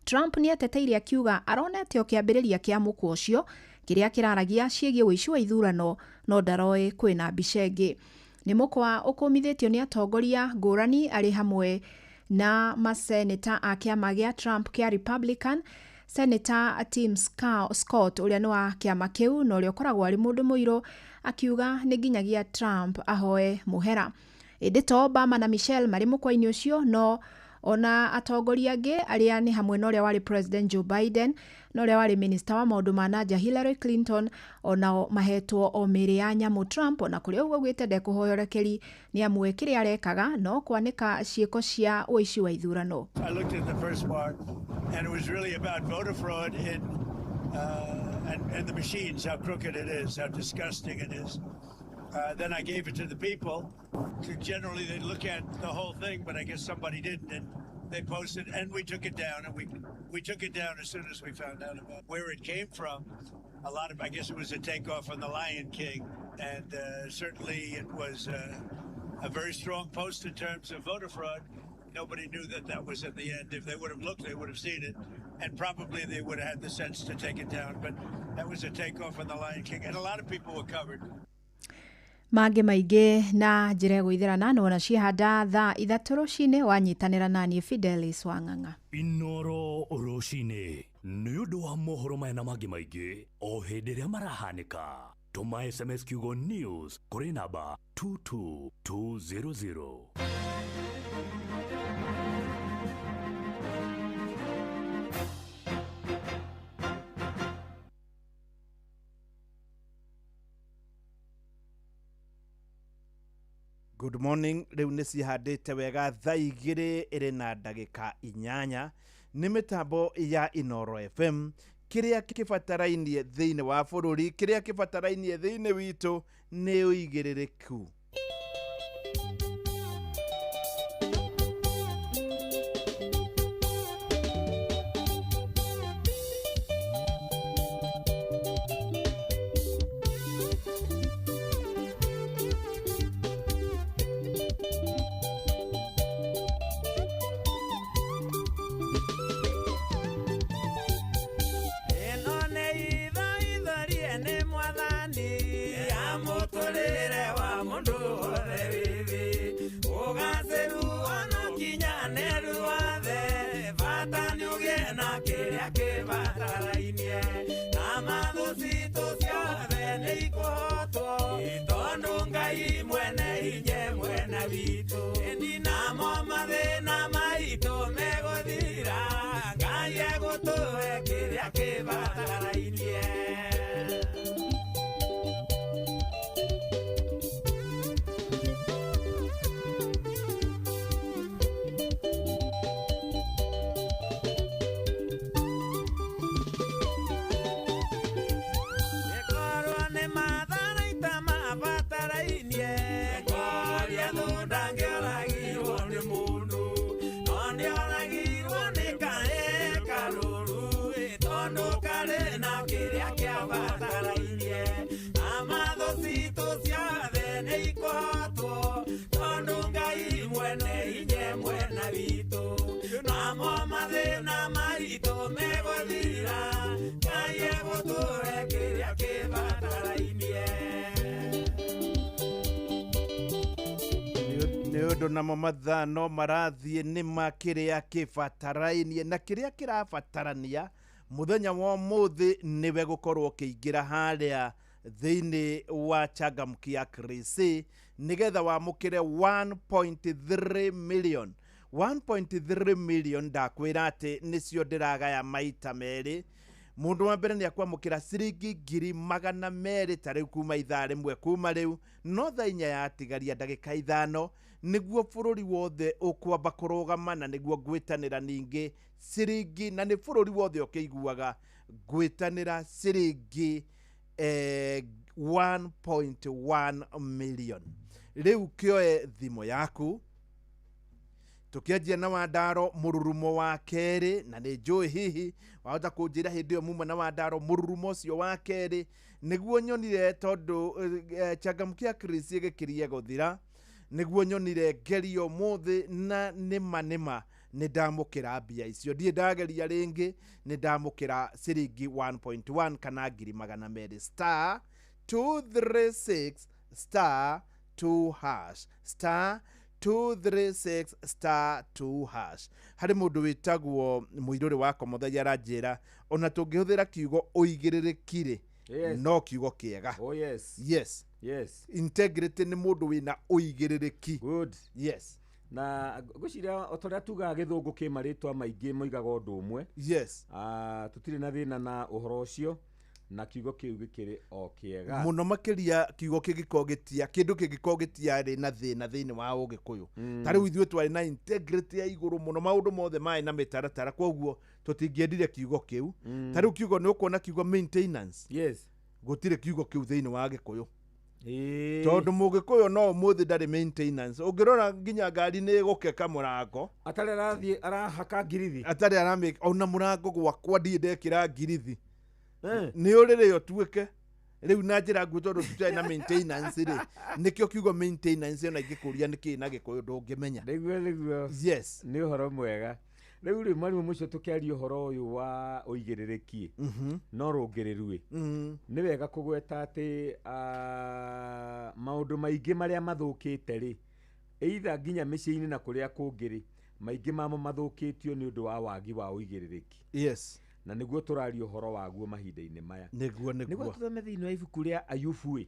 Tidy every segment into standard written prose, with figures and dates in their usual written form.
Trump nĩ eteteire akiuga aronete o kĩambĩrĩria kĩa mũkwa ũcio kĩrĩa kĩraragia ciĩgiĩ ũici wa ithurano no ndaroĩ kwĩna mbica ĩngĩ. Nĩ mũkwa ũkũmithĩtio nĩ atongoria ngũrani arĩ hamwe na maseneta a kĩama gĩa Trump kĩa Republican. Senator Tim Scott ũrĩa nĩ wa kĩama kĩu na ũrĩa ũkoragwo arĩ mũndũ mũirũ akiuga nĩ nginyagia Trump ahoe mũhera. Ĩndĩ to Obama na Michelle marĩ mũkwa-inĩ ũcio, no ona atongoria angĩ arĩa nĩ hamwe na ũrĩa warĩ President Joe Biden na ũrĩa warĩ minista wa maũndũ ma nanja Hillary Clinton onao mahetwo o mĩĩrĩ ya nyamũ. Trump ona kũrĩ ũguo augĩte ndekũhoya ũrekeri nĩ amwe kĩrĩa arekaga no kwanĩka ciĩko cia ũici wa ithurano. I looked at the first part, and it was really about voter fraud and the machines, how crooked it is, how disgusting it is. Then I gave it to the people. To generally, they look at the whole thing, but I guess somebody didn't, and they posted, and we took it down, and we took it down as soon as we found out about where it came from. A lot of, I guess it was a takeoff on the Lion King, and certainly it was a very strong post in terms of voter fraud. Nobody knew that that was at the end. If they would have looked, they would have seen it, and probably they would have had the sense to take it down. But that was a takeoff on the Lion King, and a lot of people were covered. Mangĩ maingĩ na njĩra ĩgũithĩrana nĩwona ciehanda thaa 3 rũcinĩ wanyitanĩra naniĩ Fidelis Wang'ang'a. Inoro rũcinĩ nĩ ũndũ wa mohoro maya na mangĩ maingĩ o hĩndĩ ĩrĩa marahanĩka. Tũma SMS kiugo news kũrĩ namba 22200. Good morning. Rĩu nĩ cihandĩte wega thaa 2 ĩrĩ na ndagĩka 8 nĩ mĩtambo ya Inoro FM. Kĩrĩa kĩbatarainie thĩinĩ wa bũrũri, kĩrĩa kĩbatarainie thĩinĩ witũ nĩ ũigĩrĩrĩku. Nĩ ũndũ namo mathaa no marathiĩ nĩ ma kĩrĩa kĩbatarainie na kĩrĩa kĩrabatarania mũthenya wa ũmũthĩ nĩwe gũkorwo ũkĩingĩra harĩa thĩinĩ wa Changamkia Krisi nĩgetha wamũkĩre 1.3 million. 1.3 million ndakwĩra atĩ nĩcio ndĩragaya maita merĩ. Mũndũ wa mbere nĩ akwamũkĩra ciringi 200,000 ta rĩu kuma ithaa rĩmwe kuma rĩu, no thaa 4 yatigaria ndagĩka 5 nĩguo bũrũri wothe ũkwamba kũrũgama na nĩguo ngwĩtanĩra ningĩ ciringi, na nĩ bũrũri wothe ũkĩiguaga ngwĩtanĩra ciringi 1.1 million. Rĩu kĩoe thimũ yaku tukianjia na Wandaro mũrurumo wa kerĩ, na nĩ njũĩ hihi wahota kũnjĩra hĩndĩ ĩyo muma na Wandaro mũrurumo ũcio wa kerĩ nĩguo nyonire tondũ Changamkia Krisi ĩgĩkirie gũthira, nĩguo nyonire ngerio mũthĩ na nĩma nĩma Nĩ ndamũkĩra mbia icio, ndirĩ ndageria rĩngĩ, nĩ ndamũkĩra ciringi 1.1 kana 200,000. Star 236 star 2 hash, star 236 star 2 hash. Harĩ mũndũ wĩtagwo Mũirũrĩ wa Komothagia aranjĩra ona tũngĩhũthĩra kiugo ũigĩrĩrĩki rĩ, Yes. no kiugo kĩega. Oh yes. Yes. Yes. Integrity nĩ mũndũ wĩna ũigĩrĩrĩki. Good. Yes. Na ngwĩciria o ta ũrĩa tugaga gĩthũngũ kĩ marĩtwa maingĩ moigaga ũndũ ũmwe. Yes. Ah, tũtirĩ na thĩna na ũhoro ũcio, na kiugo kĩu gĩkĩrĩ o kĩega. Mũno makĩria kiugo kĩngĩkorwo gĩtia kĩndũ kĩngĩkorwo gĩtiarĩ na thĩna thĩinĩ wa ũgĩkũyũ. Ta rĩu ithuĩ twarĩ na integrity ya igũrũ mũno, maũndũ mothe marĩ na mĩtaratara, koguo tũtingĩendire kiugo kĩu. Ta rĩu kiugo nĩ ũkuona kiugo maintenance. Yes. Gũtirĩ kiugo kĩu thĩinĩ wa gĩkũyũ. Ĩĩ. Tondũ mũgĩkũyũ no ũmũthĩ ndarĩ maintenance. Ũngĩrora nginya ngari nĩ ĩgũkeka mũrango atarĩ arathiĩ arahaka ngirithi. Atarĩ aramĩ ona mũrango gwakwa ndirĩ ndekĩra ngirithi. Eh. Nĩ ũrĩrĩ ũtuĩke rĩu na njĩra nguo, tondũ tũtirĩ na maintenance rĩ, nĩkĩo kiugo maintenance ona ingĩkũria nĩkĩĩ na gĩkũyũ ndũngĩmenya. Nĩguo. Yes. Nĩ ũhoro mwega. Rĩu rĩ, mwarimũ mũcio, tũkĩaria ũhoro ũyũ wa ũigĩrĩrĩki no rũngĩrĩru ĩ, nĩ wega kũgweta atĩ maũndũ maingĩ marĩa mathũkĩte rĩ, either nginya mĩciĩ-inĩ na kũrĩa kũngĩ rĩ, maingĩ mamo mathũkĩtio nĩ ũndũ wa wagi wa ũigĩrĩrĩki. Yes. Na nĩguo tũraria ũhoro waguo mahinda-inĩ maya. Nĩguo. Nĩguo Nĩguo. tũthome thĩinĩ wa ibuku rĩa Ayubu ĩ.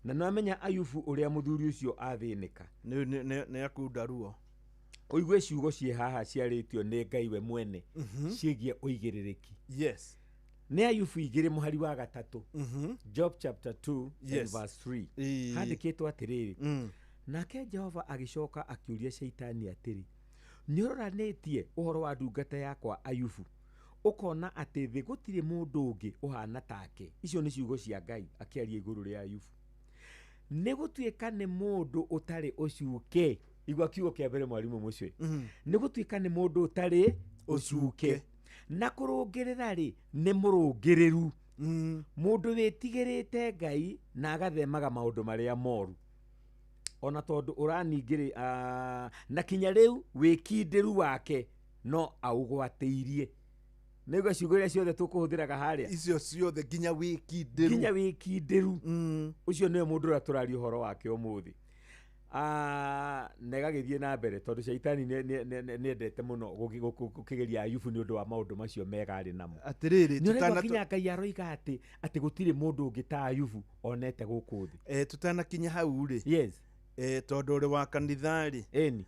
Na nĩwamenya Ayubu ũrĩa mũthuri ũcio athĩnĩka. Nĩ akunda ruo. Ũigue ciugo ciĩ haha ciarĩtio nĩ Ngai we mwene ciĩgiĩ ũigĩrĩrĩki. Yes. Nĩ Ayubu 2 mũhari wa 3. Job chapter 2 Yes. and verse 3. Ĩĩ. Handĩkĩtwo atĩrĩrĩ, nake Jehova agĩcoka akĩũria Shaitani atĩrĩ, nĩũroranĩtie ũhoro wa ndungata yakwa Ayubu, ũkona atĩ thĩ gũtirĩ mũndũ ũngĩ ũhana take? Icio nĩ ciugo cia Ngai akĩaria igũrũ rĩa Ayubu. Nĩ gũtuĩka nĩ mũndũ ũtarĩ ũcuke. Igua kiugo kĩa mbere, mwarimũ mũcio, nĩ gũtuĩka nĩ mũndũ ũtarĩ ũcuke, na kũrũngĩrĩra rĩ, nĩ mũrũngĩrĩru, mũndũ wĩtigĩrĩte Ngai na agathemaga maũndũ marĩa moru. Ona tondũ ũraningĩrĩ na kinya rĩu wĩkindĩru wake no aũgwatĩirie. Nĩguo ciugo iria ciothe tũkũhũthĩraga harĩa. Icio ciothe nginya wĩkindĩru. Nginya wĩkindĩru. Ũcio nĩwe mũndũ ũrĩa tũraria ũhoro wake ũmũthĩ. Na ĩgagĩthiĩ na mbere, tondũ caitani nĩendete mũno gũkĩgeria Ayubu nĩ ũndũ wa maũndũ macio mega arĩ namo. Atĩrĩrĩ, nĩ ũraigua tũtana nginya Ngai aroiga atĩ gũtirĩ mũndũ ũngĩ ta Ayubu onete gũkũ thĩ. Tũtanakinya hau rĩ, Yes. tondũ ũrĩ wa kanitha rĩ, Ĩni.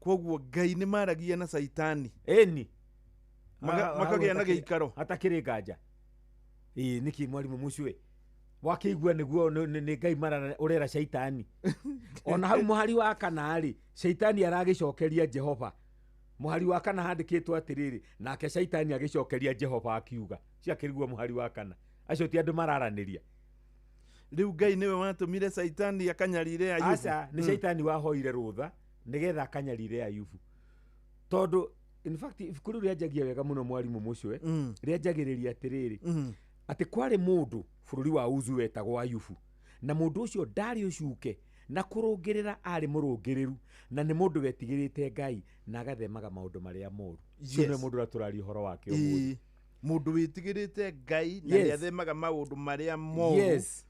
koguo Ngai nĩ maragia na caitani. Ĩni. Makagĩa na gĩikaro. Hatakĩrĩ nganja. Ĩĩ, nĩkĩ mwarimũ mũcio wakĩigua nĩguo nĩ Ngai mara ũrera caitani. Ona hau mũhari wa 4 rĩ, caitani aragĩcokeria Jehova. Mũhari wa 4 handĩkĩtwo atĩrĩrĩ, nake caitani agĩcokeria Jehova akiuga. Ciakĩriguo mũhari wa 4. Acio ti andũ mararanĩria. Rĩu Ngai nĩwe watũmire caitani akanyarire Ayubu? Aca, nĩ caitani wahoire rũtha nĩgetha akanyarire Ayubu. Tondũ in fact ibuku rĩu rĩanjagia wega mũno, mwarimũ mũcio, rĩanjagĩrĩria atĩrĩrĩ, atĩ kwarĩ mũndũ bũrũri wa Uzu wetagwo Ayubu, na mũndũ ũcio ndarĩ ũcuke, na kũrũngĩrĩra arĩ mũrũngĩrĩru, na nĩ mũndũ wetigĩrĩte Ngai na agathemaga maũndũ marĩa moru. Ũcio nĩwe mũndũ ũrĩa tũraria ũhoro wake ũmũthĩ. Ĩĩ. Mũndũ wĩtigĩrĩte Ngai na nĩathemaga maũndũ marĩa moru. Yes,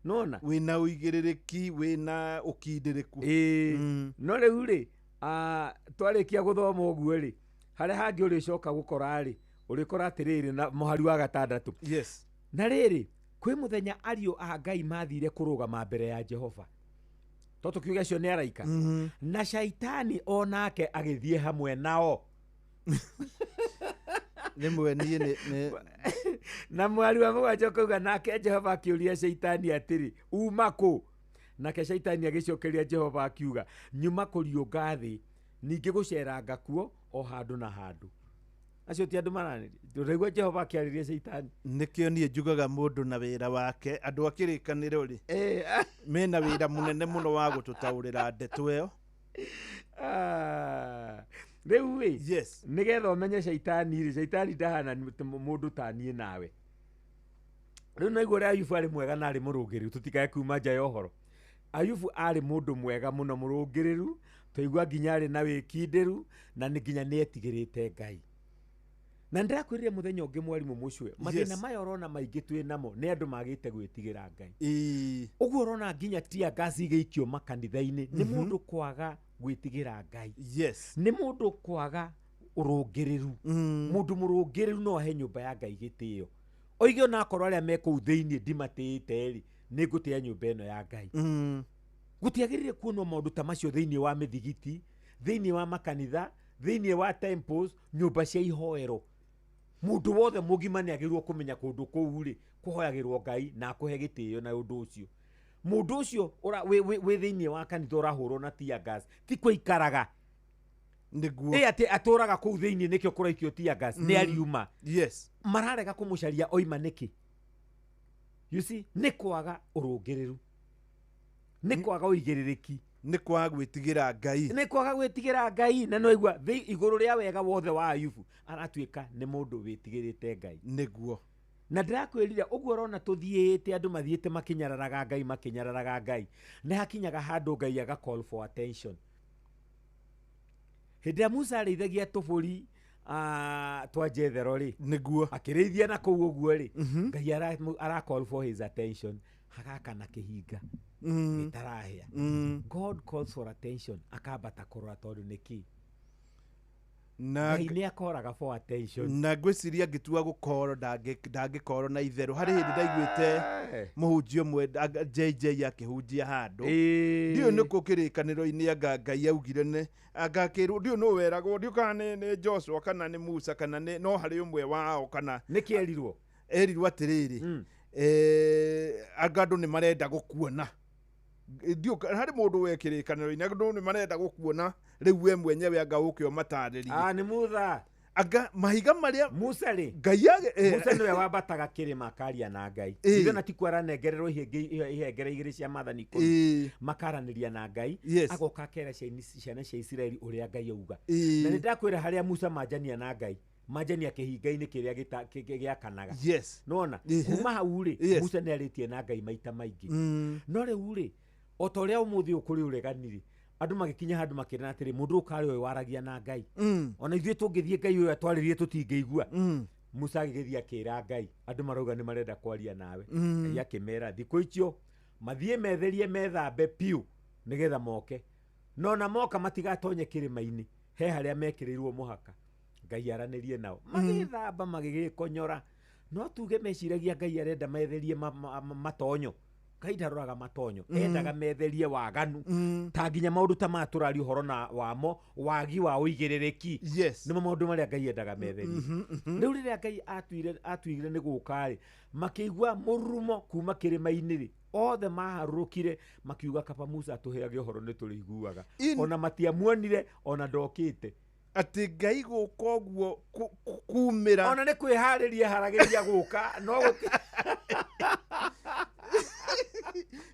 nona Wĩna ũigĩrĩrĩki, wĩna ũkindĩrĩku. Ĩĩ. No rĩu rĩ, twarĩkia gũthoma ũguo rĩ, harĩa hangĩ ũrĩcoka gũkora rĩ, ũrĩkora atĩrĩrĩ na mũhari wa 6. Yes. Na rĩrĩ, kwĩ mũthenya ariũ a Ngai mathire kũrũgama mbere ya Jehova, to tũkiuge acio nĩ araika, na caitani o nake agĩthiĩ hamwe nao. Rĩmwe niĩ nĩ Na mwari wa 7 ũkauga, nake Jehova akĩũria caitani atĩrĩ, uma kũ? Nake caitani agĩcokeria Jehova akiuga, nyuma kũriũnga thĩ, ningĩ gũceranga kuo o handũ na handũ. Acio ti andũ maranĩria. Ndũraigua Jehova akĩarĩria caitani? Nĩkĩo niĩ njugaga mũndũ na wĩra wake. Andũ a kĩrĩkanĩro rĩ, mena wĩra mũnene mũno wa gũtũtaũrĩra ndeto ĩyo. Rĩu ĩ, Yes. nĩgetha ũmenye caitani rĩ, caitani ndahana mũndũ ta niĩ nawe. Rĩu naigua ũrĩa Ayubu arĩ mwega na arĩ mũrũngĩrĩru, tũtikae kuma nja ya ũhoro. Ayubu arĩ mũndũ mwega mũno mũrũngĩrĩru, Twaigua nginya arĩ na wĩkindĩru na nĩ nginya nĩ etigĩrĩte Ngai. Na ndĩrakwĩrire mũthenya ũngĩ mwarimũ mũcwe, mathĩna maya ũrona maingĩ twĩ namo nĩ andũ magĩte gwĩtigĩra Ngai. Ũguo ũrona nginya tear gas igĩikio makanitha-inĩ nĩ mũndũ kwaga gwĩtigĩra Ngai. Nĩ mũndũ kwaga ũrũngĩrĩru. Mũndũ mũrũngĩrĩru no ahe nyũmba ya Ngai gĩtĩo. Oige onakorwo arĩa me kũu thĩinĩ ndimatĩĩte rĩ, nĩ ngũtĩa nyũmba ĩno ya Ngai. Gũtiagĩrĩire kuonwo maũndũ ta macio thĩinĩ wa mĩthigiti, thĩinĩ wa makanitha, thĩinĩ wa temples, nyũmba cia ihoero. Mũndũ wothe mũgima nĩ agĩrĩirwo kũmenya kũndũ kũu rĩ, kũhoyagĩrwo Ngai na akũhe gĩtĩo na ũndũ ũcio. Mũndũ ũcio wĩ thĩinĩ wa kanitha ũrahũrwo na tear gas, ti kũikaraga. Nĩguo. Ĩ atĩ atũraga kũu thĩinĩ nĩkĩo kũraikio tear gas, nĩ ariuma. Mararega kũmũcaria oima nĩkĩ? You see, nĩ kwaga ũrũngĩrĩru. Nĩ kwaga ũigĩrĩrĩki. Nĩ kwaga gwĩtigĩra Ngai. Nĩ kwaga gwĩtigĩra Ngai. Na no igua igũrũ rĩa wega wothe wa Ayubu aratuĩka nĩ mũndũ wĩtigĩrĩte Ngai. Nĩguo. Na ndĩrakwĩrire ũguo ũrona tũthiĩte andũ mathiĩte makĩnyararaga Ngai, makĩnyararaga Ngai. Nĩ hakinyaga handũ Ngai aga call for attention. Hĩndĩ ĩrĩa Musa arĩithagia tũbũri twa Jethero rĩ, Nĩguo. akĩrĩithia na kũu ũguo rĩ, Ngai ara call for his attention, hagakana kĩhinga gĩtarahĩa. God calls for attention, akambata kũrora tondũ nĩkĩ? Na Ngai nĩ akoraga for attention. Na ngwĩciria angĩtua gũkorwo ndangĩkorwo na itherũ. Harĩ hĩndĩ ndaiguĩte mũhunjia ũmwe JJ akĩhunjia handũ. Ndiũĩ nĩ kũ kĩrĩkanĩro-inĩ anga Ngai augire nĩ anga akĩrwo, ndiũĩ nũ weragwo, ndiũĩ kana nĩ Joshua kana nĩ Musa kana nĩ no harĩ ũmwe wao kana Nĩ kĩ erirwo? Erirwo atĩrĩrĩ, anga andũ nĩ marenda gũkuona. Ndiũĩ harĩ mũndũ we kĩrĩkanĩro-inĩ, andũ nĩ marenda gũkuona rĩu we mwenyewe anga ũke ũmatarĩrie. Nĩ Musa. Anga mahiga marĩa Musa rĩ. Ngai age, Musa nĩwe wambataga kĩrĩma akaria na Ngai. Ithe na ti kwaranengererwo ihengere igĩrĩ cia maathani ikũmi. Makaranĩria na Ngai. Agoka akera ciana cia Isiraeli ũrĩa Ngai auga. Na nĩ ndakwĩra harĩa Musa manjania na Ngai. Manjania kĩhinga-inĩ kĩrĩa gĩakanaga. Nĩwona? Kuma hau rĩ, Musa nĩ arĩtie na Ngai maita maingĩ. No rĩu rĩ, o ta ũrĩa ũmũthĩ ũyũ kũrĩ ũregani rĩ, andũ magĩkinya handũ makĩrana atĩrĩ, mũndũ ũyũ karĩ ũyũ waragia na Ngai. Ona ithuĩ tũngĩthiĩ Ngai ũyũ atwarĩrie tũtingĩigua. Musa agĩgĩthiĩ akĩra Ngai, andũ marauga nĩ marenda kwaria nawe. Ngai akĩmera thikũ icio mathiĩ metherie methambe piũ nĩgetha moke. No na moka matigatonye kĩrĩma-inĩ, he harĩa mekĩrĩirwo mũhaka. Ngai aranĩrie nao. Magĩthamba magĩgĩkonyora. No tuge meciragia Ngai arenda metherie matonyo. Ngai ndaroraga matonyo. Endaga metherie waganu. Ta nginya maũndũ ta maya tũraria ũhoro na wamo, wagi wa ũigĩrĩrĩki. Nĩmo maũndũ marĩa Ngai endaga metherie. Rĩu rĩrĩa Ngai atuire nĩ gũka rĩ, makĩigua mũrurumo kuma kĩrĩma-inĩ rĩ, othe maharũrũkire makiuga kaba Musa atũheage ũhoro nĩ tũrĩiguaga. Ona matiamuonire, ona ndokĩte. Atĩ Ngai gũka ũguo kumĩra. Ona nĩ kwĩharĩria haragĩria gũka, no gũti-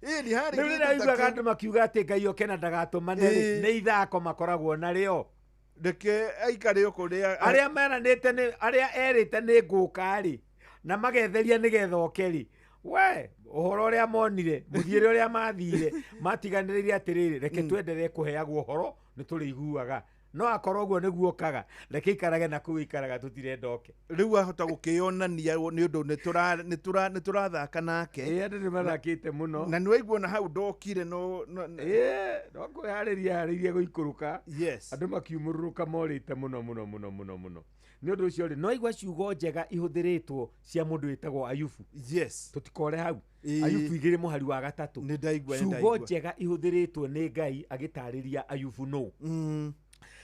Ĩĩ, nĩ harĩ Rĩu rĩrĩa kĩndũ ta aiguaga kĩu. andũ makiuga atĩ Ngai oke na ndagatũmane rĩ, nĩ ithako makoragwo narĩo. Reke aikare o kũrĩa Arĩa meranĩte nĩ, arĩa erĩte nĩ ngũka rĩ, na magetheria nĩgetha oke rĩ, we, ũhoro ũrĩa monire, mũthiĩre ũrĩa mathire, matiganĩrĩire atĩrĩrĩ, reke twenderee kũheagwo ũhoro, nĩ tũrĩiguaga. No akorwo ũguo nĩguo okaga, reke ikarage na kũu ikaraga tũtirenda oke. Rĩu ahota gũkĩonania nĩ ũndũ nĩ tũrathaka nake. Ĩĩ, andũ nĩ mathakĩte mũno. Na nĩ waigua ona hau ndokire no, no, no. Ĩĩ, no kwĩharĩria harĩirie gũikũrũka. Andũ makiumũrũrũka morĩte mũno, mũno, mũno, mũno, mũno. Nĩ ũndũ ũcio rĩ, no aigua ciugo njega ihũthĩrĩtwo cia mũndũ wĩtagwo Ayubu. Tũtikore hau. Ayubu igĩrĩ mũhari wa gatatũ. Nĩ ndaigua, nĩ Ciugo ndaigua. njega ihũthĩrĩtwo nĩ Ngai agĩtarĩria Ayubu nũ.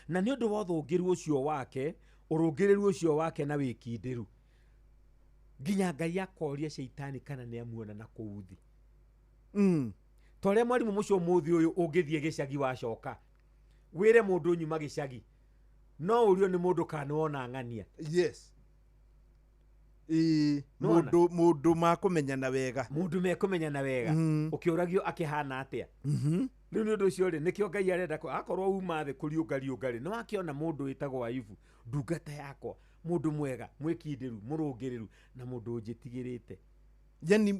Na nĩ ũndũ wa ũthũngĩru ũcio wake, ũrũngĩrĩru ũcio wake na wĩkindĩru, nginya Ngai akoria Shaitani kana nĩ amuona na kũu thĩ. Ta ũrĩa mwarimũ mũcio ũmũthĩ ũyũ ũngĩthiĩ gĩcagi wacoka, wĩre mũndũ nyuma gĩcagi, no ũrio nĩ mũndũ kana nĩ wona ng'ania. Ĩĩ, Nĩwona? mũndũ makũmenyana wega. Mũndũ mekũmenyana wega. Ũkĩũragio akĩhana atĩa? Rĩu nĩ ũndũ ũcio rĩ, nĩkĩo Ngai arenda akorwo uma thĩ kũriũngariũnga rĩ, nĩ wakĩona mũndũ wĩtagwo Ayubu, ndungata yakwa, mũndũ mwega, mwĩkindĩru, mũrũngĩrĩru, na mũndũ ũnjĩtigĩrĩte. Yani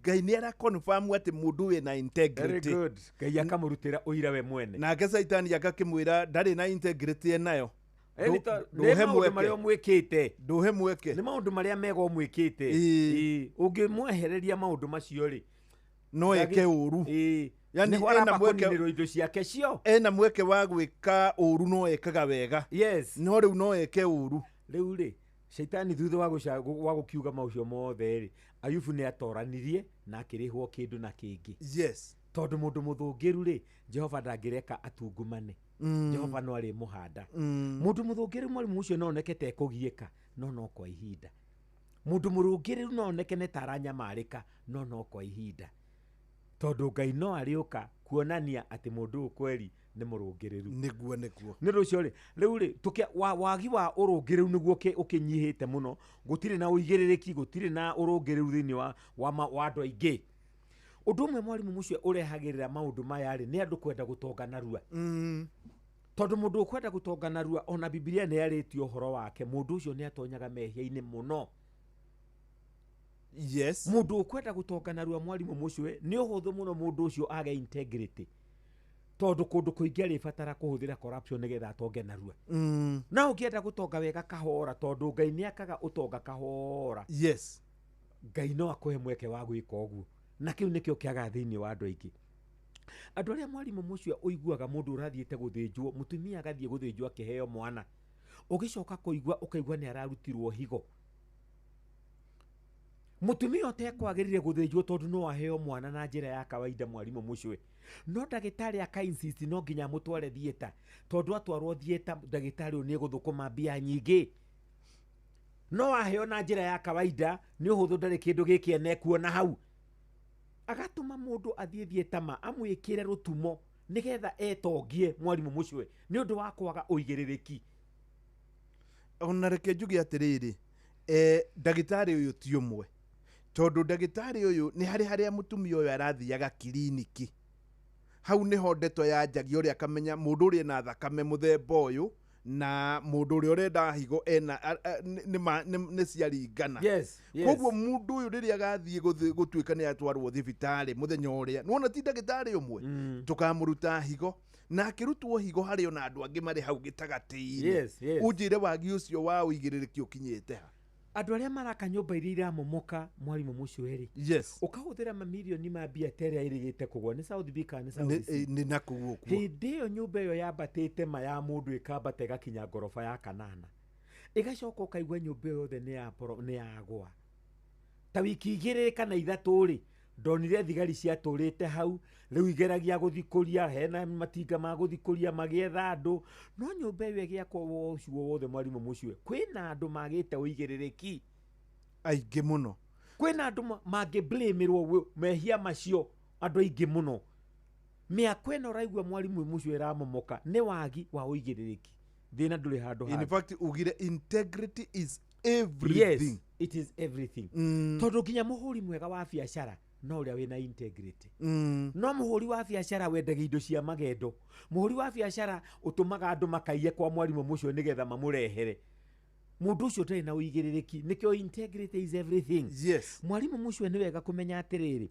Ngai nĩ araconfirm atĩ mũndũ wĩna Very integrity. good. Ngai akamũrutĩra ũira we mwene. Nake Caitani agakĩmwĩra ndarĩ na integrity enayo. Ĩni nĩ Ndũhe maũndũ mweke. marĩa ũmwĩkĩte. Ndũhe mweke. Nĩ maũndũ marĩa mega ũmwĩkĩte. Ĩĩ. Ĩĩ. Ũngĩmwehereria maũndũ macio rĩ, No eke ũru. Ĩĩ. Yani Nĩho ena aramba mweke- kũninĩrwo indo ciake cio. Ena mweke wa gwĩka ũru no ekaga wega. Yes. No rĩu no eke ũru. Rĩu rĩ, Shaitani thutha wa wa gũkiuga maũcio mothe rĩ, Ayubu nĩ atoranirie na akĩrĩhwo kĩndũ na kĩngĩ. Yes. Tondũ mũndũ mũthũngĩru rĩ, Jehova ndangĩreka atungumane. Jehova no arĩmũhanda. Mũndũ mũthũngĩrĩru mwarimũ ũcio no oneke ta ekũgiĩka, no no kwa ihinda. Mũndũ mũrũngĩrĩru no oneke nĩ ta aranyamarĩka, no no kwa ihinda. Tondũ Ngai no arĩũka kuonania atĩ mũndũ ũyũ kweri nĩ mũrũngĩrĩru. Nĩguo nĩguo. Nĩ ũndũ ũcio rĩ, rĩu rĩ, wagi wa ũrũngĩrĩru nĩguo ũkĩnyihĩte mũno. Gũtirĩ na ũigĩrĩrĩki, gũtirĩ na ũrũngĩrĩru thĩinĩ wa andũ aingĩ. Ũndũ ũmwe mwarimũ mũcio ũrehagĩrĩra maũndũ maya rĩ, nĩ andũ kwenda gũtonga narua. Tondũ mũndũ ũkwenda gũtonga narua, ona Bibilia nĩ yarĩtie ũhoro wake, mũndũ ũcio nĩ atonyaga mehia-inĩ mũno. Yes. Mũndũ ũkwenda gũtonga narua mwarimũ mũcio nĩ ũhũthũ mũno mũndũ ũcio age integrity. Tondũ kũndũ kũingĩ arĩbatara kũhũthĩra corruption nĩgetha atonge narua. No ũngĩenda gũtonga wega kahora, tondũ Ngai nĩ akaga ũtonga kahora. Yes. Ngai no akũhe mweke wa gwĩka ũguo. Na kĩu nĩkĩo kĩagaga thĩinĩ wa andũ aingĩ. Andũ arĩa mwarimũ mũcio ũiguaga mũndũ ũrathiĩte gũthĩnjwo, mũtumia agathiĩ gũthĩnjwo akĩheo mwana. Ũgĩcoka kũigua ũkaigua nĩ ararutirwo higo. Mũtumia ũtekwagĩrĩire gũthĩnjwo tondũ no aheo mwana na njĩra ya kawaida mwarimũ mũcio. No ndagĩtarĩ aka insist no nginya amũtware theatre, tondũ atwarwo theatre ndagĩtarĩ ũyũ nĩ egũthũkũma mbia nyingĩ. No aheo na njĩra ya kawaida nĩ ũhũthũ, ndarĩ kĩndũ gĩkĩ enekuona hau. Agatũma mũndũ athiĩ theatre ma amwĩkĩre rũtumo nĩgetha etongie mwarimũ mũcio nĩ ũndũ wa kwaga ũigĩrĩrĩki. Ona reke njuge atĩrĩrĩ, ndagĩtarĩ ũyũ ti ũmwe. Tondũ ndagĩtarĩ ũyũ nĩ harĩ harĩa mũtumia ũyũ arathiaga kiriniki. Hau nĩho ndeto ya njagia ũrĩa akamenya mũndũ ũrĩa ena thakame mũthemba ũyũ na mũndũ ũrĩa ũrenda higo ena nĩ ciaringana. Yes, yes. Koguo mũndũ ũyũ rĩrĩa agathiĩ gũtuĩka nĩ atwarwo thibitarĩ mũthenya ũrĩa, nĩwona ti ndagĩtarĩ ũmwe, tũkamũruta higo, na akĩrutwo higo harĩ ona andũ angĩ marĩ hau gĩtagatĩ-inĩ. Yes, yes. Ũnjĩre wagi ũcio wa ũigĩrĩrĩki ũkinyĩte ha? Andũ arĩa maraka nyũmba iria iramomoka mwarimũ mũcio rĩ, Yes. ũkahũthĩra mamirioni ma mbia ta ĩrĩa ĩrĩgĩte kũgwa nĩ South B kana nĩ South C? Nĩ na kũu ũguo. Hĩndĩ ĩyo nyũmba ĩyo yambatĩte ma ya mũndũ ĩkambata ĩgakinya ngoroba ya kanana, ĩgacoka ũkaigua nyũmba ĩyo yothe nĩ yagwa. Ta wiki igĩrĩ kana ithatũ rĩ, ndonire thigari ciatũrĩte hau, rĩu igeragia gũthikũria, hena matinga ma gũthikũria magĩetha andũ, no nyũmba ĩyo ĩgĩakwo ũcio wothe mwarimũ mũcio, kwĩna andũ magĩte ũigĩrĩrĩki aingĩ mũno. Kwĩna andũ mangĩblamerwo mehia macio andũ aingĩ mũno. Mĩako ĩno ũraigua mwarimũ mũcio ĩramomoka nĩ wagi wa ũigĩrĩrĩki. Thĩna ndũrĩ handũ In hangĩ. fact ugire integrity is everything. Yes, it is everything. Tondũ nginya mũhũri mwega wa biacara no ũrĩa wĩna integrity. No mũhũri wa biacara wendagia indo cia magendo, mũhũri wa biacara ũtũmaga andũ makaiye kwa mwarimũ mũcio nĩgetha mamũrehere, mũndũ ũcio ũtarĩ na ũigĩrĩrĩki. Nĩkĩo integrity is everything. Yes. Mwarimũ mũcio nĩ wega kũmenya atĩrĩrĩ,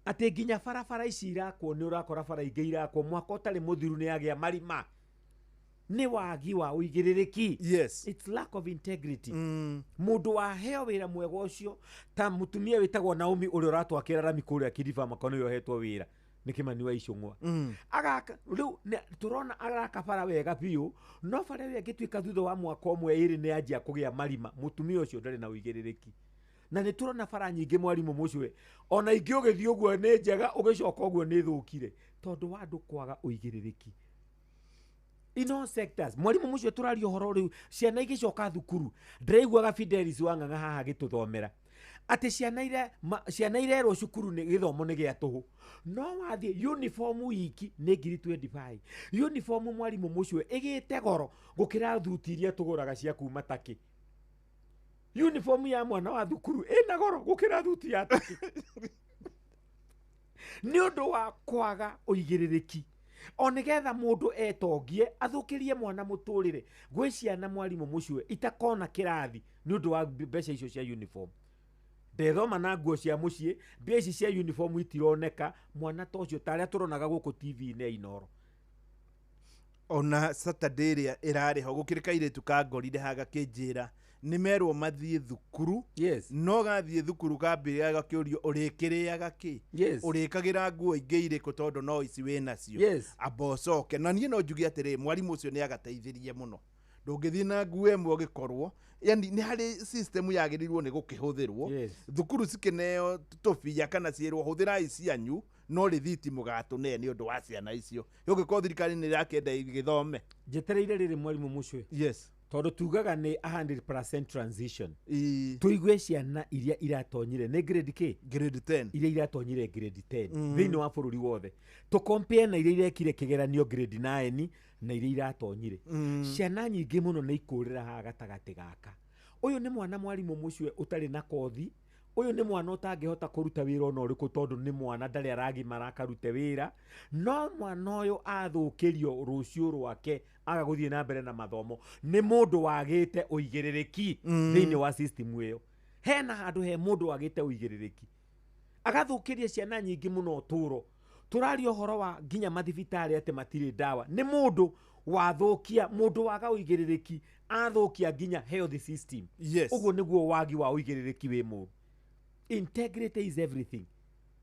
atĩ nginya barabara ici irakwo nĩ ũrakora bara ingĩ irakwo mwaka ũtarĩ mũthiru nĩ agĩa marima. Nĩ wagi wa ũigĩrĩrĩki. Yes. It's lack of integrity. Mũndũ waheo wĩra mwega ũcio ta mũtumia wĩtagwo Naomi ũrĩa ũratwakĩra rami kũrĩa Kiriba Makoni ũrĩa ũhetwo wĩra nĩ Kĩmani wa Icũng'wa. Agaka rĩu tũrona araka bara wega biũ, no bara ĩyo ĩngĩtuĩka thutha wa mwaka ũmwe ĩrĩ nĩ yanjia kũgĩa marima, mũtumia ũcio ndarĩ na ũigĩrĩrĩki. Na nĩ tũrona bara nyingĩ mwarimũ mũcio, ona ingĩ ũgĩthiĩ ũguo nĩ njega, ũgĩcoka ũguo nĩ ĩthũkire tondũ wa andũ kwaga ũigĩrĩrĩki. In all sectors, mwarimu mũcio tũraria ũhoro rĩu, ciana igĩcoka thukuru, ndĩraiguaga Fidelis Wang'ang'a haha agĩtũthomera atĩ ciana irerwo cukuru nĩ gĩthomo nĩ gĩa tũhũ, no wathiĩ uniform wiki nĩ ngiri 25. Uniform mwarimu mũcio ĩgĩte goro gũkĩra thuti iria tũgũraga cia kuma Turkey. Uniform ya mwana wa thukuru ĩna goro gũkĩra thuti ya Turkey. Nĩ ũndũ wa kwaga ũigĩrĩrĩki. O nĩgetha mũndũ etongie athũkĩrie mwana mũtũrĩre, gwĩ ciana mwarimũ mũcio itakona kĩrathi nĩ ũndũ wa mbeca icio cia uniform. Ndethoma na nguo cia mũciĩ, mbia ici cia uniform itironeka. Mwana ta ũcio ta arĩa tũronaga gũkũ TV-inĩ Inoro. Ona Saturday ĩrĩa ĩrarĩ ho gũkĩrĩ kairĩtu kangorire haha gakĩnjĩra nĩ merwo mathiĩ thukuru. No gathiĩ thukuru kambĩrĩria gakĩũrio ũrĩkĩrĩaga kĩ, ũrĩkagĩra nguo ingĩ irĩkũ tondũ no ici wĩ nacio. Amba ũcoke na niĩ no njuge atĩrĩ, mwarimũ ũcio nĩ agateithirie mũno. Ndũngĩthiĩ na nguo ĩmwe ũgĩkorwo, yani nĩ harĩ system yagĩrĩirwo nĩ gũkĩhũthĩrwo. Thukuru cikĩneo tũbia kana ciĩrwo hũthĩrai cianyu, no rĩthiti mũgatũne nĩ ũndũ wa ciana icio. Ũngĩkorwo thirikari nĩ ĩrakĩenda igĩthome. Njetereire rĩrĩ, mwarimũ mũcwe, tondũ tugaga nĩ 100% transition. Tũigue ciana iria iratonyire nĩ grade k? Grade 10. Iria iratonyire grade 10 thĩinĩ wa bũrũri wothe, tũkompare na iria irekire kĩgeranio grade 9 na iria iratonyire. Ciana nyingĩ mũno nĩ ikũrĩra haha gatagatĩ gaka. Ũyũ nĩ mwana, mwarimũ mũcwe, ũtarĩ na kothi. Ũyũ nĩ mwana ũtangĩhota kũruta wĩra ona ũrĩkũ tondũ nĩ mwana ndarĩ aragimara akarute wĩra. No mwana ũyũ athũkĩrio rũciũ rwake aga gũthiĩ na mbere na mathomo nĩ mũndũ wagĩte ũigĩrĩrĩki. Thĩinĩ wa system ĩyo hena handũ he mũndũ wagĩte ũigĩrĩrĩki agathũkĩria ciana nyingĩ mũno ũtũũro. Tũraria ũhoro wa nginya mathibitarĩ atĩ matirĩ ndawa, nĩ mũndũ wathũkia, mũndũ waga ũigĩrĩrĩki athũkia nginya health system. Ũguo nĩguo wagi wa ũigĩrĩrĩki wĩ mũru. Integrity is everything.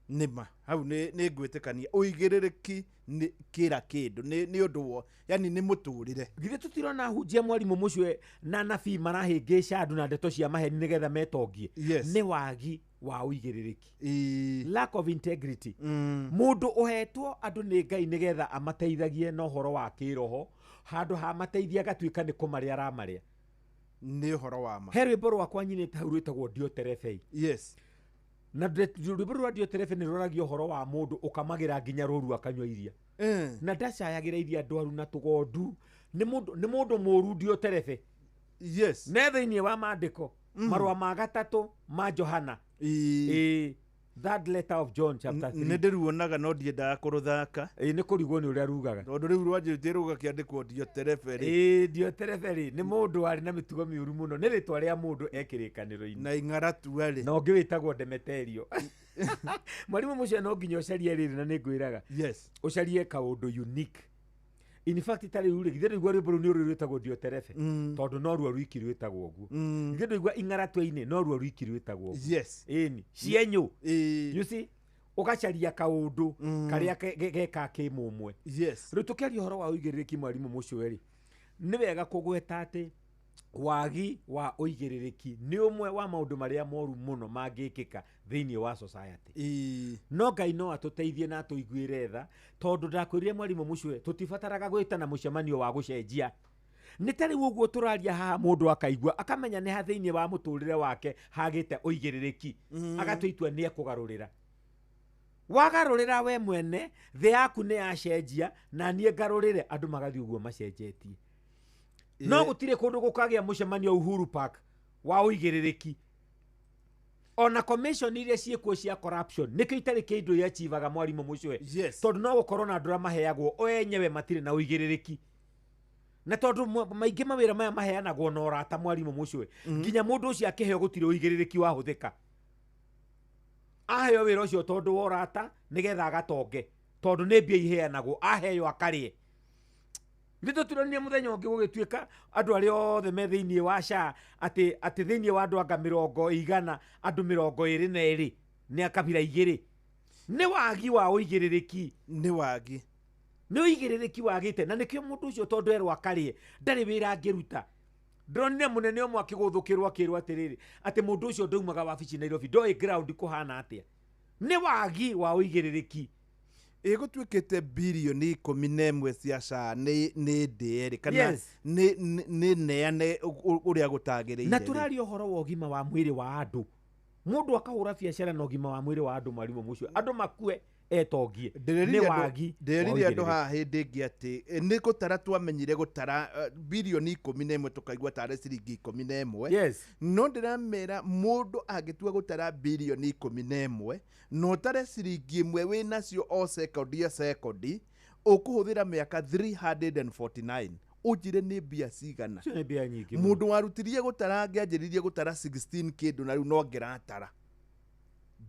Nĩma hau nĩ ngwĩtĩkania, ũigĩrĩrĩki nĩ kĩra kĩndũ, nĩ ũndũ wo, yani nĩ mũtũrĩre. Githĩ tũtirona hunjia, mwarimũ mũcwe, na nabii marahĩngĩca andũ na ndeto cia maheni nĩgetha metongie? Nĩ wagi wa ũigĩrĩrĩki. Lack of integrity. Mũndũ ũhetwo andũ nĩ Ngai nĩgetha amateithagie na ũhoro wa kĩroho, handũ ha mateithia agatuĩka nĩ kũmarĩa aramarĩa. Nĩ ũhoro wa ma. He rwĩmbo rwakwa nyinĩte hau rwĩtagwo Dioterefei. Na rwĩmbo rwa Dioterefe nĩ rũragia ũhoro wa mũndũ ũkamagĩra nginya rũru akanyua iria. Na ndacayagĩra iria ndwaru na tũgondu. Nĩ mũndũ mũru Dioterefe. Ne thĩinĩ wa maandĩko, marũa ma gatatũ ma Johana. Ĩĩ, Third Letter of John, chapter Nĩ 3. ndĩruonaga no ndiendaga kũrũthaka. Ĩĩ, nĩ kũrigwo nĩ ũrĩa rugaga. Tondũ rĩu rwanjĩtie rũgakĩandĩkwo Dioterefe rĩ. Ĩĩ, Dioterefe rĩ, nĩ mũndũ warĩ na mĩtugo mĩũru mũno, nĩ rĩtwa rĩa mũndũ ekĩrĩkanĩro-inĩ. Na ing'aratua rĩ. Na ũngĩ wĩtagwo Demeterio. Mwarimũ mũcio, no nginya ũcarie rĩrĩ, na nĩ ngwĩraga ũcarie kaũndũ unique. In fact, ta rĩu rĩ, githĩ ndũigua rwĩmbo rũu nĩ rũrĩ rwĩtagwo Dioterefe? Tondũ no ruo rwiki rwĩtagwo ũguo. Githĩ ndũigua ing'aratwe-inĩ no ruo rwiki rwĩtagwo ũguo? Ĩni cienyũ. You see, ũgacaria kaũndũ karĩa geka kĩmũmwe. Rĩu tũkĩaria ũhoro wa ũigĩrĩrĩki, mwarimũ mũcwe rĩ, nĩ wega kũgweta atĩ wagi wa ũigĩrĩrĩki nĩ ũmwe wa maũndũ marĩa moru mũno mangĩkĩka thĩinĩ wa society. No Ngai no atũteithie na atũiguĩre tha, tondũ ndakwĩrire, mwarimũ mũcwe, tũtibataraga gwĩtana mũcemanio wa gũcenjia. Nĩ ta rĩu ũguo tũraria haha, mũndũ akaigua akamenya nĩ ha thĩinĩ wa mũtũrĩre wake hagĩte ũigĩrĩrĩki, agatua itua nĩ ekũgarũrĩra. Wagarũrĩra we mwene, thĩ yaku nĩ yacenjia, na niĩ ngarũrĩre, andũ magathiĩ ũguo macenjetie. No gũtirĩ kũndũ gũkagĩa mũcemanio Uhuru Park wa ũigĩrĩrĩki. Ona commission iria ciĩkuo cia corruption, nĩkĩo itarĩ kĩndũ iachivaga, mwarimũ mũcwe. Tondũ no gũkorwo na andũ arĩa maheagwo o enyewe matirĩ na ũigĩrĩrĩki, na tondũ maingĩ mawĩra maya maheanagwo na ũrata, mwarimũ mũcwe, nginya mũndũ ũcio akĩheo gũtirĩ ũigĩrĩrĩki wahũthĩka. Aheo wĩra ũcio tondũ wa ũrata nĩgetha agatonge, tondũ nĩ mbia iheanagwo, aheo akarĩe. Nĩ tũtironire mũthenya ũngĩ gũgĩtuĩka andũ arĩa othe me thĩinĩ wa SHA atĩ thĩinĩ wa andũ anga 100, andũ 22 nĩ a kabira igĩrĩ? Nĩ wagi wa ũigĩrĩrĩki. Nĩ wagi. Nĩ ũigĩrĩrĩki wagĩte, na nĩkĩo mũndũ ũcio tondũ erwo akarĩe ndarĩ wĩra angĩruta. Ndĩronire mũnene ũmwe akĩgũthũkĩrwo akĩrwo atĩrĩrĩ, atĩ mũndũ ũcio ndaumaga wabici Nairobi, ndoĩ ground kũhana atĩa. Nĩ wagi wa ũigĩrĩrĩki. Ĩgũtuĩkĩte birioni 11 cia SHA nĩ ndĩerĩ kana nĩ neane ũrĩa gũtagĩrĩire Na rĩ. tũraria ũhoro wa ũgima wa mwĩrĩ wa andũ, mũndũ akahũra biacara na ũgima wa mwĩrĩ wa andũ, mwarimũ mũcio, andũ makue etongie. Ndĩrerire Nĩ wagi wa ndĩrerire andũ ũigĩrĩrĩki. haha hĩndĩ ĩngĩ atĩ nĩ gũtara twamenyire gũtara birioni 11 tũkaigua tarĩ ciringi 11. No ndĩramera mũndũ angĩtua gũtara birioni 11 na ũtare ciringi 1 wĩ nacio o sekondi o sekondi, ũkũhũthĩra mĩaka 349. Ũnjĩre nĩ mbia cigana? Icio nĩ mbia nyingĩ mũno. Mũndũ warutirie gũtara angĩanjĩrĩirie gũtara 16 kĩndũ na rĩu no ngĩratara.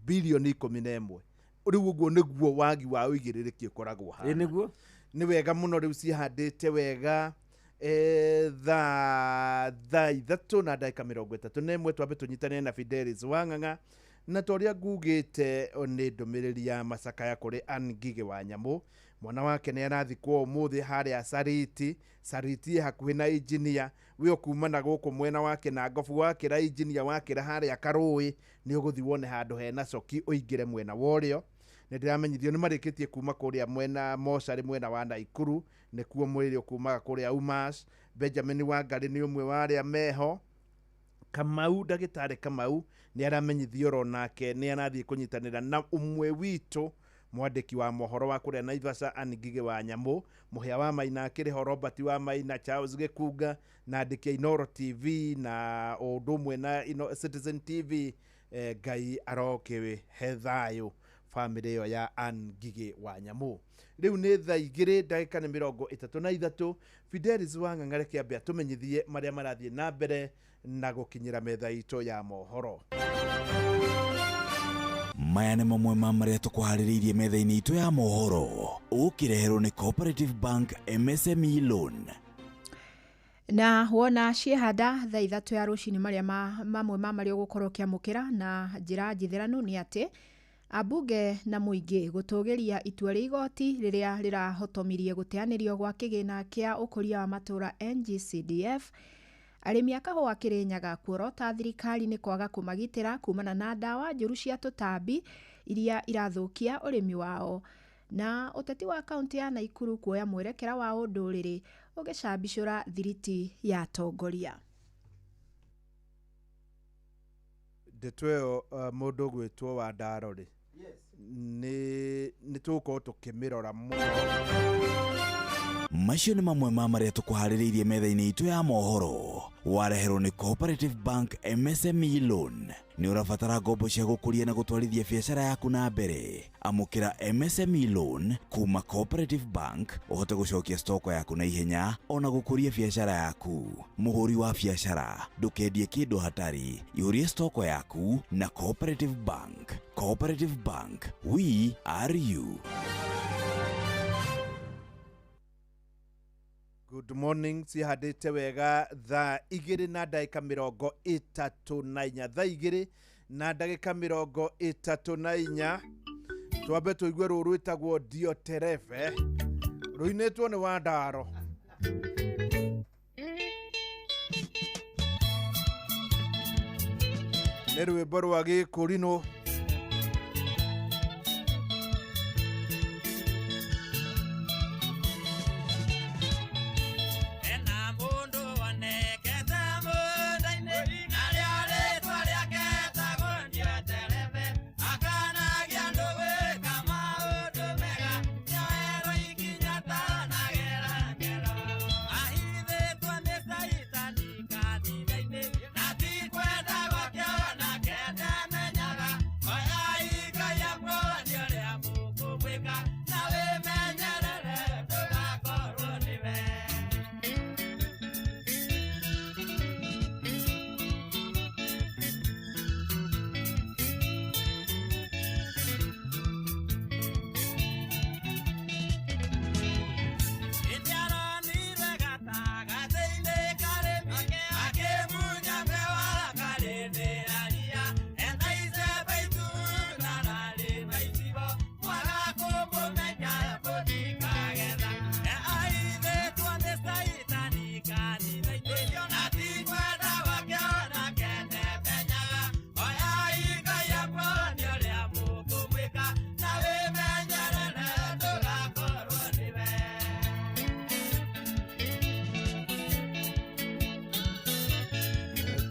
Bilioni 11. Rĩu ũguo nĩguo wagi wa ũigĩrĩrĩki ũkoragwo Ĩ hana. nĩguo. Nĩ wega mũno rĩu cihandĩte wega. Thaa 3:31 twambe tũnyitanĩre na Fidelis Wang'ang'a na ta ũrĩa ngugĩte nĩ ndũmĩrĩri ya macakaya kũrĩ Ann Ngigĩ wa Nyamũ. Mwana wake nĩ arathikwo ũmũthĩ harĩa Sariti. Sariti ĩ hakuhĩ na injinia wĩ ũkuma na gũkũ mwena wake na ngobu wakĩra injinia wakĩra harĩa karũĩ nĩ ũgũthiĩ wone handũ hena coki ũingĩre mwena wa ũrĩo. Nĩ ndĩramenyithio nĩ marĩkĩtie kuma kũrĩa mwena mocarĩ mwena wa Naikuru nĩkuo mwĩrĩ ũkumaga kũrĩa Umas. Benjamin Wangari nĩ ũmwe wa arĩa meho. Kamau, ndagĩtarĩ Kamau nĩ aramenyithio oro nake nĩ arathiĩ kũnyitanĩra na ũmwe witũ mwandĩki wa mohoro wa kũrĩa Naivasha Ann Ngigĩ wa Nyamũ, Mũhĩa wa Maina akĩrĩ ho, Robert wa Maina, Charles Gĩkunga na andĩki a Inooro TV na o ũndũ ũmwe na Citizen TV. Ngai arokĩhe thayũ bamĩrĩ ĩyo ya Ann Ngigĩ wa Nyamũ. Rĩu nĩ thaa 2:33. Fidelis Wang'ang'a reke ambe atũmenyithie marĩa marathiĩ na mbere na gũkinyĩra metha itũ ya mohoro. Maya nĩ mamwe ma marĩa tũkũharĩrĩirie metha-inĩ itũ ya mohoro ũkĩreherwo nĩ Cooperative Bank MSME Loan. Na wona ciehanda thaa 3 ya rũcinĩ marĩa mamwe ma marĩa ũgũkorwo ũkĩamũkĩra na njĩra njithĩranu nĩ atĩ ambunge na mũingĩ gũtũgĩria itua rĩa igoti rĩrĩa rĩrahotomirie gũteanĩrio gwa kĩgĩna kĩa ũkũria wa matũũra NGCDF. Arĩmi a kahũa Kĩrĩnyaga kuorota thirikari nĩ kwaga kũmagitĩra kumana na ndawa njũru cia tũtambi iria irathũkia ũrĩmi wao. Na ũteti wa kaũntĩ ya Naikuru kuoya mwerekera wa ũndũrĩrĩ ũgĩcambicũra thiriti ya atongoria. Ndeto ĩyo mũndũ ũgwĩtwo wa Ndaro rĩ, nĩ tũgũkorwo tũkĩmĩrora mũno. Macio nĩ mamwe ma marĩa tũkũharĩrĩirie metha-inĩ itũ ya mohoro wareherwo nĩ Cooperative Bank MSME Loan. Nĩ ũrabatara ngombo cia gũkũria na gũtwarithia biacara yaku na mbere. Amũkĩra MSME Loan kuma Cooperative Bank ũhote gũcokia stoko yaku na ihenya ona gũkũria biacara yaku. Mũhũri wa biacara ndũkendie kĩndũ hatarĩ, ihũrie stoko yaku na Cooperative Bank. Cooperative Bank, we are you. Good morning, cihandĩte wega thaa 2:34, thaa 2:34. Twambe tũigue rũũ rwĩtagwo Dioterefe rũinĩtwo nĩ Wandaro. Nĩ rwĩmbo rwa Gĩkũrinũ.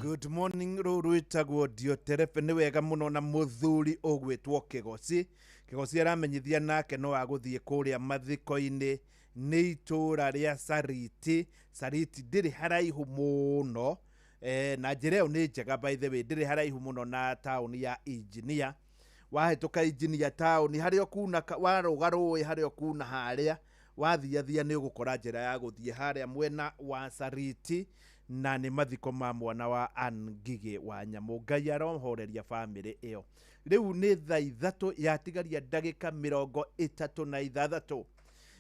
Good morning, rũũ rwĩtagwo Dioterefe. Nĩ wega mũno na mũthuri ũgwĩtwo Kĩgoci. Kĩgoci aramenyithia nake no agũthiĩ kũrĩa mathiko-inĩ nĩ itũũra rĩa Sariti. Sariti ndĩrĩ haraihu mũno, na njĩra ĩyo nĩ njega by the way, ndĩrĩ haraihu mũno na taũni ya Injinia. Wahĩtũka Injinia taũni harĩa ũkuna warũga rũĩ harĩa ũkuna harĩa wathiathia nĩ ũgũkora njĩra ya gũthiĩ harĩa mwena wa Sariti. Na nĩ mathiko ma mwana wa Ann Ngigĩ wa Nyamũ. Ngai arohoreria bamĩrĩ ĩyo. Rĩu nĩ thaa 3 yatigaria ndagĩka 36.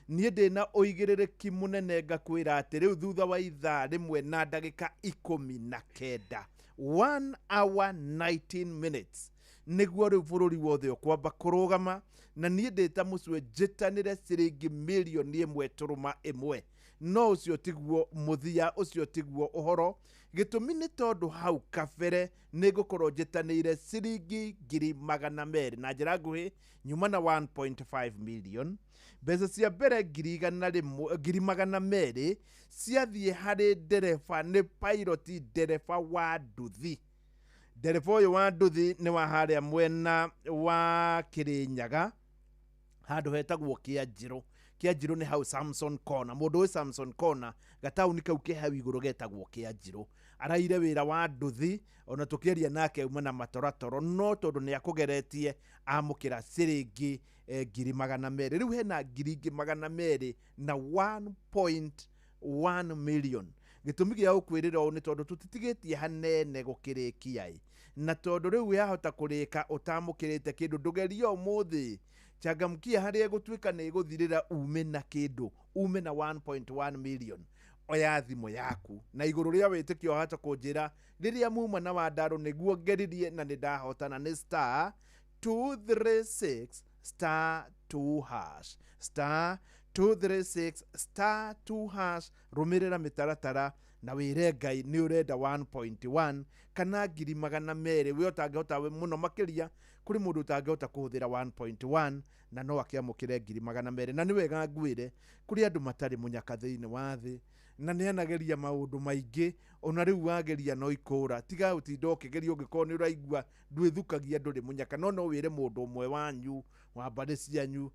Niĩ ndĩna ũigĩrĩrĩki mũnene ngakwĩra atĩ rĩu thutha wa ithaa rĩmwe na ndagĩka 19, 1 hour 19 minutes, nĩguo rĩu bũrũri wothe ũkwamba kũrũgama. Na niĩ ndĩ ta mũcwe njĩtanĩre ciringi 1.1 million. No ũcio tiguo mũthia, ũcio tiguo ũhoro. Gĩtũmi nĩ tondũ hau kabere nĩ ngũkorwo njĩtanĩire ciringi 200,000. Na njĩra nguhĩ nyuma na 1.5 million. Mbeca cia mbere 100,000, 200,000 ciathiĩ harĩ ndereba, nĩ pilot ndereba wa nduthi. Ndereba ũyũ wa nduthi nĩ wa harĩa mwena wa Kĩrĩnyaga, handũ hetagwo Kĩanjirũ. Kĩanjirũ nĩ hau Samson Corner. Mũndũ wĩ Samson Corner, gataũni kau ke hau igũrũ getagwo Kĩanjirũ. Araire wĩra wa nduthi, ona tũkĩaria nake auma na matoratoro, no tondũ nĩ akũgeretie amũkĩra ciringi 200,000. Rĩu hena 200,000 na 1.1 million. Gĩtũmi gĩa gũkwĩrĩra ũũ nĩ tondũ tũtitigĩtie hanene gũkĩrĩkia ĩ, na tondũ rĩu yahota kũrĩka ũtamũkĩrĩte kĩndũ, ndũgerie ũmũthĩ, changamkia harĩa gũtuĩka nĩ ĩgũthirĩra ume na kĩndũ, ume na 1.1 million. Oya thimũ yaku na igũrũ rĩa wĩtĩkio wahota kũnjĩra rĩrĩa muma na Wandarũ nĩguo ngeririe na nĩ ndahotana. Nĩ star 236 star 2 hash, star 236 star 2 hash. Rũmĩrĩra mĩtaratara na wĩre Ngai nĩ ũrenda 1.1 kana 200,000. We ũtangĩhota we mũno makĩria, kũrĩ mũndũ ũtangĩhota kũhũthĩra 1.1 na no akĩamũkĩre 200,000. Na nĩ wega ngwĩre kũrĩ andũ matarĩ mũnyaka thĩinĩ wa thĩ, na nĩ anageria maũndũ maingĩ. Ona rĩu wageria no ikũra, tiga ũtinda ũkĩgeria. Ũngĩkorwo nĩ ũraigua ndwĩthukagia, ndũrĩ mũnyaka, no no wĩre mũndũ ũmwe wanyu wa mbarĩ cianyu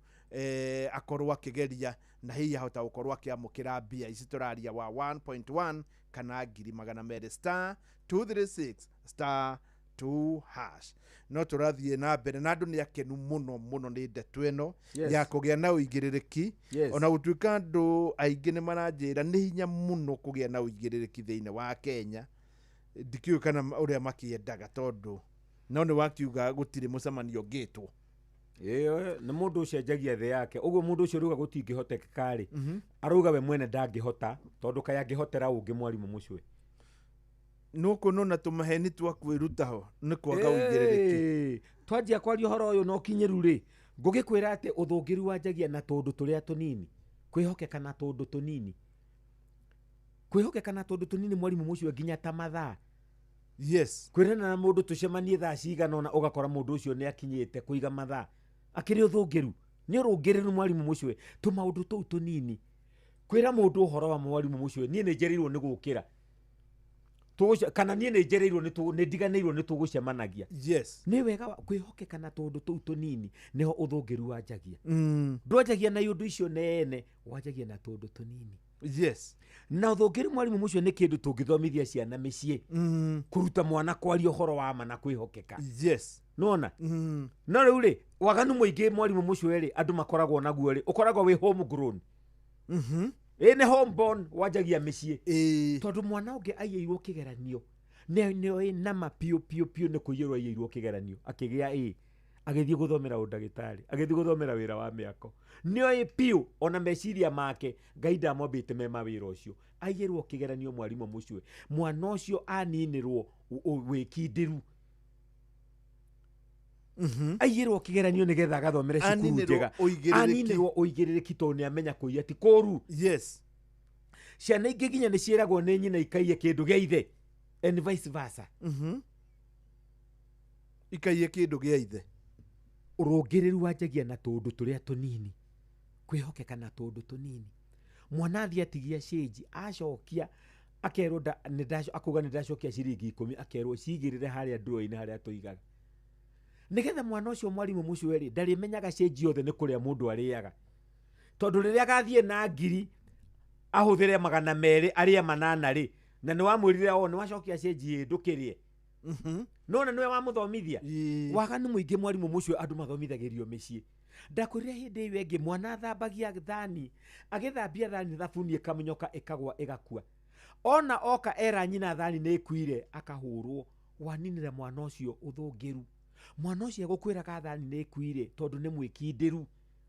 akorwo akĩgeria na hihi ahota gũkorwo akĩamũkĩra mbia ici tũraria wa 1.1 kana 200,000, star 236 star 2 hash. No tũrathiĩ na mbere na andũ nĩ akenu mũno mũno nĩ ndeto ĩno ya kũgĩa na ũigĩrĩrĩki. Ona gũtuĩka andũ aingĩ nĩ maranjĩra nĩ hinya mũno kũgĩa na ũigĩrĩrĩki thĩinĩ wa Kenya, ndikĩũĩ kana ũrĩa makĩendaga, tondũ no nĩ wakiuga gũtirĩ mũcemanio ũngĩtwo. Ĩyo nĩ mũndũ ũcenjagia thĩ yake ũguo. Mũndũ ũcio rauga gũtingĩhotekeka rĩ, arauga we mwene ndangĩhota, tondũ kaĩ angĩhotera ũngĩ, mwarimũ mũcwe? No kuonona tũmaheni twa kwĩruta ho nĩ kwaga ũigĩrĩrĩki. Twanjia kwaria ũhoro ũyũ na ũkinyĩru rĩ, ngũgĩkwĩra atĩ ũthũngĩru wanjagia na tũndũ tũrĩa tũnini, kwĩhokeka na tũndũ tũnini, kwĩhokeka na tũndũ tũnini, mwarimũ mũcio, nginya ta mathaa. Kwĩrana na mũndũ tũcemanie thaa cigana ũna, ũgakora mũndũ ũcio nĩ akinyĩte kũiga mathaa, akĩrĩ ũthũngĩru, nĩ ũrũngĩrĩru, mwarimũ mũcwe. Tũmaũndũ tũu tũnini, kwĩra mũndũ ũhoro wa mwarimũ mũcwe, niĩ nĩ njereirwo nĩ gũkĩra kana niĩ nĩ njereirwo nĩ ndiganĩirwo nĩ tũgũcemanagia. Nĩ wega kwĩhokeka na tũndũ tũu tũnini, nĩho ũthũngĩru wanjagia. Ndwanjagia na iũndũ icio nene, wanjagia na tũndũ tũnini. Na ũthũngĩru, mwarimũ mũcio, nĩ kĩndũ tũngĩthomithia ciana mĩciĩ, kũruta mwana kwaria ũhoro wa ma na kwĩhokeka. Nona no rĩu rĩ, waganu mũingĩ, mwarimũ mũcio rĩ, andũ makoragwo naguo rĩ, ũkoragwo wĩ home grown. Ĩ nĩ home born, wanjagia mĩciĩ. Tondũ mwana ũngĩ aiyĩirwo kĩgeranio, nĩoĩ nama piũ piũ piũ nĩ kũiyĩrwo aiyĩirwo kĩgeranio, akĩgĩa ĩ agĩthiĩ gũthomera ũndagĩtarĩ, agĩthiĩ gũthomera wĩra wa mĩako. Nĩoĩ piũ ona meciria make Ngai ndamwambĩte me mawĩra ũcio. Aiyĩrwo kĩgeranio, mwarimũ mũcio, mwana ũcio aninĩrwo wĩkindĩru. Aiyĩrwo kĩgeranio nĩgetha agathomere cukuru Aninĩrwo njega. ũigĩrĩrĩki. Aninĩrwo ũigĩrĩrĩki tondũ nĩ amenya kũiya ti kũru. Ciana ingĩ nginya nĩ ciĩragwo nĩ nyina ikaiye kĩndũ gĩa ithe and vice versa. Ikaiye kĩndũ gĩa ithe. Ũrũngĩrĩru wanjagia na tũndũ tũrĩa tũnini, kwĩhokeka na tũndũ tũnini. Mwana athiĩ atigia cĩnji, acokia akerwo akauga nĩ ndacokia ciringi 10, akerwo cigĩrĩre harĩa nduro-inĩ harĩa tũigaga, nĩgetha mwana ũcio, mwarimũ mũcio rĩ, ndarĩmenyaga cĩnji yothe nĩ kũrĩa mũndũ arĩaga, tondũ rĩrĩa agathiĩ na ngiri ahũthĩre 200 arĩe 8 rĩ, na nĩ wamwĩrire o nĩ wacokia cĩnji ĩ ndũkĩrĩe. Nona nĩwe wamũthomithia. Waganu mũingĩ, mwarimũ mũcio, andũ mathomithagĩrio mĩciĩ. Ndakwĩrire hĩndĩ ĩyo ĩngĩ mwana athambagia thani, agĩthambia thani thabuni ĩkamunyoka ĩkagwa ĩgakua. Ona oka era nyina thani nĩ ĩkuire akahũrwo. Waninĩra mwana ũcio ũthũngĩru. Mwana ũcio egũkwĩraga thani nĩ ĩkuire tondũ nĩ mwĩkindĩru,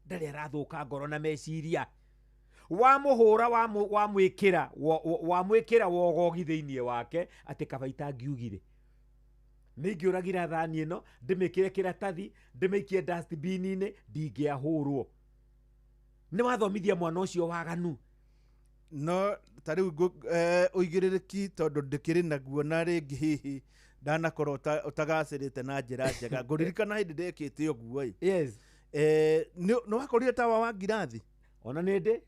ndarĩ arathũka ngoro na meciria. Wamũhũra wamwĩkĩra wamwĩkĩra wogogi thĩinĩ wake atĩ kaba itangiugire. Nĩingĩũragire thani ĩno ndĩmĩkĩre kĩratathi ndĩmĩikie dustbin-inĩ ndingĩahũrwo. Nĩ wathomithia mwana ũcio waganu. No ta rĩu ũigĩrĩrĩki tondũ ndĩkĩrĩ naguo na rĩngĩ hihi ndanakorwo ũtagacĩrĩte na njĩra njega. Ngũririkana hĩndĩ ndekĩte ũguo ĩ. Yes. Nĩ wakorire tawa wa ngirathi? Ona nĩ ndĩ.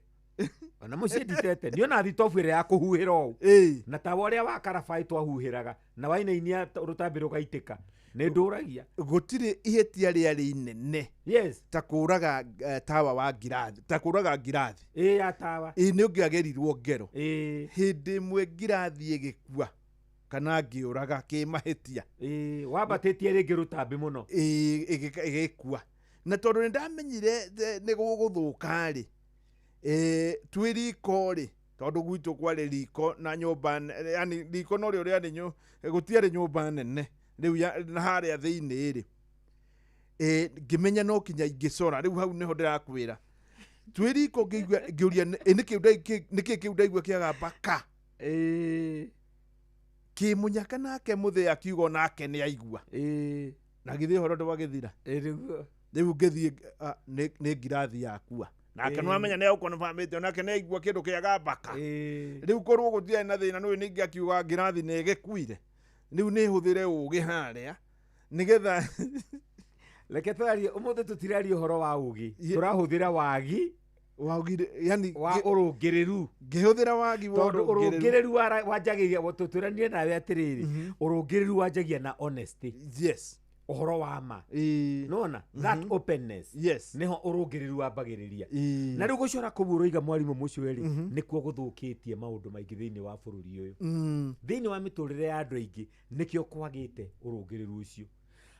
Ona mũciĩ nditete. Niona thitobu ĩrĩa ya kũhuhĩra ũũ. Na tawa ũrĩa wa karabai twahuhĩraga na wainainia rũtambĩ rũgaitĩka. Nĩ ndũragia. Gũtirĩ ihĩtia rĩarĩ inene. Yes. Ta kũraga tawa wa ngirathi. Ta kũraga ngirathi. Ĩ ya tawa. Ĩ nĩ ũngĩagerirwo ngero. Ĩ. Hĩndĩ ĩmwe ngirathi ĩgĩkua kana ngĩũraga kĩmahĩtia. Ĩ wambatĩtie rĩngĩ rũtambĩ mũno. Ĩ ĩgĩkua. Na tondũ nĩ ndamenyire nĩ gũgũthũka rĩ. Twĩ riko rĩ tondũ gwitũ kwarĩ riko na nyũmba, yani riko no rĩo rĩarĩ gũtiarĩ nyũmba nene rĩu na harĩa thĩinĩ rĩ. Ngĩmenya no kinya ingĩcora rĩu hau nĩho ndĩrakwĩra. Twĩ riko ngĩigua ngĩũria nĩkĩ kĩu ndaigua kĩagamba ka. Kĩmũnyaka nake mũthee akiuga nake nĩ aigua. Na githĩ ũhoro ndwagĩthira. Rĩu ngĩthiĩ nĩ ngirathi yakua. Nake nĩwamenya nĩ agũkonfamĩte onake nĩ aigua kĩndũ kĩagamba ka. Rĩu korwo gũtiarĩ na thĩna nĩũĩ ningĩ akiuga ngirathi nĩ ĩgĩkuire. Rĩu nĩ hũthĩre ũgĩ harĩa nĩgetha reke twarie ũmũthĩ tũtiraria ũhoro wa ũgĩ, tũrahũthĩra wagi yani wa ũrũngĩrĩru. Ngĩhũthĩra wagi wa tondũ ũrũngĩrĩru wanjagia tũtũranie nawe atĩrĩrĩ, ũrũngĩrĩru wanjagia na honesty. Yes. Ũhoro wa ma. Nona that openness. Yes. Niho ũrũngĩrĩru wambagĩrĩria. Na rĩu gũcora kũu ũroiga mwarimũ mũcio rĩ, nĩkuo gũthũkĩtie maũndũ maingĩ thĩinĩ wa bũrũri ũyũ. Thĩinĩ wa mĩtũrĩre ya andũ aingĩ nĩkĩo kwagĩte ũrũngĩrĩru ũcio.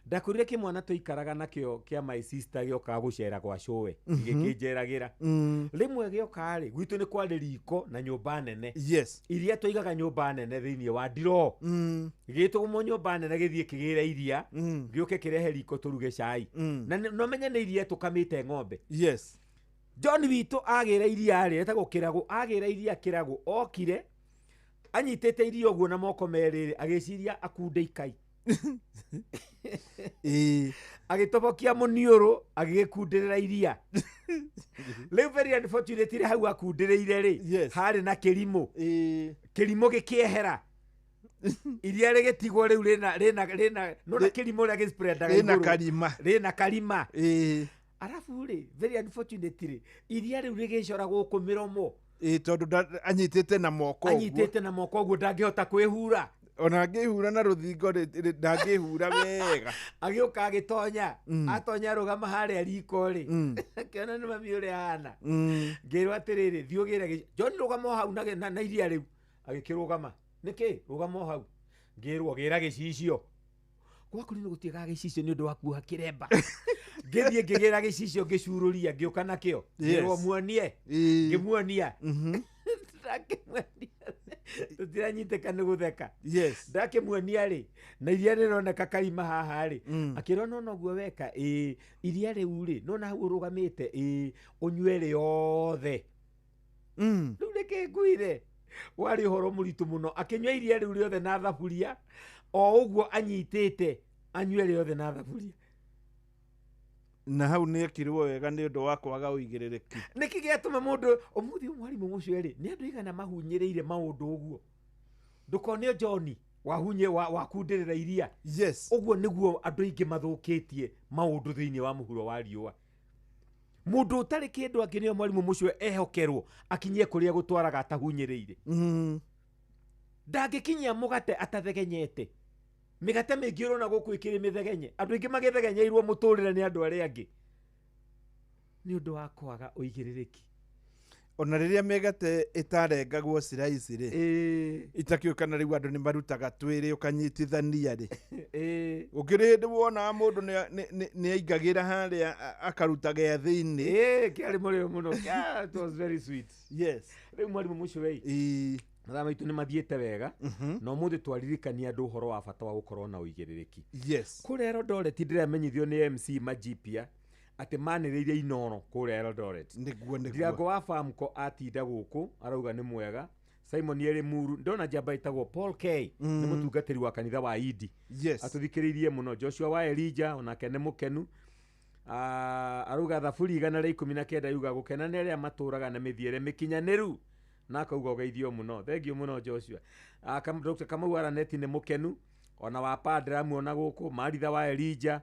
Ndakwĩrire kĩmwana tũikaraga nakĩo kĩa my sister gĩokaga gũcera gwa cũwe, gĩkĩnjeragĩra. Rĩmwe gĩoka rĩ, gwitũ nĩ kwarĩ riko na nyũmba nene. Yes. Iria tũigaga nyũmba nene thĩinĩ wa ndiroo. Gĩtũgũmwo nyũmba nene gĩthiĩ kĩgĩre iria, gĩũke kĩrehe riko tũruge cai. Na no menye nĩ iria tũkamĩte ng'ombe. Yes. John witũ agĩra iria rĩ, etagwo Kĩragũ, agĩra iria Kĩragũ, okire anyitĩte iria ũguo na moko merĩ rĩ, agĩciria akunde ikai. Agĩtobokia mũniũrũ agĩgĩkundĩrĩra iria. Rĩu very unfortunately hau akundĩrĩire rĩ, harĩ na kĩrimũ. Kĩrimũ gĩkĩehera. Iria rĩgĩtigwo rĩu rĩna nona kĩrimũ ũrĩa gĩspreadaga igũrũ. Rĩna karima. Rĩna karima. Arabu rĩ, very unfortunately iria rĩu rĩgĩcora gũkũ mĩromo. Tondũ anyitĩte na moko ũguo. Anyitĩte na moko ũguo ndangĩhota kwĩhura. Ona angĩhura na rũthingo ndangĩhura wega. Agĩũka agĩtonya, atonya rũgama harĩa riko rĩ, akĩona nĩ mami ũrĩa ahana. Ngĩrwo atĩrĩrĩ, thiĩ ũgĩre John rũgama o hau na iria rĩu. Agĩkĩrũgama. Nĩkĩ? Rũgama o hau. Ngĩrwo gĩra gĩcicio. Gwaku nĩ gũtiĩkaga gĩcicio nĩ ũndũ wa kuoha kĩremba. Ngĩthiĩ ngĩgĩra gĩcicio ngĩcurũria ngĩũka nakĩo. Ngĩrwo muonie. Ngĩmuonia. Ndakĩmuonia. Tũtiranyitĩka nĩ gũtheka. Yes. Ndakĩmuonia rĩ, na iria rĩroneka karima haha rĩ, akĩrwo no noguo weka, ĩ iria rĩu rĩ, nona hau ũrũgamĩte, ĩ ũnyue rĩothe. Rĩu nĩkĩ nguire? Warĩ ũhoro mũritũ mũno. Akĩnyua iria rĩu rĩothe na thaburia, o ũguo anyitĩte, anyue rĩothe na thaburia. Na hau nĩ ekirwo wega nĩ ũndũ wa kwaga ũigĩrĩrĩki. Nĩkĩ gĩatũma mũndũ ũmũthĩ mwarimũ mũcio rĩ, nĩ andũ igana mahunyĩrĩire maũndũ ũguo. Ndũkone John wahunye wakundĩrĩra iria. Yes. Ũguo nĩguo andũ aingĩ mathũkĩtie maũndũ thĩinĩ wa mũhuro wa riũa. Mũndũ ũtarĩ kĩndũ angĩ nĩo mwarimũ mũcio ehokerwo akinyie kũrĩa gũtwaraga atahunyĩrĩire. Ndangĩkinyia mũgate atathegenyete. Mĩgate mĩingĩ ũrona gũkũ ĩkĩrĩ mĩthegenye. Andũ aingĩ magĩthegenyeirwo mũtũrĩre nĩ andũ arĩa angĩ nĩ ũndũ wa kwaga ũigĩrĩrĩki. Ona rĩrĩa mĩgate ĩtarengagwo slice rĩ, itakĩũkana rĩu andũ nĩ marutaga twĩrĩ ũkanyitithania rĩ. Gũkĩrĩ hĩndĩ wonaga mũndũ nĩ aingagĩra harĩa akaruta gĩa thĩinĩ. Kĩarĩ mũrĩo mũno. It was very sweet. Yes. Rĩu mwarimũ mũcio ĩ, Mathaa maitũ nĩ mathiĩte wega, na ũmũthĩ twaririkania andũ ũhoro wa bata wa gũkorwo na ũigĩrĩrĩki. Kũrĩa Eldoret ndĩramenyithio nĩ MC Majipia atĩ manĩrĩire Inoro kũrĩa Eldoret. Nĩguo, nĩguo. Ndirango wa Famco atinda gũkũ arauga nĩ mwega. Simon Erimuru, ndona njamba ĩtagwo Paul K, nĩ mũtungatĩri wa kanitha wa Idi. Atũthikĩrĩirie mũno. Joshua wa Elijah onake nĩ mũkenu. Arauga thaburi 119 yuga gũkena nĩ arĩa matũraga na mĩthiĩre mĩkinyanĩru, na akauga ũgeithio mũno. Thengiũ mũno Joshua. Dr. Kamau Araneti nĩ mũkenu, ona wa Padre amuona gũkũ. Maritha wa Elijah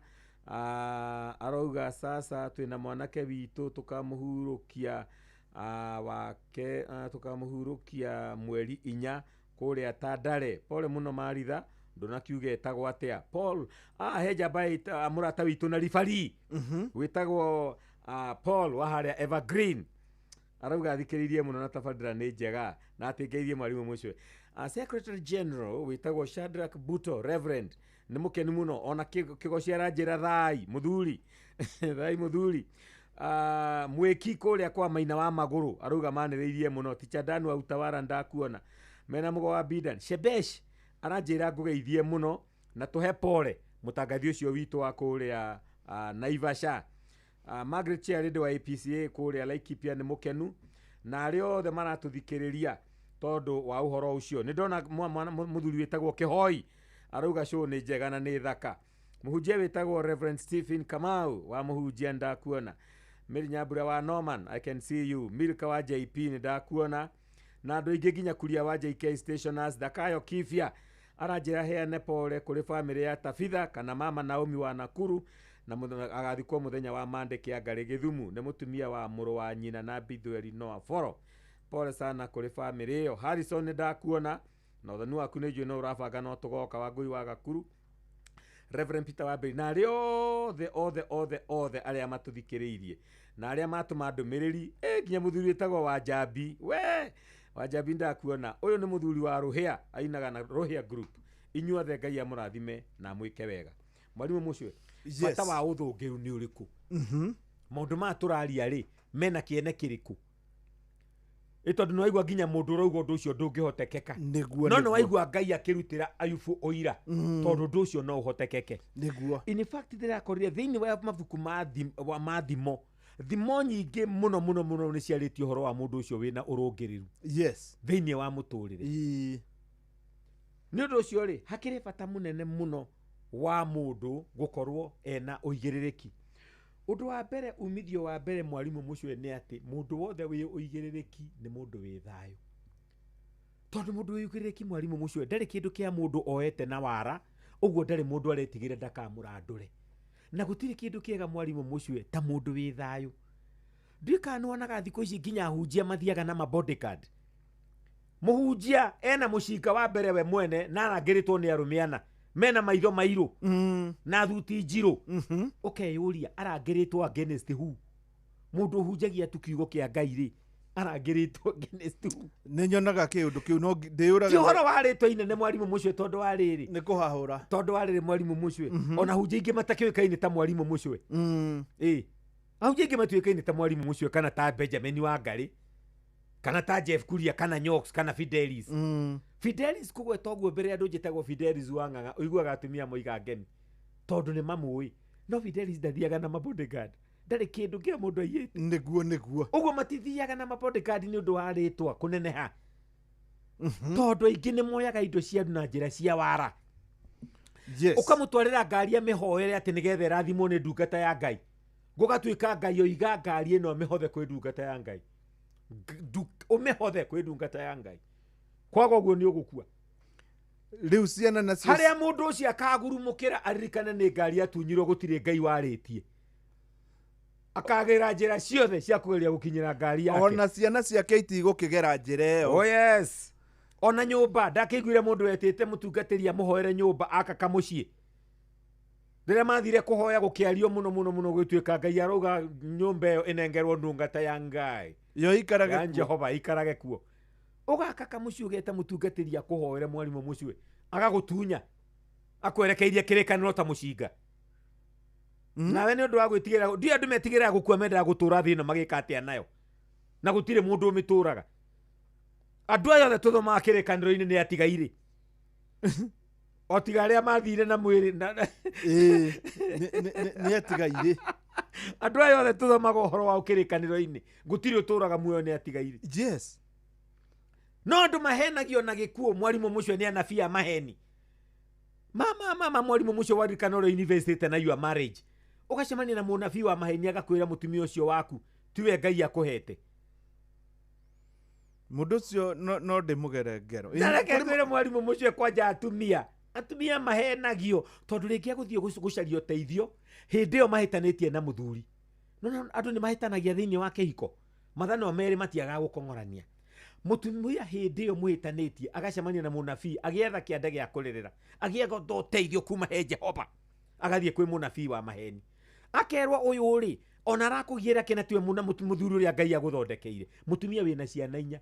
arauga sasa twĩna mwanake witũ tũkamũhurũkia wake tũkamũhurũkia mweri 4 kũrĩa Tandare. Pole mũno Maritha, ndũnakiuga etagwo atĩa. Paul he njamba mũrata witũ na ribari wĩtagwo Paul wa harĩa Evergreen arauga athikĩrĩirie mũno na tabarĩra nĩ njega na atĩ ngeithie mwarimũ mũcio. Secretary General wĩtagwo Shadrack Buto Reverend nĩ mũkenu mũno, ona kĩgoci aranjĩra thai mũthuri, thai mũthuri. Mwĩki kũrĩa kwa Maina wa Magũrũ arauga manĩrĩirie mũno. Ticha Dan wa Utawara ndakuona mena mũgo wa Bidan Shebesh aranjĩra ngũgeithie mũno na tũhe pole mũtangathi ũcio witũ wa kũrĩa Naivasha. Margaret Chairlady wa APCA kũrĩa Laikipia nĩ mũkenu, na arĩa othe maratũthikĩrĩria tondũ wa ũhoro ũcio. Nĩ ndona mũthuri wĩtagwo Kĩhoi arauga show nĩ njega na nĩ thaka. Mũhunjia wĩtagwo Reverend Stephen Kamau wa mũhunjia ndakuona. Mary Nyambura wa Norman, I can see you. Milka wa JP nĩ ndakuona, na andũ aingĩ nginya Kuria wa JK Stationers. Thakayo Kibia aranjĩra heane pole kũrĩ bamĩrĩ ya Tabitha kana mama Naomi wa Nakuru, na agathikwo mũthenya wa Mande Kĩangarĩ Gĩthumu, nĩ mũtumia wa mũrũ wa nyina na Bithweri Noah Foro. Pole sana kũrĩ bamĩrĩ ĩyo. Harrison nĩ ndakuona na ũthoni waku nĩ njũĩ no ũrabanga no tũgoka wa Ngũi wa Gakuru. Reverend Peter Wambiri na arĩa othe othe othe othe arĩa matũthikĩrĩirie na arĩa matũma ndũmĩrĩri, nginya mũthuri wĩtagwo Wanjambi, we Wanjambi ndakuona, ũyũ nĩ mũthuri wa Rũhĩa, ainaga na Rũhĩa Group. Inyuothe Ngai amũrathime na amwĩke wega. Mwarimũ mũcio, bata wa ũthũngĩru nĩ ũrĩkũ? Maũndũ maya tũraria rĩ, mena kĩene kĩrĩkũ? Ĩ tondũ nĩ waigua nginya mũndũ ũrauga ũndũ ũcio ndũngĩhotekeka. Nĩguo. No nĩ waigua Ngai akĩrutĩra Ayubu ũira tondũ ũndũ ũcio no ũhotekeke. In fact ndĩrakorire thĩinĩ wa mabuku ma thimo, thimo nyingĩ mũno mũno mũno nĩ ciarĩtie ũhoro wa mũndũ ũcio wĩna ũrũngĩrĩru thĩinĩ wa mũtũrĩre. Nĩ ũndũ ũcio rĩ, hakĩrĩ bata mũnene mũno wa mũndũ gũkorwo ena ũigĩrĩrĩki. Ũndũ wa mbere, umithio wa mbere mwarimũ mũcio, nĩ atĩ mũndũ wothe wĩ ũigĩrĩrĩki nĩ mũndũ wĩ thayũ, tondũ mũndũ wĩ ũigĩrĩrĩki mwarimũ mũcio ndarĩ kĩndũ kĩa mũndũ oete na wara ũguo, ndarĩ mũndũ aretigĩra ndakamũrandũre, na gũtirĩ kĩndũ kĩega mwarimũ mũcio ta mũndũ wĩ thayũ. Ndiũĩ kana nĩwonaga thikũ ici nginya ahunjia mathiaga na mabodyguard. Mũhunjia ena mũcinga wa mbere we mwene na arangĩrĩtwo nĩ arũme ana mena maitho mairũ na thuti njirũ. Ũkeyũria arangĩrĩtwo against who? Mũndũ ũhunjagia tu kiugo kĩa Ngai rĩ, arangĩrĩtwo against who? Nĩ nyonaga kĩũndũ kĩu no Ti ndĩyũraga. Ũhoro wa rĩtwa inene mwarimũ mũcio, tondũ wa rĩrĩ Nĩ kũhahũra. Tondũ wa rĩrĩ mwarimũ mũcio, ona hunjia ingĩ matakĩũĩkaine ta mwarimũ mũcio, ĩ ahunjia aingĩ matuĩkaine ta mwarimũ mũcio kana ta Benjamin wa Ngarĩ kana ta Jeff Kuria kana Nyox kana Fidelis. Fidelis kũgweta ũguo mbere ya andũ, njĩtagwo Fidelis wa Ng'ang'a, ũiguaga atumia moiga ngemi tondũ nĩ mamũĩ. No Fidelis ndathiaga na mabodyguard, ndarĩ kĩndũ kĩa mũndũ aiyĩte. Nĩguo, nĩguo. Ũguo matithiaga na mabodyguard nĩ ũndũ wa rĩtwa kũneneha, tondũ aingĩ nĩ moyaga indo cia andũ na njĩra cia wara. Ũkamũtwarĩra ngari amĩhoere atĩ nĩgetha ĩrathimwo nĩ ndungata ya Ngai, gũgatuĩka Ngai oiga ngari ĩno mĩhothe kwĩ ndungata ya Ngai. Ũmĩhothe kwĩ ndungata ya Ngai, kwaga ũguo nĩ ũgũkua. Rĩu ciana nacio Harĩa mũndũ ũcio akagurumũkĩra aririkane nĩ ngari atunyirwo, gũtirĩ Ngai warĩtie, akagĩra njĩra ciothe cia kũgeria gũkinyĩra ngari yake. Ona ciana ciake itigũkĩgera njĩra ĩyo. Oh yes, ona nyũmba ndakĩiguire mũndũ wetĩte mũtungatĩri amũhoere nyũmba aka kamũciĩ. Rĩrĩa mathire kũhoya gũkĩario mũno mũno mũno, gũtuĩka Ngai arauga nyũmba ĩyo ĩnengerwo ndungata ya Ngai yo ikarage ya kuo. Jehova ikarage kuo. Ũgaka kamũciĩ ũgeta mũtungatĩri akũhoere, mwarimũ mũciĩ agagũtunya akwerekeirie kĩrĩkanĩro ta mũcinga. Nawe nĩ ũndũ wa gwĩtigĩra, ndiũ andũ metigĩraga gũkua, mendaga gũtũra thĩ ĩno magĩka atĩa nayo, na gũtirĩ mũndũ ũmĩtũraga. Andũ aya othe tũthomaga kĩrĩkanĩro-inĩ nĩ atigairĩ. O tiga arĩa mathire na mwĩrĩ Ĩĩ, nĩ atigairĩ. Andũ aya othe tũthomaga ũhoro wao kĩrĩkanĩro-inĩ, gũtirĩ ũtũraga muoyo nĩ atigairĩ. Yes. No andũ mahenagio na gĩkuũ. Mwarimũ mũcio nĩ anabii a maheni. Mama mwarimũ mũcio waririkana ũrĩa university na your marriage. Ũgacemania na mũnabii wa maheni agakwĩra mũtumia ũcio waku tiwe Ngai akũhete. Mũndũ ũcio no ndĩmũgere ngero. Nareke kwĩre mwarimũ mũcio kwanja atumia. Atumia mahenagio tondũ rĩngĩ agũthiĩ gũcaria ũteithio hĩndĩ ĩyo mahĩtanĩtie na mũthuri. No andũ nĩ mahĩtanagia thĩinĩ wa kĩhiko. Mathanwa merĩ matiagaga gũkong'orania. Mũtumia hĩndĩ ĩyo mũhĩtanĩtie agacemania na mũnabii agĩetha kĩanda gĩa kũrĩrĩra, agĩetha ũteithio kuma he Jehova, agathiĩ kwĩ mũnabii wa maheni. Akerwo ũyũ rĩ ona arakũgiĩra kĩna tiwe mũthuri ũrĩa Ngai agũthondekeire. Mũtumia wĩna ciana inya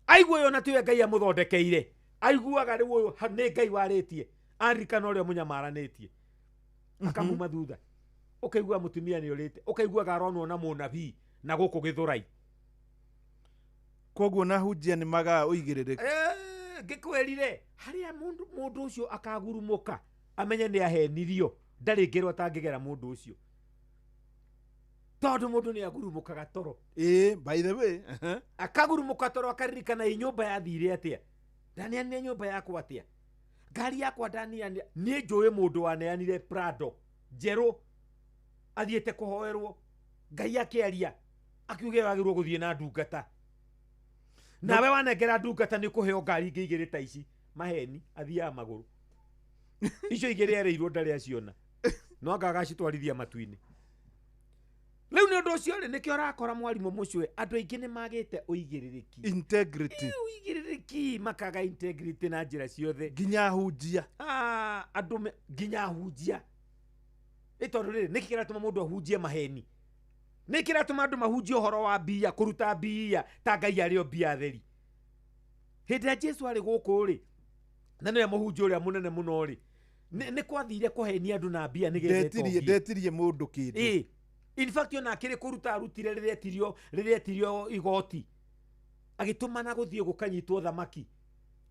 aigua ũyũ ona tiwe Ngai amũthondekeire, aiguaga rĩu ũyũ nĩ Ngai warĩtie, aririkana ũrĩa mũnyamaranĩtie, akamuma thutha. Ũkaigua mũtumia nĩ ũrĩte, ũkaiguaga aronwo na mũnabii na gũkũ Gĩthũrai. Koguo na hunjia nĩ magaga ũigĩrĩrĩki. Ngĩkwĩrire harĩa mũndũ ũcio akagurumũka amenye nĩ ahenirio, ndarĩ ngero atangĩgera mũndũ ũcio, tondũ mũndũ nĩ agurumũkaga toro. Ĩĩ, by the way. Akagurumũka toro akaririkana ĩ nyũmba yathire atĩa, ndaneanire nyũmba yakwa atĩa, ngari yakwa ndaneanire. Niĩ njũĩ mũndũ waneanire Prado njerũ athiĩte kũhoerwo, Ngai akĩaria akiuga wagĩrĩirwo gũthiĩ na ndungata, nawe wanengera ndungata nĩ ũkũheo ngari ingĩ igĩrĩ ta ici. Maheni, athiaga magũrũ. Icio igĩrĩ erĩirwo ndarĩ aciona, no anga agacitwarithia matu-inĩ. Rĩu nĩ ũndũ ũcio rĩ, nĩkĩo ũrakora mwarimũ mũcwe andũ aingĩ nĩ magĩte ũigĩrĩrĩki. Integrity. Ũigĩrĩrĩki, makaga integrity na njĩra ciothe. Nginya hunjia. Andũ nginya hunjia. Ĩ tondũ rĩrĩ, nĩkĩ kĩratũma mũndũ ahunjie maheni? Nĩ kĩratũma andũ mahunjie ũhoro wa mbia, kũruta mbia ta Ngai arĩ o mbia theri? Hĩndĩ ĩrĩa Jesu arĩ gũkũ rĩ, na nĩwe mũhunjia ũrĩa mũnene mũno rĩ, nĩ kwathire kũhenia andũ na mbia nĩgetha etongie. Ndetirie mũndũ kĩndũ. Ĩ, in fact ona akĩrĩ kũruta arutire rĩrĩa etirio igoti, agĩtũmana gũthiĩ gũkanyitwo thamaki,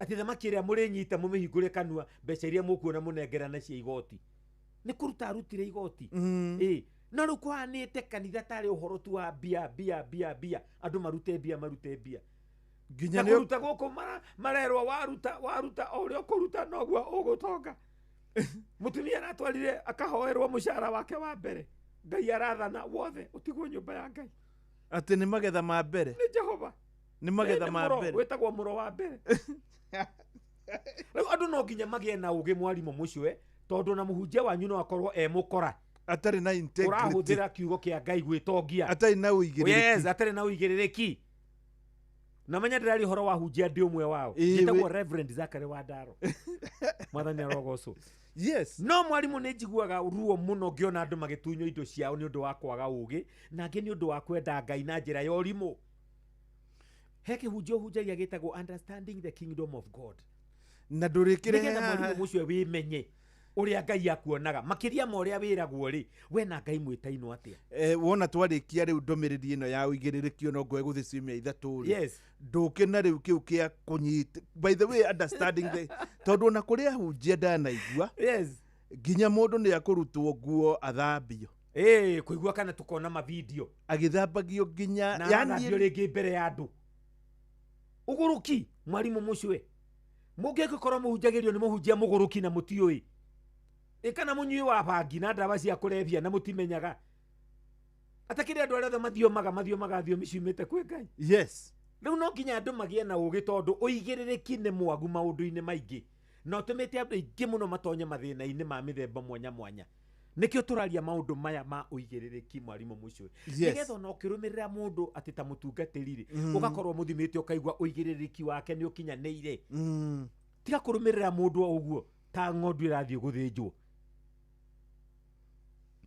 atĩ thamaki ĩrĩa mũrĩnyita mũmĩhingũre kanua, mbeca iria mũkuona mũnengerane cia igoti. Nĩ kũruta arutire igoti. Ĩ, no rĩu kũhanĩte kanitha tarĩ ũhoro tu wa mbia, mbia, mbia, mbia, andũ marute mbia, marute mbia. Nginya na kũruta gũkũ marerwo waruta, waruta, o ũrĩa ũkũruta noguo ũgũtonga. Mũtumia aratwarire akahoerwo mũcara wake wa mbere, Ngai arathana wothe ũtigwo nyũmba ya Ngai. Atĩ nĩ magetha ma mbere. Nĩ Jehova. Nĩ magetha ma mbere. Wĩtagwo mũro wa mbere. Rĩu andũ no nginya magĩe na ũgĩ mwarimũ mũcwe, tondũ na mũhunjia wanyu no akorwo e mũkora. Atarĩ na integrity. Ũrahũthĩra kiugo kĩa Ngai gwĩtongia. Atarĩ na ũigĩrĩrĩki. Yes, atarĩ na ũigĩrĩrĩki. Na menya ndĩraria ũhoro wa hunjia ndĩ ũmwe wao. Njĩtagwo Reverend Zachary Wandaro. Mwathani arogocwo. Yes. No mwarimũ nĩ njiguaga ruo mũno ngĩona andũ magĩtunywo indo ciao nĩ ũndũ wa kwaga ũgĩ, na angĩ nĩ ũndũ wa kwenda Ngai na njĩra ya ũrimũ. He kĩhunjio hunjagia gĩtagwo Understanding the Kingdom of God. Na ndũrĩkĩre Nĩgetha mwarimũ mũcio wĩmenye ũrĩa Ngai akuonaga, makĩria ma ũrĩa wĩragwo rĩ, we na Ngai mwĩtainwo atĩa? Wona twarĩkia rĩu ndũmĩrĩri ĩno ya ũigĩrĩrĩki ona ngwe gũthiĩ ciumia ithatũ rĩ. Yes. Ndũke na rĩu kĩu kĩa kũnyita. By the way, understanding the, tondũ ona kũrĩa hunjia ndanaigua. Yes. Nginya mũndũ nĩ akũrutwo nguo athambio. Kũigua kana tũkona mavideo. Agĩthambagio nginya, Na yani athambio rĩngĩ mbere ya andũ. Ũgũrũki, mwarimũ mũcwe. Mũngĩgĩkorwo mũhunjagĩrio nĩ mũhunjia mũgũrũki na mũtiũĩ. Kana mũnyui wa bangi na ndawa cia kũrebia na mũtimenyaga. Atakĩrĩ andũ arĩa othe mathiomaga thiomi ciumĩte kwĩ Ngai. Yes. Rĩu no nginya andũ magĩe na ũgĩ tondũ ũigĩrĩrĩki nĩ mwagu maũndũ-inĩ maingĩ. Na ũtũmĩte andũ aingĩ mũno matonye mathĩna-inĩ ma mĩthemba mwanya mwanya. Nĩkĩo tũraria maũndũ maya ma ũigĩrĩrĩki mwarimũ mũcwe. Yes. Nĩgetha ona ũkĩrũmĩrĩra mũndũ atĩ ta mũtungatĩri rĩ, ũgakorwo mũthimĩte ũkaigua ũigĩrĩrĩki wake nĩ ũkinyanĩire. Tiga kũrũmĩrĩra mũndũ o ũguo ta ng'ondu ĩrathiĩ gũthĩnjwo.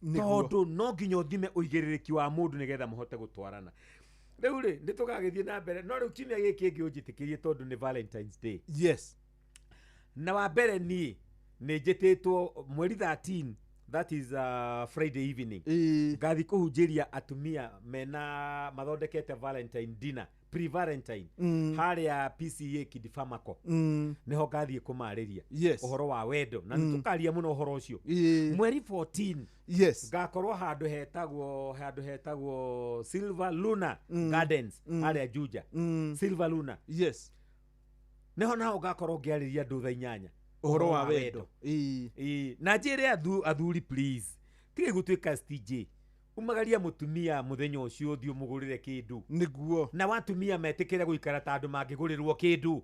Tondũ no nginya ũthime ũigĩrĩrĩki wa mũndũ nĩgetha mũhote gũtwarana. Rĩu rĩ, nĩ tũgagĩthiĩ na mbere, no rĩu kiumia gĩkĩ kĩngĩ ũnjĩtĩkĩrie tondũ nĩ Valentine's Day. Yes. Na wa mbere niĩ nĩ njĩtĩtwo mweri 13 That is Friday evening. Ngathi kũhunjĩria atumia mena mathondekete Valentine dinner, pre-Valentine, harĩa PCA Kidifamako. Nĩho ngathiĩ kũmarĩria ũhoro wa wendo na nĩ tũkaria mũno ũhoro ũcio. Mweri 14 ngakorwo handũ hetagwo Silver Luna Gardens harĩa Juja. Silver Luna. Nĩho naho ngakorwo ngĩarĩria andũ thaa 8 ũhoro wa wendo. Ĩĩ, na njĩre athuri, please, tigai gũtuĩka STJ. Umagaria mũtumia mũthenya ũcio, ũthiĩ ũmũgũrĩre kĩndũ. Na watumia metĩkĩre gũikara ta andũ mangĩgũrĩrwo kĩndũ,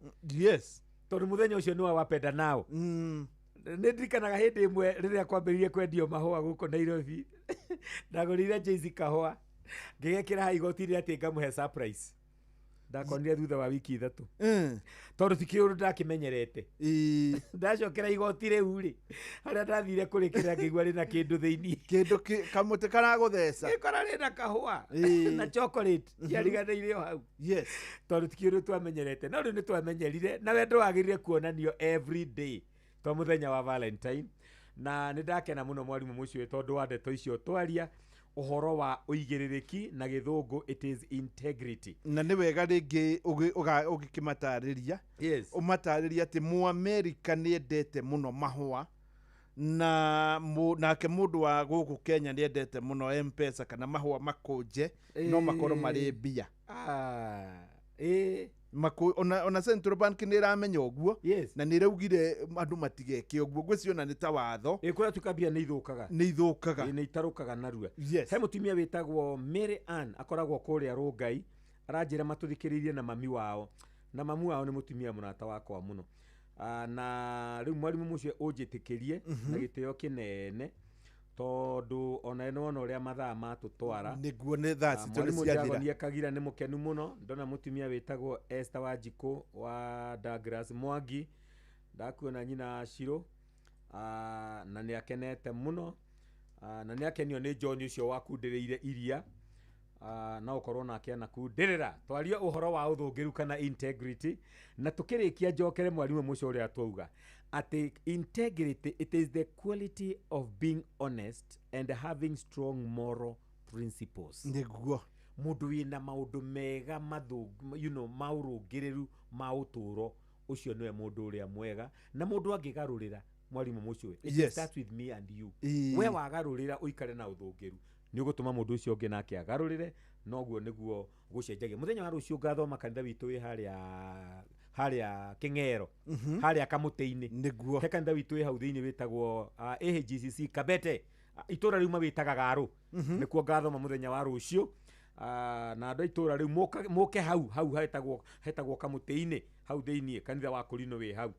tondũ mũthenya ũcio nĩ wa wapenda nao. Nĩ ndirikanaga hĩndĩ ĩmwe rĩrĩa kwambĩrĩirie kwendio mahũa gũkũ Nairobi, ndagũrĩire Jay-Z kahũa, ngĩgekĩra ha igoti-inĩ atĩ ngamũhe surprise. Ndakonire thutha wa wiki 3, tondũ ti kĩũndũ ndakĩmenyerete. Ndacokera igoti rĩu rĩ, harĩa ndathire kũrĩkĩra, ngĩigua rĩna kĩndũ thĩiniĩ. Kĩndũ kamũtĩ karagũtheca. Gĩkora rĩna kahũa na chocolate ciariganĩire o hau, tondũ ti kĩũndũ twamenyerete. No rĩu nĩ twamenyerire, na wendo wagĩrĩire kuonanio every day to mũthenya wa Valentine. Na nĩ ndakena mũno, mwarimũ mũcio, tondũ wa ndeto icio twaria ũhoro wa ũigĩrĩrĩki, na gĩthũngũ it is integrity. Na nĩ wega rĩngĩ ũgĩkĩmatarĩria, ũmatarĩrie atĩ Mũamerika nĩ endete mũno mahũa na nake mũndũ wa gũkũ Kenya nĩ endete mũno M-Pesa kana mahũa makũnje no makorwo marĩ mbia. Ah, ĩĩ. Ona Central Bank nĩ ĩramenya ũguo na nĩ ĩraugire andũ matigeke ũguo. Ngwĩciria ona nĩ ta watho. Ĩ, kũrĩa tuka mbia nĩ ithũkaga. Nĩ ithũkaga. Ĩ, nĩ itarũkaga narua. He mũtumia wĩtagwo Mary Ann, akoragwo kũrĩa Rũngai, aranjĩra matũthikĩrĩirie na mami wao, na mamu wao nĩ mũtumia mũrata wakwa mũno. Ah, na rĩu mwarimũ mũcio, ũnjĩtĩkĩrie na gĩtĩo kĩnene, tondũ ona nĩwona ũrĩa mathaa matũtwara. Nĩguo, nĩ thaa Ah, citũ nĩ mwarimũ ciathira. Jagonia Kagira nĩ mũkenu mũno. Ndona mũtumia wĩtagwo Esther Wanjikũ wa Douglas Mwangi, ndakuona nyina Shiro. Ah, na nĩ akenete mũno. Ah, na nĩ akenio nĩ John ũcio wakundĩrĩire iria. Ah, no ũkorwo nake anakundĩrĩra. Twarie ũhoro wa ũthũngĩru kana integrity, na tũkĩrĩkia njokere mwarimũ mũcio ũrĩa twauga atĩ integrity, it is the quality of being honest and having strong moral principles. Mũndũ wĩna maũndũ mega ma ũrũngĩrĩru ma ũtũũro, ũcio nĩwe mũndũ ũrĩa mwega na mũndũ angĩgarũrĩra. Mwarimũ mũcio, it starts with me and you. We wagarũrĩra ũikare na ũthũngĩru, nĩ ũgũtũma mũndũ ũcio ũngĩ nake agarũrĩre. Noguo nĩguo gũcenjagia. Mũthenya wa rũciũ ngathoma kanitha witũ wĩ harĩa Kĩng'ero, harĩa kamũtĩ-inĩ. He kanitha witũ wĩ hau thĩinĩ wĩtagwo AHGCC Kabete. Ah, itũra rĩu mawĩtaga Garũ. Nĩkuo ngathoma mũthenya wa rũciũ. Ah, na andũ a itũra rĩu mũke hau hetagwo kamũtĩ-inĩ hau thĩinĩ, kanitha wa Kũrinũ wĩ hau,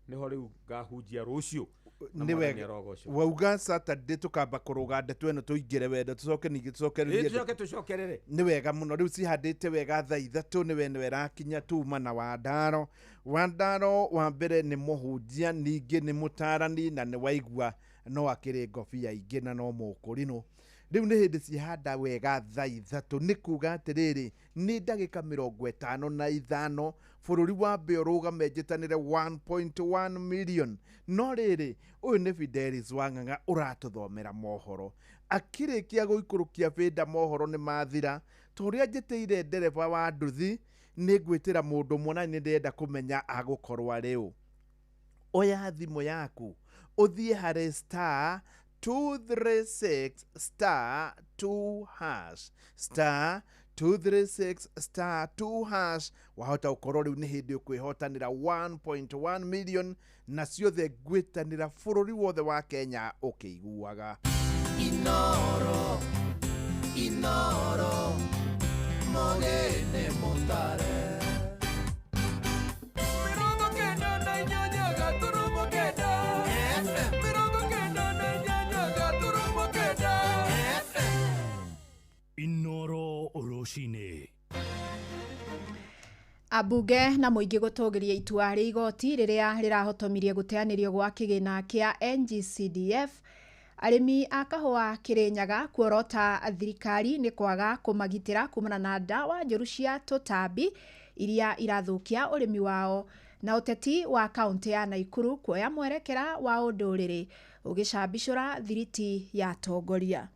nĩho rĩu ngahunjia rũciũ na Nĩ Mwathani wega. arogocwo. Wauga Saturday tũkamba kũrũga ndeto ĩno, tũingĩre wendo, tũcoke ningĩ tũcokererie. Tũcoke tũcokerere. Nĩ wega mũno. Rĩu cihandĩte wega thaa 3 nĩ we nĩwe ĩrakinya. Tuma na Wandaro. Wandaro wa mbere nĩ mũhunjia, ningĩ nĩ mũtarani, na nĩ waigua no akĩrĩ ngobia ingĩ na no mũkũrinũ. Rĩu nĩ hĩndĩ cihanda wega thaa 3, nĩ kuga atĩrĩrĩ, nĩ ndagĩka 55 bũrũri wambe ũrũgame njĩtanĩre 1.1 million. No rĩrĩ, ũyũ nĩ Fidelis Wang'ang'a ũratũthomera mohoro. Akĩrĩkia gũikũrũkia bĩnda, mohoro nĩ mathira. Ta ũrĩa njĩtĩire ndereba wa nduthi, nĩ ngwĩtĩra mũndũ ũmwe na nĩ ndĩrenda kũmenya agũkorwo arĩ ũ. Oya thimũ yaku, ũthiĩ harĩ *236*2#, *236*2#. Wahota gũkorwo rĩu nĩ hĩndĩ ũkwĩhotanĩra 1.1 million, na ciothe ngwĩtanĩra bũrũri wothe wa Kenya ũkĩiguaga. Inoro, Inoro, Mogene Mutare. 98.9 FM. 98.9 FM. Inoro rũcinĩ. Ambunge na mũingĩ gũtũgĩria itua rĩa igoti rĩrĩa rĩrahotomirie gũteanĩrio gwa kĩgĩna kĩa NGCDF. Arĩmi a kahũa Kĩrĩnyaga kuorota thirikari nĩ kwaga kũmagitĩra kumana na ndawa njũru cia tũtambi iria irathũkia ũrĩmi wao. Na ũteti wa kaũntĩ ya Naikuru kuoya mwerekera wa ũndũrĩrĩ. Ũgĩcambicũra thiriti ya atongoria.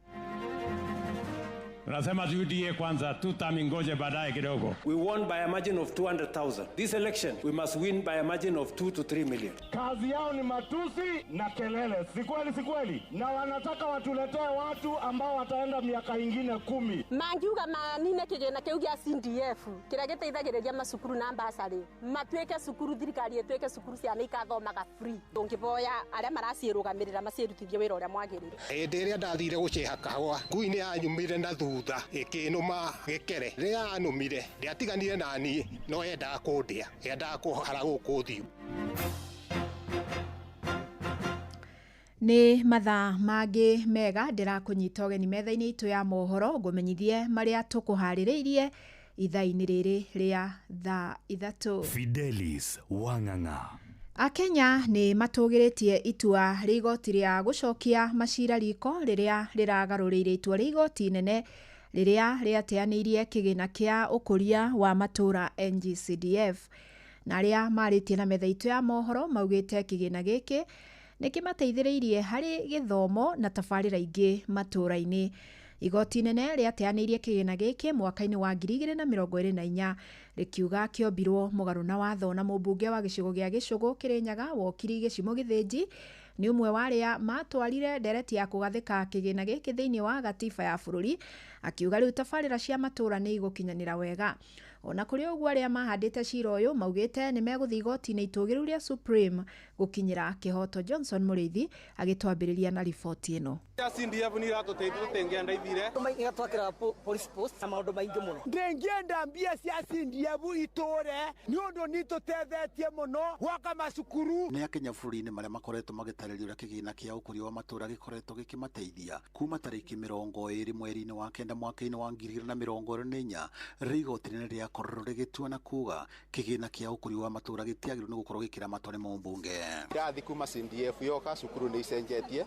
Tunasema UDA kwanza, tutamingoje baadaye kidogo. We won by a margin of 200,000. This election, we must win by a margin of 2 to 3 million. Kazi yao ni matusi na kelele, si kweli? Si kweli? Na wanataka watuletee watu ambao wataenda miaka ingine 10. Mangiuga manine kigina kiu gia CDF kiria giteithagiriria macukuru na bursary matuike cukuru, thirikari ituike cukuru ciana ikathomaga free. Tungiboya aria maracirugamirira macirutithie wira uria mwagiriire. Hindi iria ndathire guceha kahua, ngui ni yanyumire na thutha ikinuma gikere. Riria yanumire ndiatiganire na niĩ, no yendaga kũndĩa, yendaga kũhara gũkũ ũthiũ. Nĩ mathaa mangĩ mega ndĩrakũnyita ũgeni metha-inĩ itũ ya mohoro ngũmenyithie marĩa tũkũharĩrĩirie ithaa-inĩ rĩrĩ rĩa thaa 3. Fidelis Wang'ang'a. Akenya nĩ matũgĩrĩtie itua rĩa igoti rĩa gũcokia macira riko rĩrĩa rĩragarũrĩire itua rĩa igoti inene rĩrĩa rĩateanĩirie kĩgĩna kĩa ũkũria wa matũũra NGCDF. Na arĩa marĩtie na metha itũ ya mohoro maugĩte kĩgĩna gĩkĩ nĩ kĩmateithĩrĩirie harĩ gĩthomo na tabarĩra ingĩ matũũra-inĩ. Igoti inene rĩateanĩirie kĩgĩna gĩkĩ mwaka-inĩ wa 2024 rĩkiuga kĩombirwo mũgarũ na watho. Na mũmbunge wa gĩcigo gĩa Gĩcũgũ Kĩrĩnyaga Wokiri Gĩcimo Gĩthĩnji nĩ ũmwe wa arĩa matwarire ndereti ya kũgathĩka kĩgĩna gĩkĩ thĩinĩ wa gatiba ya bũrũri, akiuga rĩu tabarĩra cia matũũra nĩ igũkinyanĩra wega. Ona kũrĩ ũguo arĩa mahandĩte cira ũyũ maugĩte nĩ megũthiĩ igoti-inĩ itũgĩru rĩa Supreme gũkinyĩra kĩhoto. Johnson Mũrĩithi agĩtwambĩrĩria na riboti ĩno. CDF nĩ iratũteithia tũtingĩenda ithire igatwakĩra police post na maũndũ maingĩ mũno. Ndĩngĩenda mbia cia CDF itũre nĩ ũndũ nĩ tũtethetie mũno gwaka macukuru. Nĩ akenya bũrũri-inĩ marĩa makoretwo magĩtarĩria ũrĩa kĩgĩna kĩa ũkũria wa matũũra gĩkoretwo gĩkĩmateithia kuma tarĩki 20 mweri-inĩ wa 9 mwaka-inĩ wa 2024 rĩrĩa igoti inene rĩakorirwo rĩgĩtua na kuga kĩgĩna kĩa ũkũria wa matũũra gĩtiagĩrĩirwo nĩ gũkorwo gĩkĩramatwo nĩ mũmbunge. Irathi kuma CDF yoka cukuru nĩ icenjetie,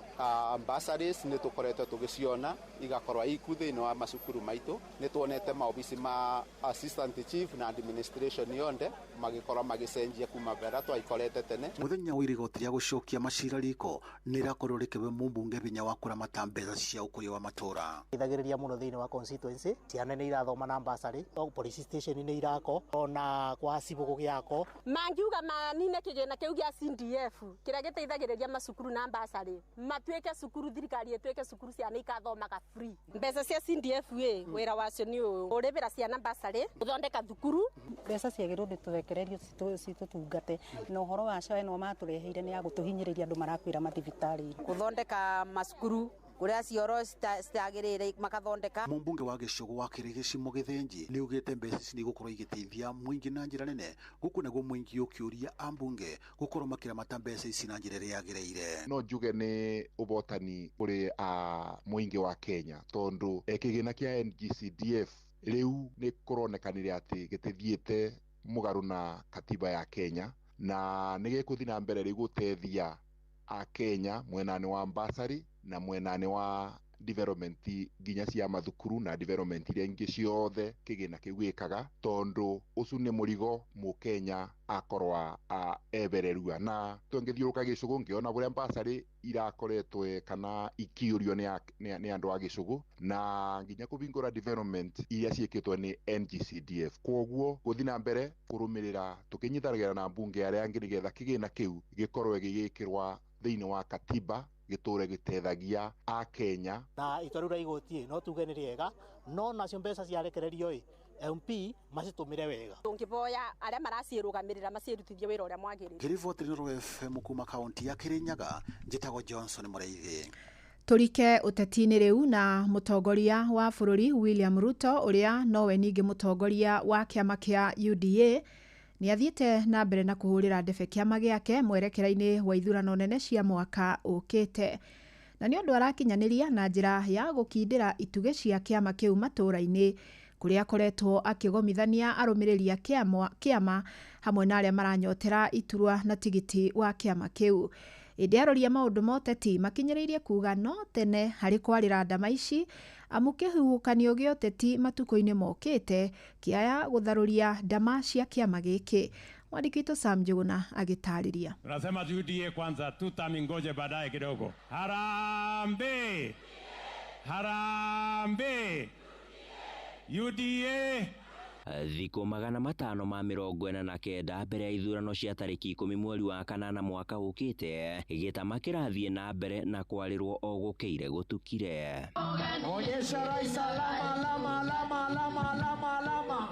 bursaries nĩ tũkoretwo tũgĩciona igakorwo iku thĩinĩ wa macukuru maitũ. Nĩ tuonete maobici ma assistant chief na administration yonthe magĩkorwo magĩcenjia kuma mbere twaikorete tene. Mũthenya wa igoti rĩa gũcokia macira riko nĩ rĩrakorirwo rĩkĩhe mũmbunge hinya wa kũramata mbeca cia ũkũria wa matũũra. Ithagĩrĩria mũno thĩinĩ wa constituency, ciana nĩ irathoma na bursary, police station nĩ irako ona kwa cibũ gũgĩako. Mangiuga manine kĩgĩna kĩu gĩa CDF kĩrĩa gĩteithagĩrĩria macukuru na bursary matuĩke cukuru, thirikari ĩtuĩke cukuru ciana ikathomaga free. Mbeca cia CDF ĩ wĩra wacio nĩ ũyũ, kũrĩhĩra ciana bursary, gũthondeka thukuru. Mbeca ciagĩrĩirwo nĩ tũrekererio citũtungate, na ũhoro wa SHA ĩno matũreheire nĩ ya gũtũhinyĩrĩria andũ marakwĩra mathibitarĩ-inĩ. Gũthondeka macukuru kũrĩa cioro citagĩrĩire makathondeka. Mũmbunge wa Gĩcũgũ wa Kĩrĩgĩcimo Gĩthĩnji nĩ ugĩte mbeca ici nĩ igũkorwo igĩteithia mũingĩ na njĩra nene, gũkũ naguo mũingĩ ũkĩũria ambunge gũkorwo makĩramata mbeca ici na njĩra ĩrĩa yagĩrĩire. No njuge nĩ ũbotani kũrĩ mũingĩ wa Kenya tondũ kĩgĩna kĩa NGCDF rĩu nĩ kũronekanire atĩ gĩtithiĩte mũgarũ na katiba ya Kenya na nĩ gĩkũthiĩ na mbere rĩu gũteithia Akenya mwena-inĩ wa bursary na mwena-inĩ wa development nginya cia mathukuru na development iria ingĩ ciothe kĩgĩna kĩu gĩkaga, tondũ ũcio nĩ mũrigo mũkenya akorwa ebererua. Na tũngĩthiũrũka Gĩcũgũ ngĩona ũrĩa bursary irakoretwe kana ikĩũrio nĩ andũ a Gĩcũgũ na nginya kũbingũra development iria ciĩkĩtwo nĩ NGCDF. Kwoguo gũthiĩ na mbere kũrũmĩrĩra tũkĩnyitanagĩra na mbunge arĩa angĩ nĩgetha kĩgĩna kĩu gĩkorwo gĩgĩkĩrwa thĩinĩ wa katiba gĩtũre gĩteithagia Akenya. Na itua rĩu rĩa igoti no tuge nĩ rĩega, no nacio mbeca ciarekererio ĩ MP macitũmĩre wega. Tũngĩboya arĩa maraciĩrũgamĩrĩra macirutithie wĩra ũrĩa mwagĩrĩire. Ngĩriboti Inooro FM kuma kaunti ya Kĩrĩnyaga, njĩtagwo Johnson Mũrĩithi. Tũrike ũteti-inĩ rĩu na mũtongoria wa bũrũri William Ruto ũrĩa nowe ningĩ mũtongoria wa kĩama kĩa UDA nĩ athiĩte na mbere na kũhũrĩra ndebe kĩama gĩake mwerekera-inĩ wa ithurano nene cia mwaka ũkĩte, na nĩ ũndũ arakinyanĩria na njĩra ya gũkindĩra itugĩ cia kĩama kĩu matũũra-inĩ kũrĩa akoretwo akĩgomithania arũmĩrĩri a kĩama hamwe na arĩa maranyotera iturwa na tigiti wa kĩama kĩu. Ĩndĩ aroria maũndũ ma ũteti makinyĩrĩirie kuga no tene harĩ kwarĩra ndama ici amu kĩhuhũkanio gĩa ũteti matukũ-inĩ mokĩte kĩaya gũtharũria ndama cia kĩama gĩkĩ. Mwandĩki witũ Sam Njuguna agĩtarĩria. Tunasema UDA kwanza, tutamingoje baadaye kidogo. Harambee! Harambee! UDA! Thikũ 549 mbere ya ithurano cia tarĩki 10 mweri wa kanana mwaka ũkĩte, gĩtama kĩrathiĩ na mbere na kwarĩrwo o gũkĩire gũtukire. Onyesha rais alama alama alama alama alama alama.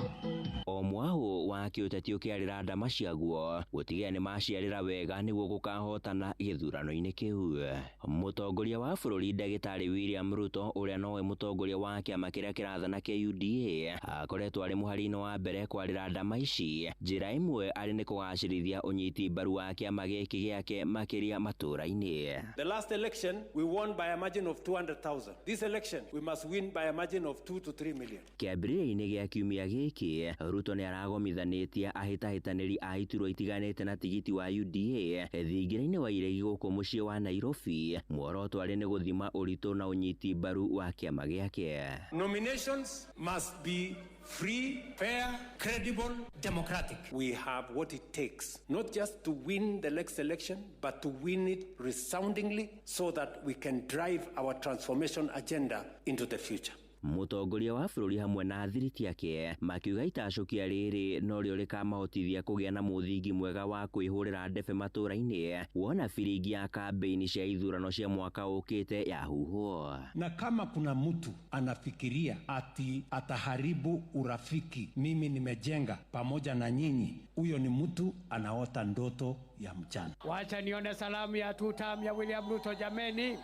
O mwahũ wa kĩũteti ũkĩarĩra ndama ciaguo gũtigĩrĩra nĩmaciarĩra wega nĩguo gũkahotana gĩthurano-inĩ kĩu. Mũtongoria wa bũrũri ndagĩtarĩ William Ruto ũrĩa nowe mũtongoria wa kĩama kĩrĩa kĩrathana kĩa UDA akoretwo arĩ mũhari-inĩ wa mbere kwarĩra ndama ici. Njĩra ĩmwe arĩ nĩ kũgacĩrithia ũnyiti mbaru wa kĩama gĩkĩ gĩake makĩria matũũra-inĩ. The last election we won by a margin of 200,000. This election we must win by a margin of 2 to 3 million. Kĩambĩrĩria-inĩ gĩa kiumia gĩkĩ Ruto nĩ aragomithanĩtie ahĩtahĩtanĩri a iturwa itiganĩte na tigiti wa UDA thingira-inĩ wa iregi gũkũ mũciĩ wa Nairobi. Muoroto arĩ nĩ gũthima ũritũ na ũnyiti mbaru wa kĩama gĩake. Nominations must be free, fair, credible, democratic. We have what it takes, not just to win the next election, but to win it resoundingly so that we can drive our transformation agenda into the future. Mũtongoria wa bũrũri hamwe na athiriti ake makiuga itacũkia rĩrĩ norĩo rĩkamahotithia kũgĩa na mũthingi mwega wa kwĩhũrĩra ndebe matũũra-inĩ wona biringi ya kambĩini cia ithurano cia mwaka ũkĩte yahuhwo. Na kama kuna mtu anafikiria ati ataharibu urafiki mimi nimejenga pamoja na nyinyi, huyo ni mtu anaota ndoto ya mchana. Wacha nione salamu ya tutam ya William Ruto jameni.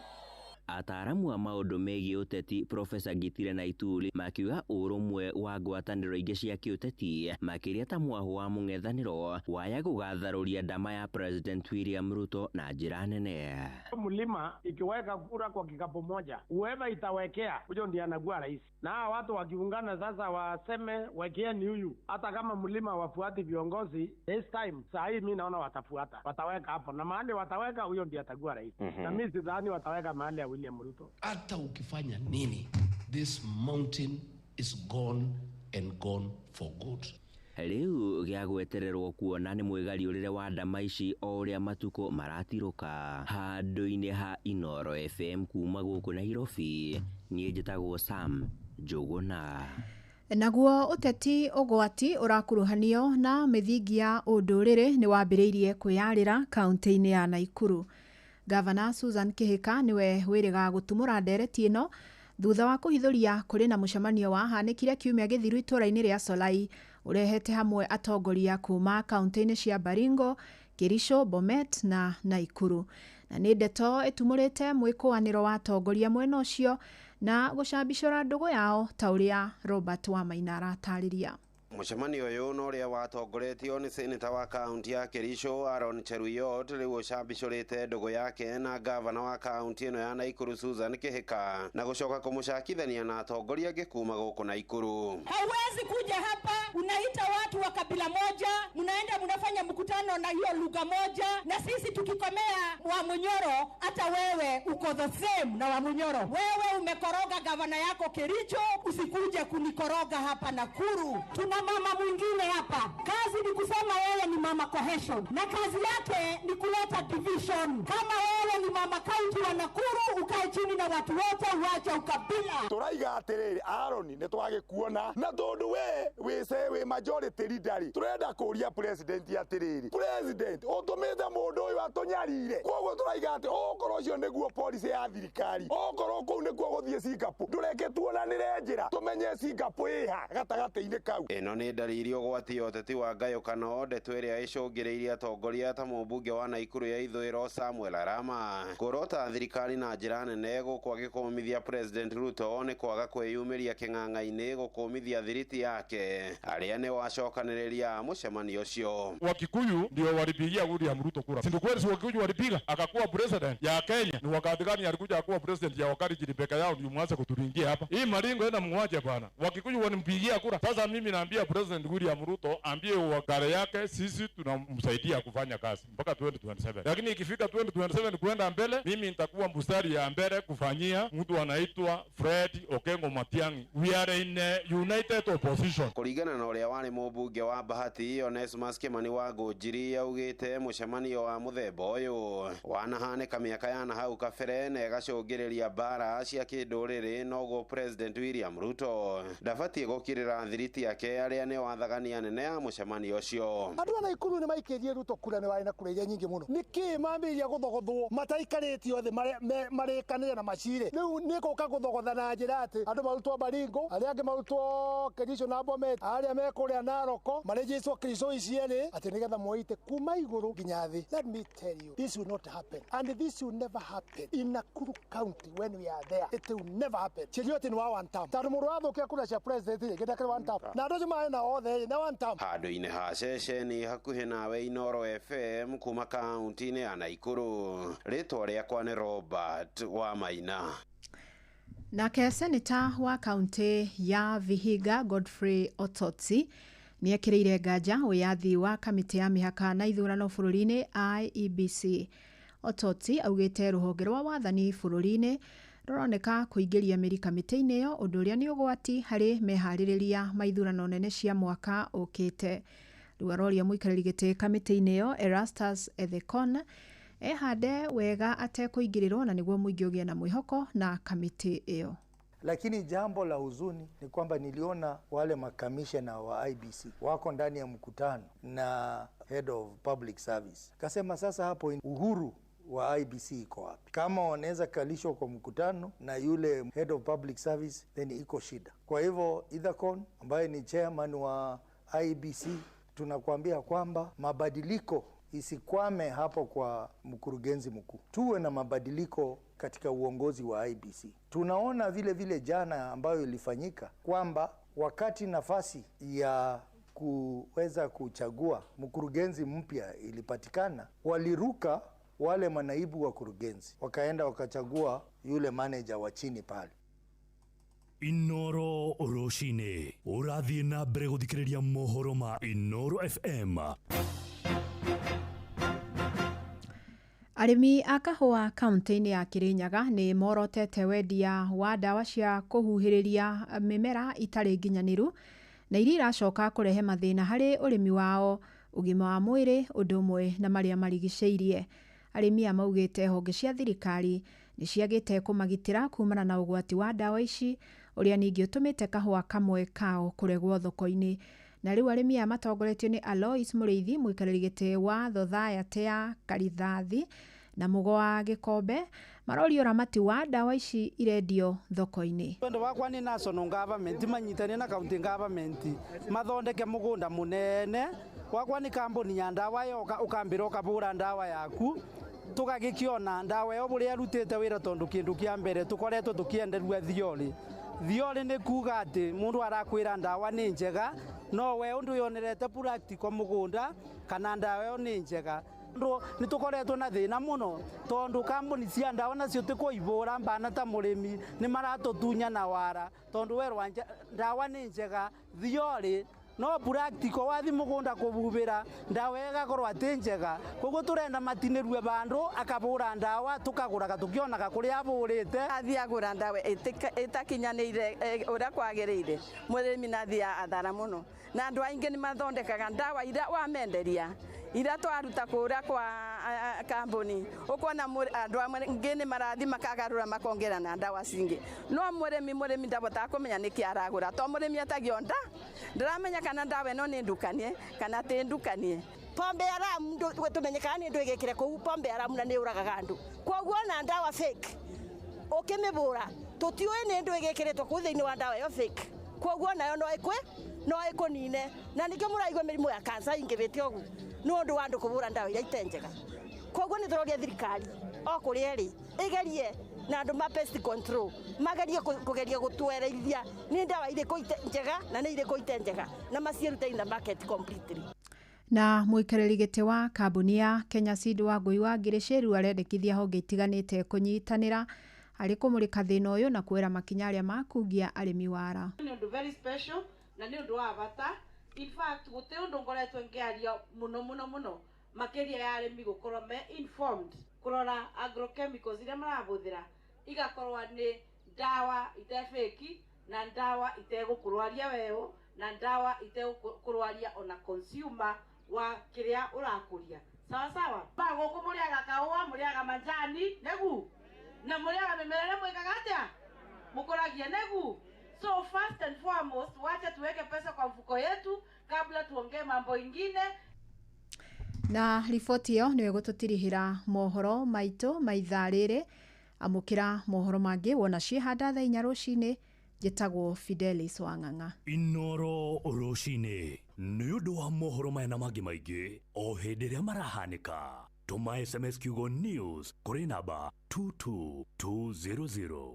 Ataaramu a maũndũ megiĩ ũteti Profesa Gitire na Ituri makiuga ũrũmwe wa ngwatanĩro ingĩ cia kĩũteti makĩria ta mwahũ wa mũng'ethanĩro waya gũgatharũria ndama ya President William Ruto na njĩra nene. Mlima ikiweka kura kwa kikapu moja, whoever itawekea huyo ndiye anakuwa rais. Na hawa watu wakiungana sasa waseme wekeeni huyu, hata kama mlima wafuati viongozi this time, saa hii mimi naona watafuata, wataweka hapo na mahali wataweka huyo ndiye atakuwa rais. Na mimi sidhani wataweka mahali ya William Ruto. Hata ukifanya nini, this mountain is gone and gone for good. Rĩu gĩa gwetererwo kuona nĩ mwĩgariũrĩre wa ndama ici o ũrĩa matukũ maratirũka. Handũ-inĩ ha Inoro FM kuma gũkũ Nairobi, niĩ njĩtagwo Sam Njuguna. Naguo ũteti ũgwati ũrakuruhanio na mĩthingi ya ũndũrĩrĩ nĩ wambĩrĩirie kwĩyarĩra kaunti-inĩ ya Naikuru. Gavana Susan Kihika niwe wĩrĩga gũtumũra ndereti ĩno thutha wa kũhithũria kũrĩ na mũcemanio wahanĩkire kiumia gĩthiru itũũra-inĩ rĩa Solai ũrehete hamwe atongoria kuma kaunti-inĩ cia Baringo, Kericho, Bomet na Naikuru. Na nĩ ndeto ĩtumũrĩte mwĩkũanĩro wa atongoria mwena ũcio na gũcambicũra ndũgũ yao ta ũrĩa Robert Wamaina aratarĩria. Mũcemanio ũyũ na ũrĩa watongoretio nĩ seneta wa kaunti ya Kericho Aaron Cheruiyot rĩu ũcambicũrĩte ndũgũ yake na gavana wa kaunti ĩno ya Naikuru Susan Kihika na gũcoka kũmũcakithania na atongoria angĩ kuma gũkũ Naikuru. Hauwezi kuja hapa unaita watu wa kabila moja, mnaenda mnafanya mkutano na hiyo lugha moja, na sisi tukikomea Wamunyoro, hata wewe uko the same na Wamunyoro. Wewe umekoroga gavana yako Kericho, usikuje kunikoroga hapa Nakuru. Tuna mama mwingine hapa, kazi ni kusema yeye ni mama cohesion, na kazi yake ni kuleta division. Kama wewe ni mama kaunti wa Nakuru, ukae chini na watu wote, uache ukabila. Turaiga atiriri Aaron ni twagikuona na tondu we wise we majority leader turenda kuria president atiriri president utumite mundu uyu atunyarire koguo turaiga ati okorwo ucio niguo policy ya thirikari okorwo kuu nikuo guthie Singapore ndureke tuonanire njira tumenye Singapore iha gatagati-ini kau. Ĩno nĩ ndariri ũgwati ya ũteti wa ngayũkano, ndeto ĩrĩa ĩcũngĩrĩirie atongoria ta mũmbunge wa Naikuru ya ithũĩro Samuel Arama kũrota thirikari na njĩra nene gũkũ agĩkũmithia President Ruto nĩ kwaga kwĩyumĩria kĩng'ang'a-inĩ gũkũmithia thiriti yake arĩa nĩ wacokanĩrĩria mũcemanio ũcio. Wakikuyu ndio walipigia William Ruto kura, si ndio kweli? Si Wakikuyu walipiga akakuwa president ya Kenya? Ni wakati gani alikuja akuwa president ya Wakalenjin peke yao ndio mwanze kuturingia hapa hii maringo enda muache bwana. Wakikuyu walimpigia kura. Sasa mimi naambia President William Ruto ambie wakare yake sisi tunamsaidia kufanya kazi mpaka 2027, lakini ikifika 2027 kwenda mbele, mimi nitakuwa mstari ya mbele. mbele kufanyia mtu anaitwa Fred Okengo Matiang'i. We are in a united opposition. Kũringana na ũrĩa warĩ mũmbunge wa Bahati Onesmus Kimani wa Ngũnjiri augĩte mũcemanio wa mũthemba ũyũ wanahanĩka mĩaka ya na hau kabere na ĩgacũngĩrĩria mbara cia kĩndũrĩrĩ, noguo President William Ruto ndabatiĩ gũkirĩra thiriti yake arĩa nĩo athagani anene a mũcemanio ũcio. Andũ a Naikuru nĩ maikĩrie Ruto kura, nĩ warĩ na kura iria nyingĩ mũno. Nĩkĩ mambĩrĩria gũthogothwo mataikarĩtio thĩ marĩkanĩre na macire? Rĩu nĩ gũka gũthogotha na njĩra atĩ andũ marutwo Baringo, arĩa angĩ marutwo Kericho na Bomet, arĩa me kũrĩa Naroko marĩnjĩcwo Kericho icierĩ, atĩ nĩgetha moite kuma igũrũ nginya thĩ. Let me tell you, this will not happen and this will never happen in Nakuru County. When we are there, it will never happen. Cheruiyot nĩ wa one term, tondũ mũndũ wathũkia kura cia president rĩ gĩndakĩrĩ one term, na andũ acio marĩ na othe nĩ one term. Handũ-inĩ ha ceceni hakuhĩ nawe Inooro FM kuma kaunti-inĩ ya Naikuru, rĩtwa rĩakwa nĩ Robert wa Maina. Nake seneta wa kaunti ya Vihiga Godfrey Ototsi nĩ ekĩrĩire nganja wĩyathi wa kamĩtĩ ya mĩhaka na ithurano bũrũri-inĩ IEBC. Ototsi augĩte rũhonge rwa wathani bũrũri-inĩ rũroneka kũingĩria mĩri kamĩtĩ-inĩ ĩyo, ũndũ ũrĩa nĩ ũgwati harĩ meharĩrĩria ma ithurano nene cia mwaka ũkĩte. Rĩu aroria mũikarĩri gĩtĩ kamĩtĩ-inĩ ĩyo Erastus Ethekon ehande wega atekũingĩrĩrwo na nĩguo mũingĩ ũgĩe na mwĩhoko na kamĩtĩ ĩyo. Lakini jambo la huzuni ni kwamba niliona wale makamishna wa IBC wako ndani ya mkutano na head of public service, kasema sasa hapo uhuru wa IBC iko wapi? Kama wanaweza kalishwa kwa mkutano na yule head of public service, then iko shida. Kwa hivyo Ethekon ambaye ni chairman wa IBC, tunakuambia kwamba mabadiliko isikwame hapo kwa mkurugenzi mkuu. Tuwe na mabadiliko katika uongozi wa IBC. Tunaona vile vile jana ambayo ilifanyika kwamba wakati nafasi ya kuweza kuchagua mkurugenzi mpya ilipatikana, waliruka wale manaibu wakurugenzi, wakaenda wakachagua yule manager wa chini pale. Inooro rũcinĩ ũrathiĩ na mbere gũthikĩrĩria mohoro ma Inooro FM. Arĩmi a kahũa kaunti-inĩ ya Kirinyaga nĩ morotete wendia wa ndawa cia kũhuhĩrĩria mĩmera itarĩ nginyanĩru na iria iracoka kũrehe mathĩna harĩ ũrĩmi wao, ũgima wa mwĩrĩ ũndũ ũmwe na marĩa marigicĩirie. Arĩmi aya maugĩte honge cia thirikari nĩ ciagĩte kũmagitĩra kumana na ũgwati wa ndawa ici, ũrĩa ningĩ ũtũmĩte kahũa kamwe kao kũregwo thoko-inĩ. Na rĩu arĩmi aya matongoretio nĩ Alois Mũrĩithi, mũikarĩri gĩtĩ wa Thothayatĩ ya Karithathi na Mũgo wa Gĩkombe, maroria ũramati wa ndawa ici irendio thoko-inĩ. Wendo wakwa nĩ national government manyitane na county government mathondeke mũgũnda mũnene. Wakwa nĩ kambuni ya ndawa yoka ũkambĩra ũkabũra ndawa yaku, tũgagĩkĩona ndawa ĩyo bũrĩa ĩrutĩte wĩra, tondũ kĩndũ kĩa mbere tũkoretwo tũkĩenderua thiorĩ. Thiorĩ nĩ kuga atĩ mũndũ arakwĩra ndawa nĩ njega, no we ũndũ yonerete practical mũgũnda kana ndawa ĩyo nĩ njega. Nĩ tũkoretwo na thĩna mũno tondũ kambuni cia ndawa nacio tĩkũibũra mbana ta mũrĩmi nĩ maratũtunya na wara, tondũ werwa ndawa nĩ njega thiorĩ, no practical wathi mũgũnda kũbubĩra ndawa ĩgakorwo atĩ njega. Koguo tũrenda matinĩrue bandũ akabũra ndawa tũkagũraga tũkĩonaga kũrĩa abũrĩte. Athiĩ agũra ndawa ĩtakinyanĩire ũrĩa kwagĩrĩire, mũrĩmi na athiĩ athara mũno, na andũ aingĩ nĩ mathondekaga ndawa iria wamenderia iria twaruta kũrĩa kwa kambuni, ũkona andũ angĩ nĩ marathi makagarũra makongera na ndawa cingĩ, no mũrĩmi ndabotaga kũmenya nĩkĩ aragũra, to mũrĩmi etagio nda ndaramenya kana ndawa ĩno nĩ ndukanie kana ti ndukanie. Pombe ya ramu tũmenye kana nĩ ndũ ĩgĩkĩre kũu, pombe ya ramu na nĩ yũragaga andũ, koguo ona ndawa fake ũkĩmĩbũra tũtiũĩ nĩ ndũ ĩgĩkĩrĩtwo kũu thĩinĩ wa ndawa ĩyo fake, koguo nayo no ĩkwe no ĩkũnine, na nĩkĩo mũraigua mĩrimũ ya kansa ingĩbĩte ũguo nĩ ũndũ wa andũ kũbũra ndawa iria ite njega. Koguo nĩ tũroria thirikari o kũrĩa ĩrĩ ĩgerie na andũ ma pest control magerie kũgeria gũtwereithia nĩ ndawa irĩkũ njega na nĩ irĩkũ ite njega, na maciĩrute in the market completely. Na mũikarĩri gĩtĩ wa kambuni ya Kenya Seed Wangũi wa Ngĩrĩcĩru arendekithia honge itiganĩte kũnyitanĩra harĩ kũmũrĩka thĩna ũyũ na kuoera makinya arĩa makungia arĩmi wara. Nĩ ũndũ very special na nĩ ũndũ wa bata. In fact, gũtirĩ ũndũ ngoretwo ngĩaria mũno mũno mũno makĩria ya arĩmi gũkorwo me informed kũrora agrochemicals iria marahũthĩra Igakorwa nĩ ndawa ite fake na ndawa itegũkũrwaria weũ na ndawa itegũkũrwaria ona consumer wa kĩrĩa ũrakũria. Sawa sawa. Ba gũkũ mũrĩaga kahũa, mũrĩaga manjani, nĩgu? Na mũrĩaga mĩmera ĩrĩa mwĩkaga atĩa? Mũkũragia, nĩgu? So first and foremost, wacha tuweke pesa kwa mfuko yetu kabla tuongee mambo ingine. Na riboti ĩyo nĩyo ĩgũtũtirihĩra mohoro maitũ ma ithaa rĩrĩ. Amũkĩra mohoro mangĩ wona ciĩhanda thaa 4 rũcinĩ. Njĩtagwo Fidelis Wang'ang'a. Inoro rũcinĩ nĩ ũndũ wa mohoro maya na mangĩ maingĩ o hĩndĩ ĩrĩa marahanĩka. Tũma SMS kiugo news kũrĩ namba 22200.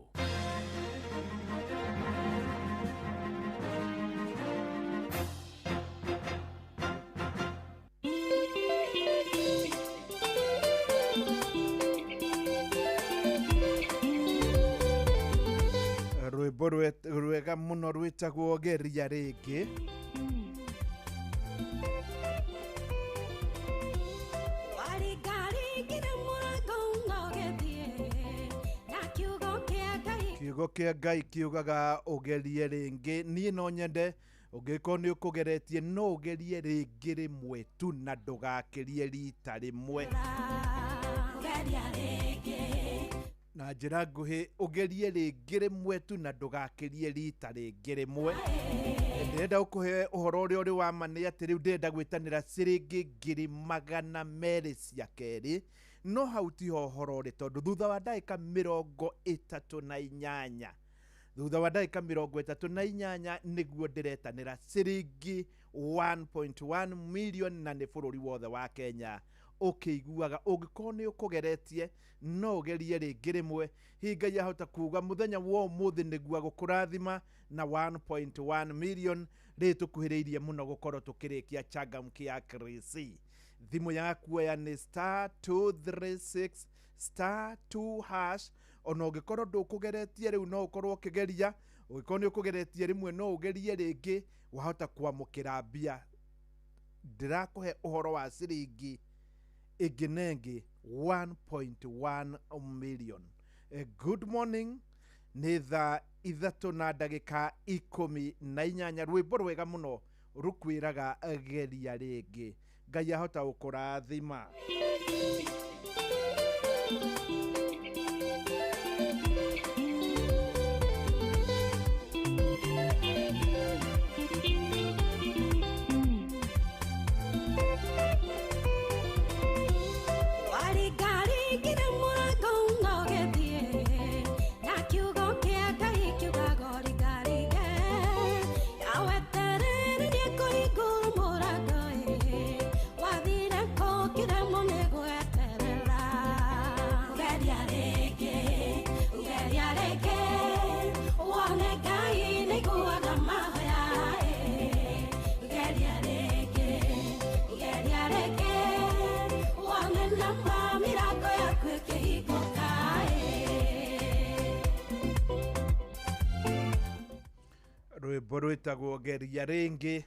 Rwĩmbo rwega mũno rwĩtagwo Geria Rĩngĩ. Kiugo kĩa Ngai kiugaga ũgerie rĩngĩ. Niĩ no nyende ũngĩkorwo nĩ ũkũgeretie no ũgerie rĩngĩ rĩmwe tu na ndũgakĩrie rita rĩmwe. Na njĩra nguhĩ ũgerie rĩngĩ rĩmwe tu na ndũgakĩrie rita rĩngĩ rĩmwe. Ndĩrenda gũkũhe ũhoro ũrĩa ũrĩ wa ma nĩ atĩ rĩu ndĩrenda gwĩtanĩra ciringi 200,000 cia kerĩ. No hau tiho ũhoro ũrĩ, tondũ thutha wa ndagĩka 38, thutha wa ndagĩka 38 nĩguo ndĩretanĩra ciringi 1.1 million na nĩ bũrũri wothe wa Kenya ũkĩiguaga. Ũngĩkorwo nĩ ũkũgeretie no ũgerie rĩngĩ rĩmwe. Hihi Ngai ahota kuga mũthenya wa ũmũthĩ nĩguo agũkũrathima na 1.1 million. Rĩ tũkuhĩrĩirie mũno gũkorwo tũkĩrĩkia Changamkia Krisi. Thimũ yaku oya nĩ star 236 star 2 hash. Ona ũngĩkorwo ndũkũgeretie rĩu no ũkorwo ũkĩgeria. Ũngĩkorwo nĩ ũkũgeretie rĩmwe no ũgerie rĩngĩ, wahota kwamũkĩra mbia. Ndĩrakũhe ũhoro wa ciringi ĩngĩ na ĩngĩ 1.1 million. Good morning. Nĩ thaa 3:18. Rwĩmbo rwega mũno rũkwĩraga geria rĩngĩ. Ngai ahota gũkũrathima. Rwĩmbo rwĩtagwo Geria Rĩngĩ.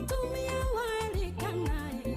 Tumia wali kanae.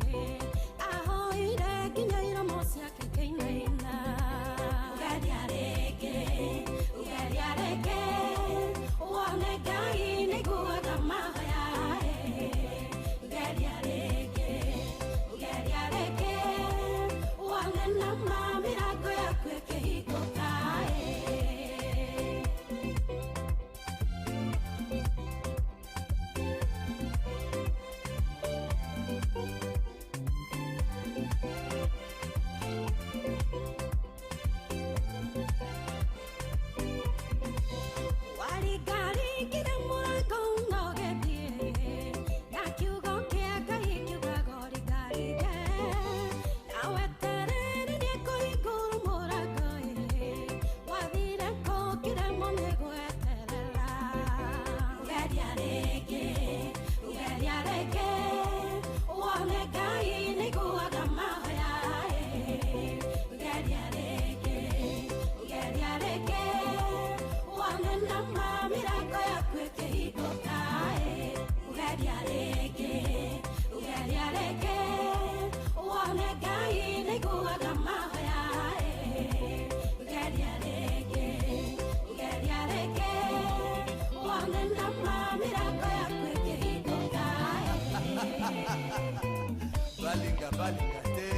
Balinga te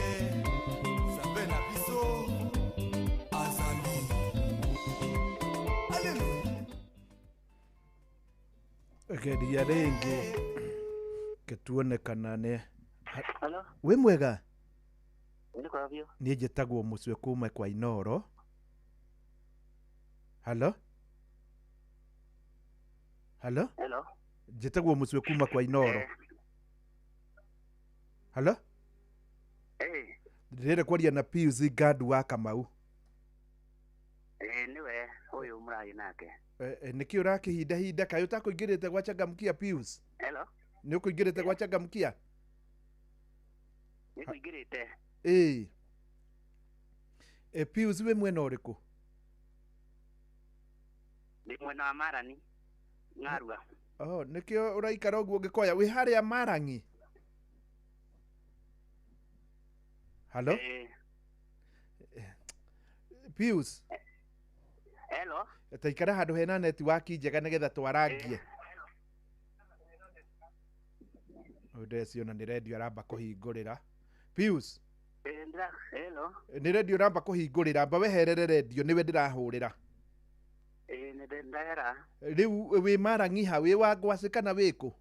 Nzambe na biso azali. Aleluya. Geria rĩngĩ ke tuone kana nĩ. Hello? Wĩ mwega? Nĩ kwa biũ. Niĩ njĩtagwo Mũcwe kuma kwa Inoro. Halo, halo. Hello? Njĩtagwo Mũcwe kuma kwa Inoro. Halo. Eh, ndĩrenda kwaria na Pius Ngandu wa Kamau. Eh, nĩwe ũyũ mũraria nake. Nĩkĩ ũrakĩhindahinda? Kaĩ ũtakũingĩrĩte gwa Changamkia, Pius? Hello? Nĩ ũkũingĩrĩte gwa Changamkia? Nĩ kũingĩrĩte. Ĩĩ. Pius, wĩ mwena ũrĩkũ? Ndĩ mwena wa Marani. Ng'arua. Oh, nĩkĩo ũraikara ũguo ũngĩkoya wĩ harĩa Marang'i. Halo? Eh, Pius, hello? ta ikara handũ hena netiwaki njega nĩgetha twarangie. Ũyũ ndĩreciona nĩ redio aramba kũhingũrĩra. Pius, Eh, ndĩra hello? nĩ redio ũramba kũhingũrĩra, amba weherere redio, nĩwe ndĩrahũrĩra. Eh, nĩ ndahera. Rĩu wĩ Marang'i ha? Wĩ wa Ngwacĩ kana wĩ kũ?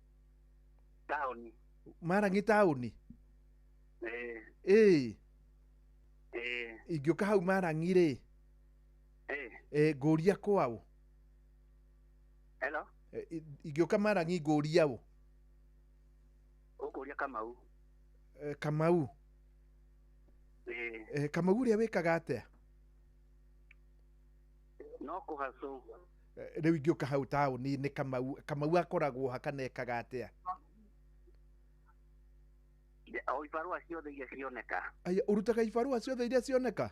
Taũni. Marang'i taũni? Eh, Ĩĩ. eh, Ingĩũka hau Marang'i rĩ, eh, ngũria kwaũ? Hello? Ingĩũka Marang'i ngũria ũ? Ũkũria Kamau. Kamau. Eh, Kamau ũrĩa wĩkaga atĩa? No kũhacũ. Rĩu ingĩũka hau taũni-inĩ Kamau, Kamau akoragwo ha kana ekaga atĩa? O ibarũa ciothe iria cioneka. Aya, ũrutaga ibarũa ciothe iria cioneka?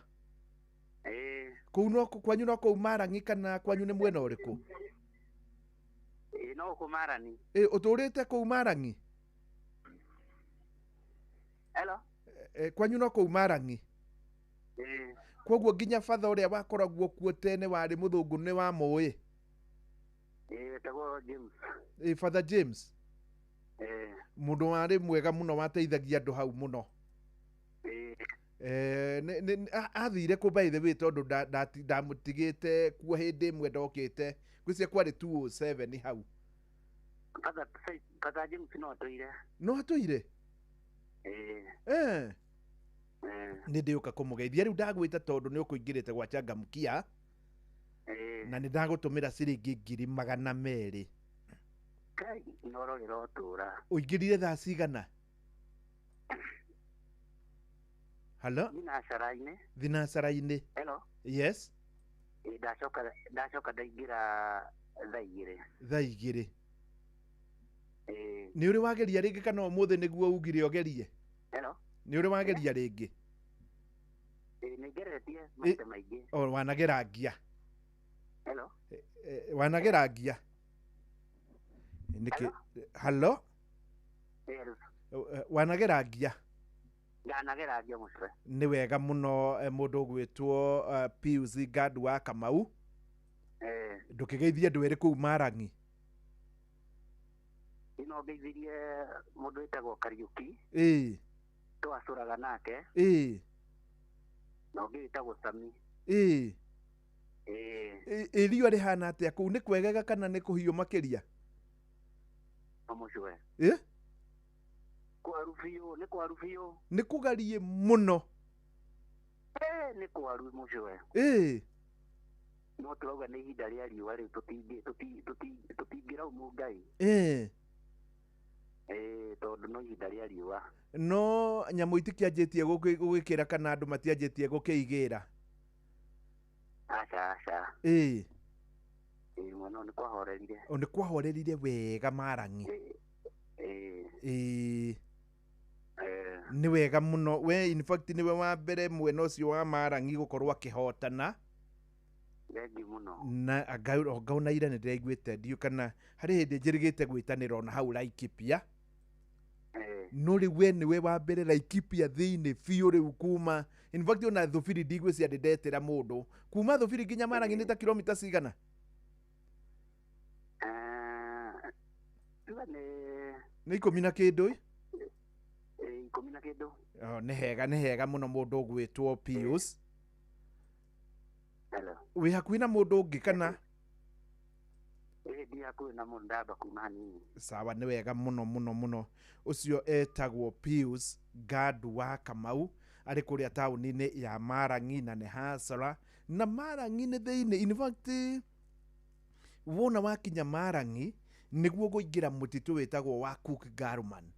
Eh, Kũu no kwanyu, no kũu Marang'i kana kwanyu nĩ mwena ũrĩkũ? Eh, no gũkũ Marani. Ĩ, ũtũrĩte kũu Marang'i? Hello? Kwanyu no kũu Marang'i? Eh, Koguo nginya batha ũrĩa wakoragwo kuo tene warĩ mũthũngũ nĩ wamũĩ? Eh, wetagwo James. Ĩ, Father James? Eh, Mũndũ warĩ mwega mũno, wateithagia andũ hau mũno. Eh, Athire kũ, by the way? Tondũ ndamũtigĩte kuo hĩndĩ ĩmwe ndokĩte, ngwĩciria kwarĩ 207 hau. Father James no atũire. No atũire? Eh, Eh. eh, Nĩ ndĩũka kũmũgeithia. Rĩu ndagwĩta tondũ nĩ ũkũingĩrĩte gwa Changamkia eh. na nĩ ndagũtũmĩra ciringi 200,000. Kai, inoro rĩrotũra. Ũingĩrire thaa cigana? Halo? Thinacara-inĩ. Thinacara-inĩ? Hello? Yes. Ĩ, ndacoka ndaingĩra thaa 2. Thaa 2. Ĩ. Nĩ ũrĩ wageria rĩngĩ kana ũmũthĩ nĩguo ugire ũgerie? Hello? Nĩ ũrĩ wageria rĩngĩ? Ĩ, nĩ ngeretie maita maingĩ. O wanagerangia? Hello? Wanagerangia nĩkĩ? Halo? Yes. Wanagerangia? Ndanagerangia, mũcwe. Nĩ wega mũno. Mũndũ ũgwĩtwo Pius Ngandu wa Kamau, Eh, ndũkĩgeithie andũ erĩ kũu Marang'i. Ĩno ngeithirie mũndũ wĩtagwo Kariũki. Ĩĩ. Twacũraga nake. Ĩĩ. Na ũngĩ wĩtagwo Sami. Ĩĩ. Ĩĩ. Ĩ riũa rĩhana atĩa kũu? Nĩ kwegega kana nĩ kũhiũ makĩria? No mũcwe. Ĩ? Kwaru biũ, nĩ kwaru biũ. Nĩ kũgariĩ mũno? Eh, nĩ kwaru, mũcwe. Ĩĩ. No tũrauga nĩ ihinda rĩa riũa rĩu, tũtingĩraumu Ngai. Ĩĩ. Ĩĩ, tondũ no ihinda rĩa riũa. No nyamũ itikĩanjĩtie gũgĩkĩra kana andũ matianjĩtie gũkĩigĩra? Aca, aca. Ĩĩ. Ĩĩ, mwena ũyũ nĩ kwahorerire. O nĩ kwahorerire wega Marang'i? Ĩĩ. Ĩĩ. Eh, Nĩ wega mũno. We in fact nĩwe wa mbere mwena ũcio wa Marang'i gũkorwo akĩhotana. Thengiũ mũno. Na anga ona ira nĩ ndĩraiguĩte, ndiũ kana harĩ hĩndĩ njĩrĩgĩte gwĩtanĩra ona hau Laikipia. Eh, no rĩu we nĩwe wa mbere Laikipia thĩinĩ biũ rĩu kuma, in fact ona Thubiri ndigwĩcia ndĩ ndetĩra mũndũ kuma Thubiri nginya Marang'i nĩ ta kilomita cigana? Tuga nĩ Nĩ 10 na kĩndũ ĩ? 10 na kĩndũ. Oh, nĩ hega nĩ hega mũno mũndũ ũgwĩtwo Pius. Hello. Wĩ hakuhĩ na mũndũ ũngĩ kana? Ĩĩ ndi hakuhĩ na mũndũ, ndamba kuma hanini. Sawa, nĩ wega mũno mũno mũno. Ũcio etagwo Pius Gandu wa Kamau, arĩ kũrĩa taũni-inĩ ya Marang'i na nĩ hasara na Marang'i nĩ thĩinĩ. In fact, wona wakinya Marang'i nĩguo kũingĩra mũtitũ wĩtagwo wa Cook Garman.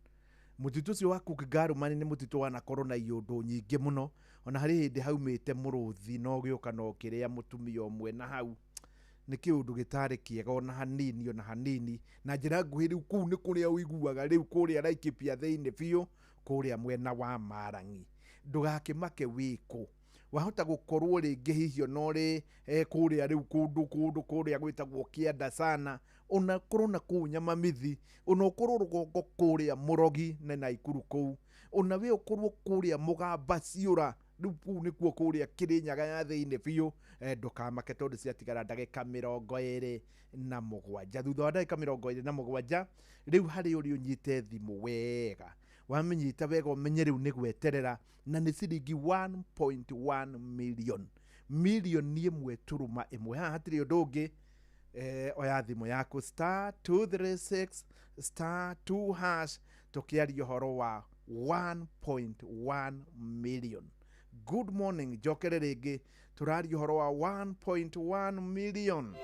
Mũtitũ ũcio wa Cook Garman nĩ mũtitũ wanakorwo na iũndũ nyingĩ mũno, ona harĩ hĩndĩ haumĩte mũrũthi na ũgĩũka na ũkĩrĩa mũtumia ũmwe na hau. Nĩ kĩũndũ gĩtarĩ kĩega ona hanini ona hanini. Na njĩra nguhĩ rĩu kũu nĩ kũrĩa ũiguaga rĩu kũrĩa Laikipia thĩinĩ biũ, kũrĩa mwena wa Marang'i. Ndũgakĩmake wĩkũ, wahota gũkorwo rĩngĩ hihi ona ũrĩ kũrĩa rĩu kũndũ kũndũ kũrĩa gwĩtagwo kĩanda sana, ona korwo na kũu Nyamamithi, ona ũkorwo rũgongo kũrĩa Mũrogi na Naikuru kũu, ona we ũkorwo kũrĩa Mũgamba Ciũra, rĩu kũu nĩkuo kũrĩa Kĩrĩnyaga ya thĩinĩ biũ. Ndũkamake tondũ ciatigara ndagĩka 27. Thutha wa ndagĩka 27 rĩu harĩ ũrĩa ũnyite thimũ wega, wamĩnyita wega ũmenye rĩu nĩ gweterera, na nĩ ciringi 1.1 million, milioni 1.1. Haha hatirĩ ũndũ ũngĩ. Oya thimũ yaku star 236 star 2 hash, tũkĩaria ũhoro wa 1.1 million. Good morning, njokere rĩngĩ, tũraria ũhoro wa 1.1 million.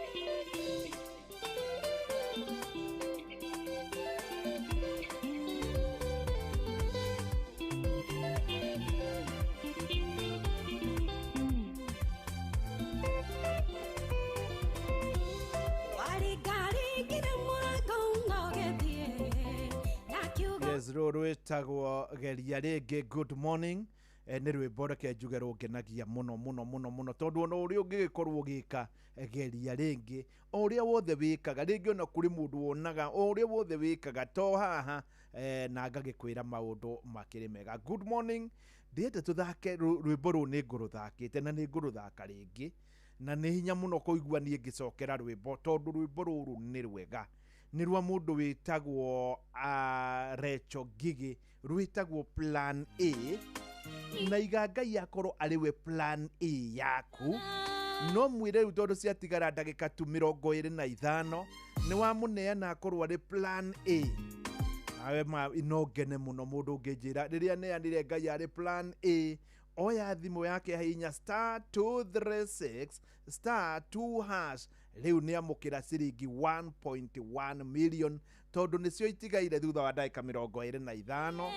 Yes, rũrũ rwĩtagwo geria rĩngĩ. Good morning. Nĩ rwĩmbo reke njuge rũngenagia mũno mũno mũno mũno, tondũ ona ũrĩa ũngĩgĩkorwo ũgĩka, geria rĩngĩ, o ũrĩa wothe wĩkaga rĩngĩ, ona kũrĩ mũndũ wonaga o ũrĩa wothe wĩkaga to haha, na ngagĩkwĩra maũndũ makĩrĩ mega. Good morning, ndĩrenda tũthake rwĩmbo rũũ, nĩ ngũrũthakĩte na nĩ ngũrũthaka rĩngĩ, na nĩ hinya mũno kũigua niĩ ngĩcokera rwĩmbo tondũ rwĩmbo rũrũ nĩ rwega. Nĩ rwa mũndũ wĩtagwo Recho Ngigĩ, rwĩtagwo Plan A, na iga Ngai akorwo arĩ we Plan A yaku. No mwĩre rĩu tondũ ciatigara ndagĩka tu 25, nĩ wamũneana akorwo arĩ Plan A. Nawe ma no ngene mũno mũndũ ũngĩnjĩra rĩrĩa neanire Ngai arĩ Plan A. Oya thimũ yake hihinya star 236 star 2 hash, rĩu nĩ amũkĩra ciringi 1.1 million tondũ nĩcio itigaire thutha wa ndagĩka 25.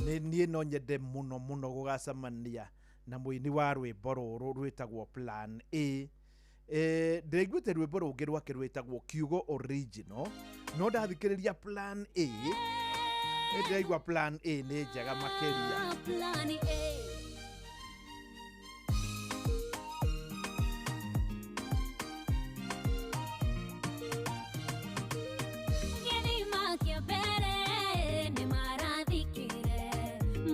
Nĩ niĩ no nyende mũno mũno gũgacemania na mũini wa rwĩmbo rũrũ rwĩtagwo Plan A. Ndĩraiguĩte rwĩmbo rũngĩ rwake rwĩtagwo Kiugo Original, no ndathikĩrĩria Plan A ndĩraigua Plan A nĩ njega makĩria. Plan A. Gĩthima kĩa mbere nĩ marathikire,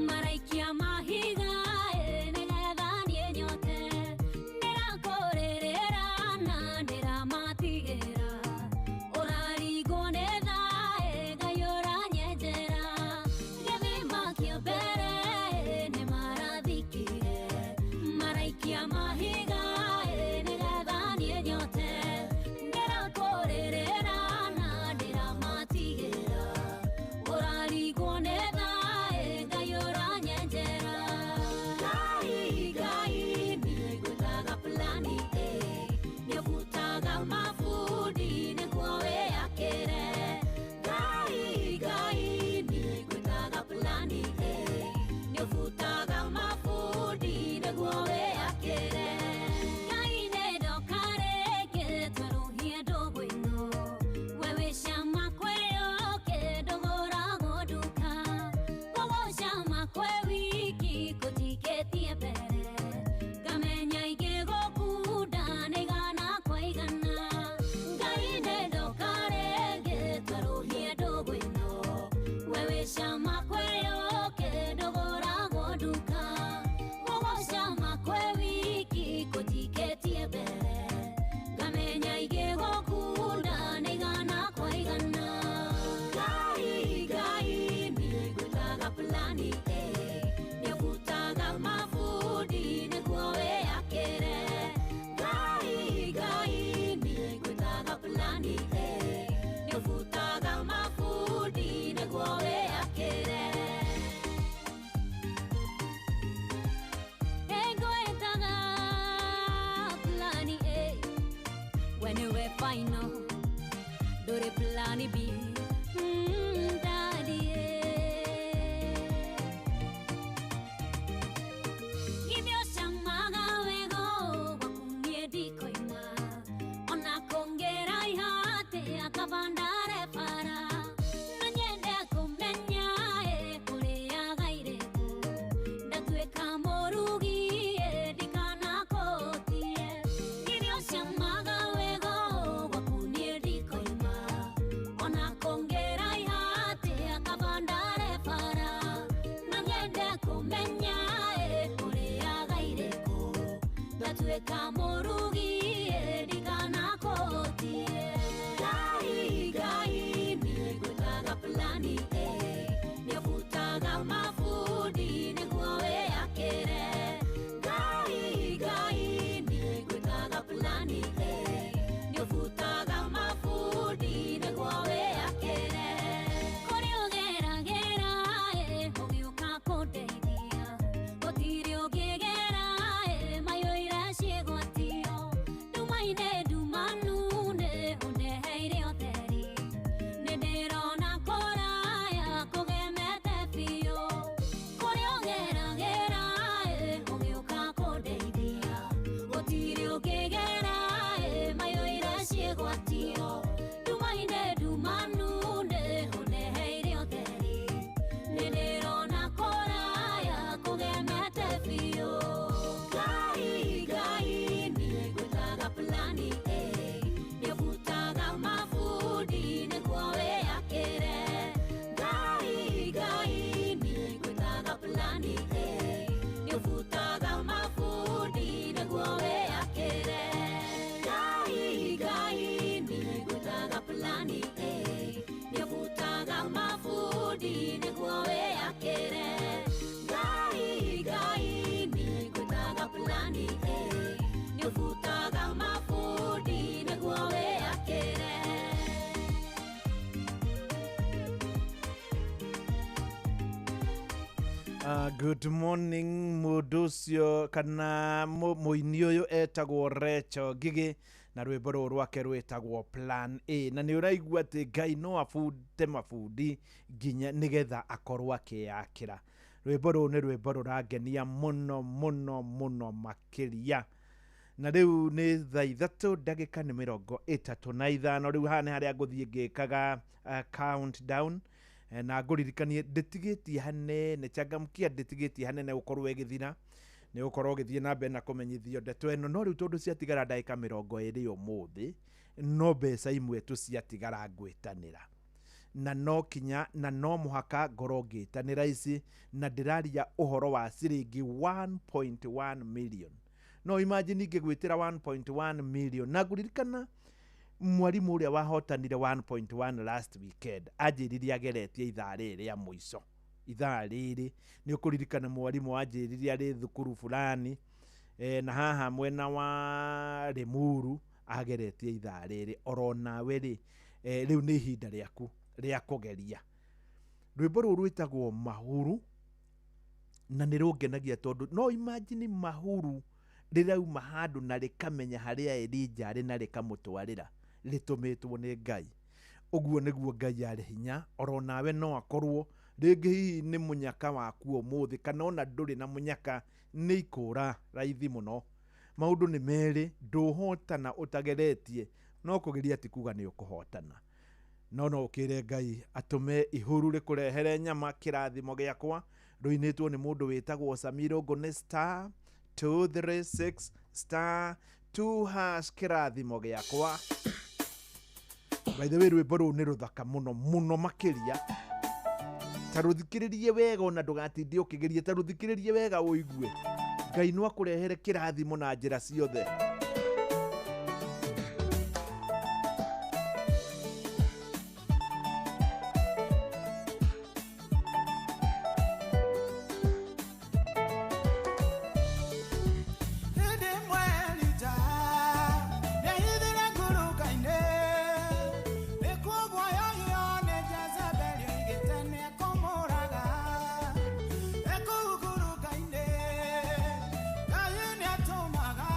maraikia mahiga nĩgetha niĩ nyote. Ndĩrakũrĩrĩra na ndĩramatigĩra, ũrarigwo nĩ thaa Ngai ũranyenjera. Gĩthima kĩa mbere nĩ marathikire, maraikia mahiga nĩgetha niĩ nyote. Ndĩrakũrĩrĩra na ndĩramatigĩra, ũrarigwo nĩ thaa Ngai ũranyenjera. Ngai Ngai niĩ ngwĩtaga Plan A, nĩũbutaga mabundi nĩguo wĩyakĩre. Ngai Ngai niĩ ngwĩtaga Plan A, nĩũbutaga mabundi nĩguo wĩyakĩre. Ngai nĩ ndoka rĩngĩ final ndũrĩ plan B daddy Githĩ ũcamaga wega gwaku niĩ ndikoima ona kũngĩraiha atĩa kaba ndare bara na nyende kũmenya ĩ kũrĩaga irĩkũ ndatuĩka mũrugi ĩ ndikanakũtie Githĩ ũcamaga wega gwaku niĩ ndikoima ona kũngĩraiha atĩa kaba ndare bara na nyende kũmenya ĩ kũrĩaga irĩkũ ndatuĩka mũrugi ĩ ndikanakũtie Ngai Ngai niĩ ngwĩtaga plani A nĩũbutaga mabundi nĩguo wĩyakĩre Ngai Ngai niĩ ngwĩtaga plani A nĩũbutaga mabundi nĩguo wĩyakĩre Kũrĩa ũgeragĩra ĩ ũgĩũka kũndeithia gũtirĩ ũngĩgera ĩ mayũire ciĩgwatio ndumainĩ ndumanu nĩ ũndeheire ũtheri nĩ ndĩrona kũraya kũgemete biũ kũrĩa ũgeragĩra ĩ ũgĩũka kũndeithia gũtirĩ ũngĩgera ĩ mayũire ciĩgwatio ndumainĩ ndumanu nĩ ũndeheire ũtheri nĩ ndĩrona kũraya kũgemete biũ Ngai Ngai niĩ ngwĩtaga plani A nĩũbutaga mabundi nĩguo wĩyakĩre Ngai Ngai niĩ ngwĩtaga plani A nĩũbutaga mabundi nĩguo wĩyakĩre Ngai Ngai niĩ ngwĩtaga plani A nĩũbutaga mabundi nĩguo wĩyakĩre Ngai Ngai niĩ ngwĩtaga plani A nĩũbutaga mabundi nĩguo wĩyakĩre Good morning mũndũ ũcio kana mũini ũyũ etagwo Recho Ngigĩ na rwĩmbo rũrũ rwake rwĩtagwo Plan A na nĩ ũraigua atĩ Ngai no abute mabundi nginya nĩgetha akorwo akĩyakĩra. Rwĩmbo rũrũ nĩ rwĩmbo rũrangenia mũno mũno mũno makĩria. Na rĩu nĩ thaa 3 ndagĩka nĩ 35. Rĩu haha nĩ harĩa ngũthiĩ ngĩkaga countdown. Na ngũririkanie ndĩtigĩtie hanene changamkia ndĩtigĩtie hanene gũkorwo ĩgĩthira nĩ gũkorwo ũgĩthiĩ na mbere na kũmenyithio ndeto ĩno no rĩu tondũ ciatigara ndagĩka 20 ũmũthĩ no mbeca imwe tu ciatigara ngwĩtanĩra na no kinya na no mũhaka ngorwo ngĩtanĩra ici na ndĩraria ũhoro wa ciringi 1.1 million no imagine ingĩgwĩtĩra 1.1 million na ngũririkana mwarimũ ũrĩa wahotanire 1.1 last weekend anjĩrire ageretie ithaa rĩrĩ rĩa mũico ithaa rĩrĩ nĩ ũkũririkana mwarimũ anjĩrire arĩ thukuru fulani na haha mwena wa Limuru ageretie ithaa rĩrĩ oro nawe rĩ rĩu nĩ ihinda rĩaku rĩa kũgeria. Rwĩmbo rũrũ rwĩtagwo Mahuru na nĩ rũngenagia tondũ no imagine Mahuru rĩrauma handũ na rĩkamenya harĩa Elijah arĩ na rĩkamũtwarĩra rĩtũmĩtwo nĩ Ngai. Ũguo nĩguo Ngai arĩ hinya oro nawe no akorwo rĩngĩ hihi nĩ mũnyaka waku ũmũthĩ kana ona ndũrĩ na mũnyaka nĩ ikũra raithi mũno. Maũndũ nĩ merĩ ndũhotana ũtageretie no kũgeria ti kuga nĩ ũkũhotana no no ũkĩre Ngai atũme ihuru rĩkũrehere nyama kĩrathimo gĩakwa rũinĩtwo nĩ mũndũ wĩtagwo Samiro Ngũnĩ star 236 star 2 hash kĩrathimo gĩakwa. By the way rwĩmbo rũu nĩ rũthaka mũno mũno makĩria ta rũthikĩrĩrie wega ona ndũgatinde ũkĩgeria ta rũthikĩrĩrie wega ũigue Ngai no akũrehere kĩrathimo na njĩra ciothe. Ngai nĩ atũmaga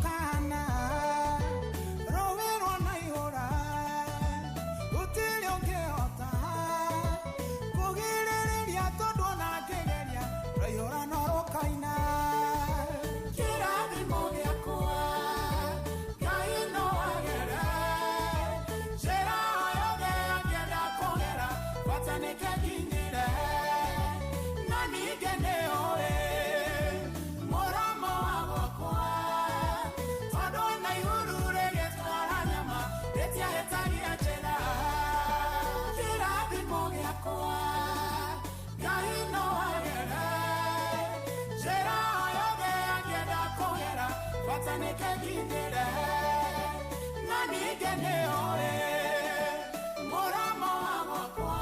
Turkana Rowero na ihora Gũtirĩ ũngĩhota Kũgirĩrĩria tondũ na ngĩgeria Rwaihũra no rũkaina Kĩrathimo gĩakwa Ngai no agere Njĩra o yothe angĩenda kũgera Bata nĩkekinyĩre Na ningĩ nĩũĩ Mũromo wa gwakwa Tondũ na ihuru rĩgĩtwara nyama Rĩtiahĩtagia njĩra Kĩrathimo gĩakwa Ngai no agere Njĩra o yothe angĩenda kũgera Bata nĩkekinyĩre Na ningĩ nĩũĩ Mũromo wa gwakwa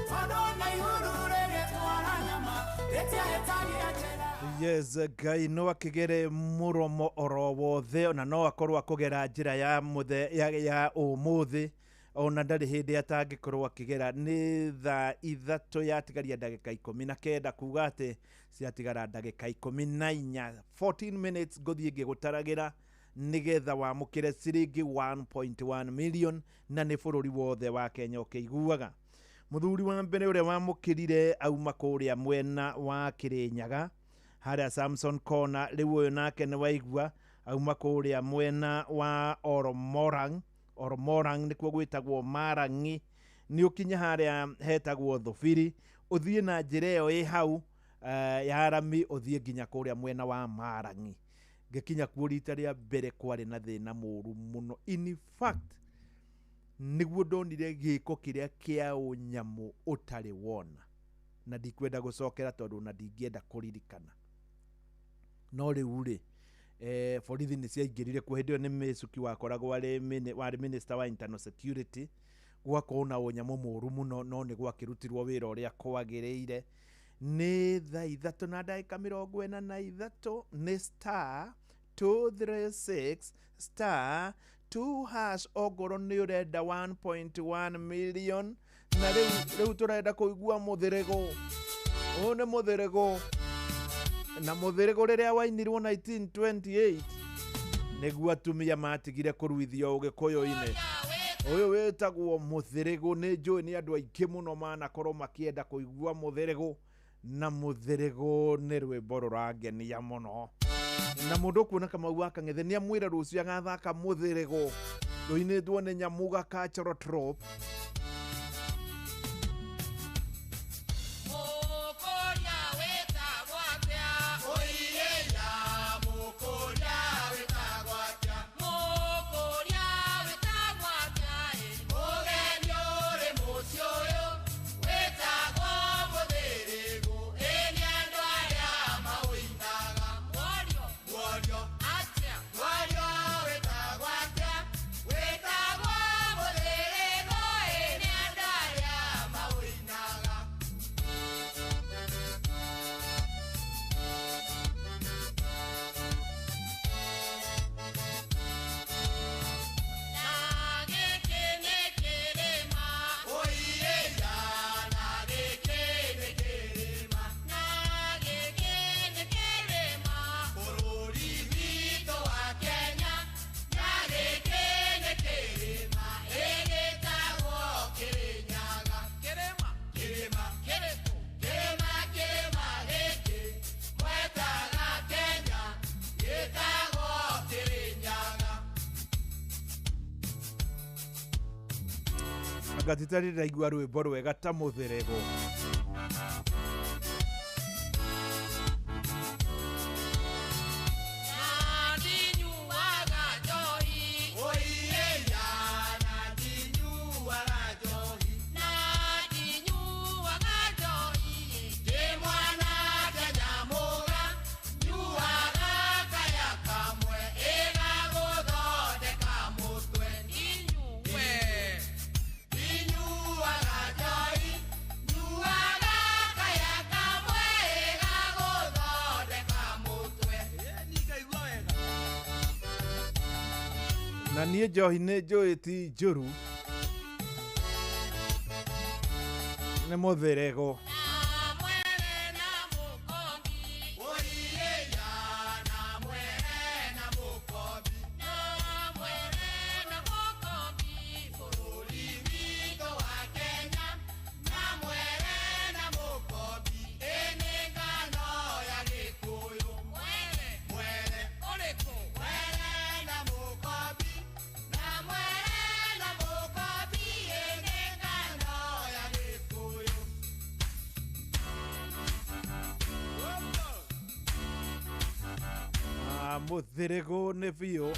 Tondũ na ihuru rĩgĩtwara nyama Rĩtiahĩtagia njĩra. Yes, Ngai no akĩgere mũromo oro wothe ona no akorwo akũgera njĩra ya mũthe ya ũmũthĩ ona ndarĩ hĩndĩ atangĩkorwo akĩgera. Nĩ thaa 3 yatigaria ndagĩka 19, kuga atĩ ciatigara ndagĩka 14, 14 minutes ngũthiĩ ngĩgũtaragĩra nĩgetha wamũkĩre ciringi 1.1 million na nĩ bũrũri wothe wa Kenya ũkĩiguaga. Mũthuri wa mbere ũrĩa wamũkĩrire auma kũrĩa mwena wa Kĩrĩnyaga harĩa Samson Corner, rĩu ũyũ nake nĩ waigua auma kũrĩa mwena wa Oromorang. Oromorang nĩkuo gwĩtagwo Marangi. Nĩ ũkinye harĩa hetagwo Thubiri, ũthiĩ na njĩra ĩyo ĩ hau ya rami ũthiĩ nginya kũrĩa mwena wa Marangi. Ngĩkinya kuo rita rĩa mbere kwarĩ na thĩna mũru mũno. In fact nĩguo ndonire gĩko kĩrĩa kĩa ũnyamũ ũtarĩ wona, na ndikwenda gũcokera tondũ na ndingĩenda kũririkana. No rĩu rĩ, borithi nĩ ciaingĩrire kuo. Hĩndĩ ĩyo nĩ Mĩcuki wakoragwo arĩ warĩ minister wa internal security. Gwakorwo na ũnyamũ mũru mũno, no nĩ gwakĩrutirwo wĩra ũrĩa kwagĩrĩire. Nĩ thaa 3 na ndagĩka 43, nĩ star 236 star 2 hash ongorwo nĩ ũrenda 1.1 million. Na rĩu tũrenda kũigua mũthĩrĩgũ. Ũyũ nĩ mũthĩrĩgũ, na mũthĩrĩgũ rĩrĩa wainirwo 1928 nĩguo atumia matigire kũruithio ũgĩkũyũ-inĩ. Ũyũ wĩtagwo mũthĩrĩgũ. Nĩ njũĩ nĩ andũ aingĩ mũno manakorwo makĩenda kũigua mũthĩrĩgũ, na mũthĩrĩgũ nĩ rwĩmbo rũrangenia mũno. Na mũndũ ũkuona Kamau wa Kang'ethe nĩ amwĩra rũciũ agathaka mũthĩrĩgũ rũinĩtwo nĩ Nyamuga Cultural Troupe. Ngatitari ndaigua rwĩmbo rwega ta mũthĩrĩgũ. Na niĩ njohi nĩ njũĩ ti njũru, nĩ mũthĩrĩgũ. Muthirigu nĩ biũ.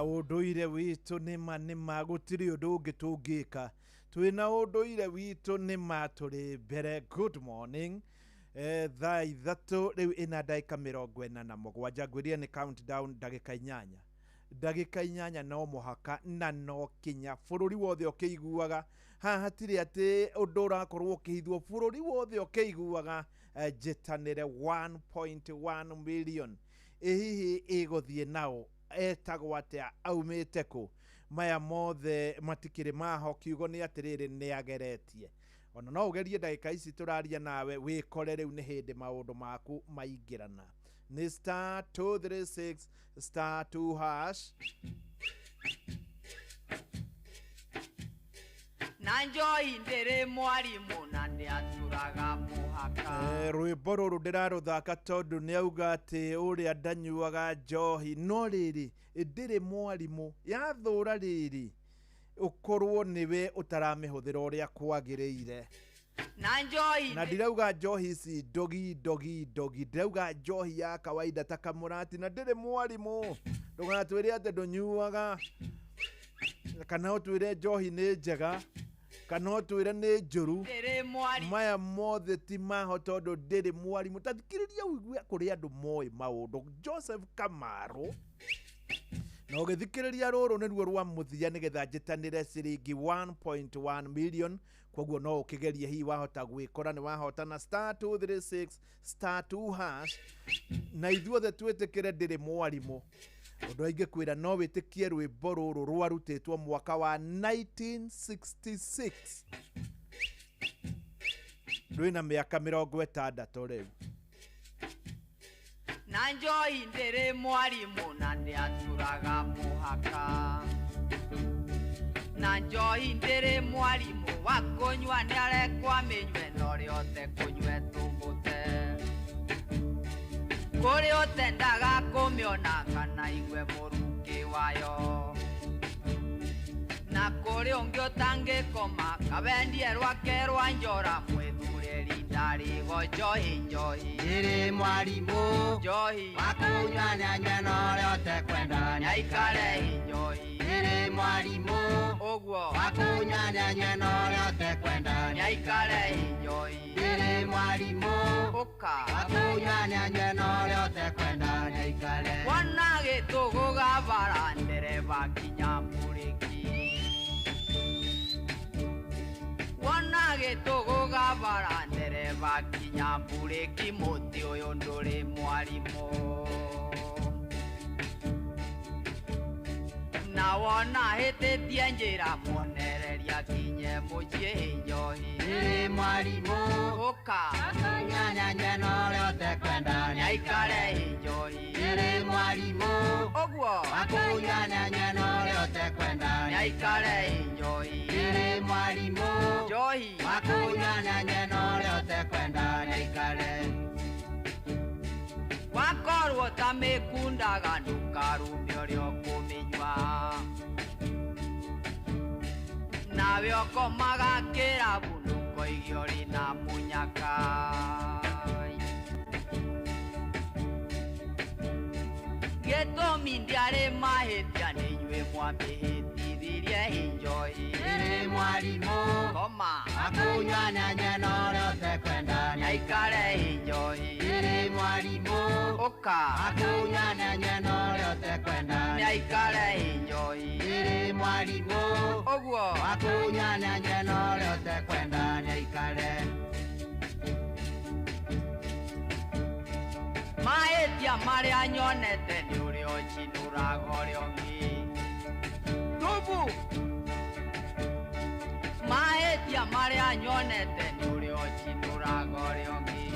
Ũndũire witũ nĩma nĩma gũtirĩ ũndũ ũngĩ tũngĩka twĩna ũndũire witũ nĩma tũrĩ mbere. Good morning. Thaa 3 rĩu ĩna ndagĩka 47 ngwĩrire nĩ countdown ndagĩka 8 ndagĩka 8 no mũhaka na no kinya bũrũri wothe ũkĩiguaga haha hatirĩ atĩ ũndũ ũrakorwo ũkĩhithwo bũrũri wothe ũkĩiguaga. Njĩtanĩre 1.1 million ĩ hihi ĩgũthiĩ nao etagwo atĩa aumĩte kũ maya mothe matikĩrĩ maho kiugo nĩ atĩrĩrĩ nĩ ageretie ona no ũgerie ndagĩka ici tũraria nawe wĩkore rĩu nĩ hĩndĩ maũndũ maku maingĩrana nĩ star 236 star 2 hash. Na njohi ndĩrĩ mwarimũ na nĩatũraga mũhaka. Rwĩmbo rũrũ ndĩrarũthaka tondũ nĩ auga atĩ ũrĩa ndanyuaga njohi no rĩrĩ ndĩrĩ mwarimũ yathũra rĩrĩ ũkorwo nĩwe ũtaramĩhũthĩra ũrĩa kwagĩrĩire. Na njohi na ndirauga njohi ici ndogi ndogi ndogi ndirauga njohi ya kawaida ta kamũrati na ndĩrĩ mwarimũ ndũgatwĩre atĩ ndũnyuaga kana ũtwĩre njohi nĩ njega kana ũtwĩre nĩ njũru maya mothe ti maho tondũ ndĩrĩ mwarimũ. Ta thikĩrĩria ũigue kũrĩ andũ moĩ maũndũ. Joseph Kamaru na ũgĩthikĩrĩria rũrũ nĩruo rwa mũthia nĩgetha njĩtanĩre ciringi 1.1 million koguo no ũkĩgerie hihi wahota gwĩkora nĩ wahotana star 236 star 2 hash na ithuothe twĩtĩkĩre ndĩrĩ mwarimũ. Ũndũ aingĩ kwĩra no wĩtĩkie rwĩmbo rũrũ rwarutĩtwo mwaka wa 1966 rwĩna mĩaka 60 rĩu. Na njohi ndĩrĩ mwarimũ na nĩatũraga mũhaka. Na njohi ndĩrĩ mwarimũ wa kũnyua nĩarekwo amĩnyue na ũrĩa ũtekũnyua tũmũte kũrĩ ũtendaga kũmĩona kana igue mũrukĩ wayo na kũrĩ ũngĩ ũtangĩkoma kabendie rwake rwa njora mwĩthurĩri ndarĩgo njohi njohi ndĩrĩ mwarimũ njohi wa kũnyua nĩanyue na ũrĩa ũtekwenda nĩaikare njohi ndĩrĩ mwarimũ ũguo wa kũnyua nĩanyue na ũrĩa ũtekwenda nĩaikare njohi ndĩrĩ mwarimũ ũka wa kũnyua nĩanyue na ũrĩa ũtekwenda nĩaikare wona gĩtũgũ gabara ndereba kinya mũrĩki wona gĩtũgũ gabara ndereba kinya mũrĩki mũtĩ ũyũ ndũrĩ mwarimũ na wona hĩtĩtie njĩra mwonereria kinye mũciĩ njohi ndĩrĩ mwarimũ ũka wa kũnyua nĩanyue na ũrĩa ũtekwenda nĩaikare njohi ndĩrĩ mwarimũ ũguo wa kũnyua nĩanyue na ũrĩa ũtekwenda nĩaikare njohi ndĩrĩ mwarimũ njohi wa kũnyua nĩanyue na ũrĩa ũtekwenda nĩaikare wakorwo ta mĩkundaga ndũkarume ũrĩa ũkũmĩnyua nawe ũkomaga kĩrabu ndũkoige ũrĩ na mũnyaka. Gĩtũmi ndiarĩ mahĩtia nĩ inyuĩ mwamĩhĩtithirie njohi. Ĩrĩ mwarimũ koma Akũnyua na anyue na ũrĩa ũtekwenda nĩaikare njohi. Ĩrĩ mwarimũ ũka Akũnyua na anyue na ũrĩa ũtekwenda nĩaikare njohi. Ĩrĩ mwarimũ ũguo Akũnyua na anyue na ũrĩa ũtekwenda nĩaikare. Mahĩtia marĩa nyonete nĩ ũrĩa ũcinũraga ũrĩa ũngĩ. Tubu. Mahĩtia marĩa nyonete nĩ ũrĩa ũcinũraga ũrĩa ũngĩ.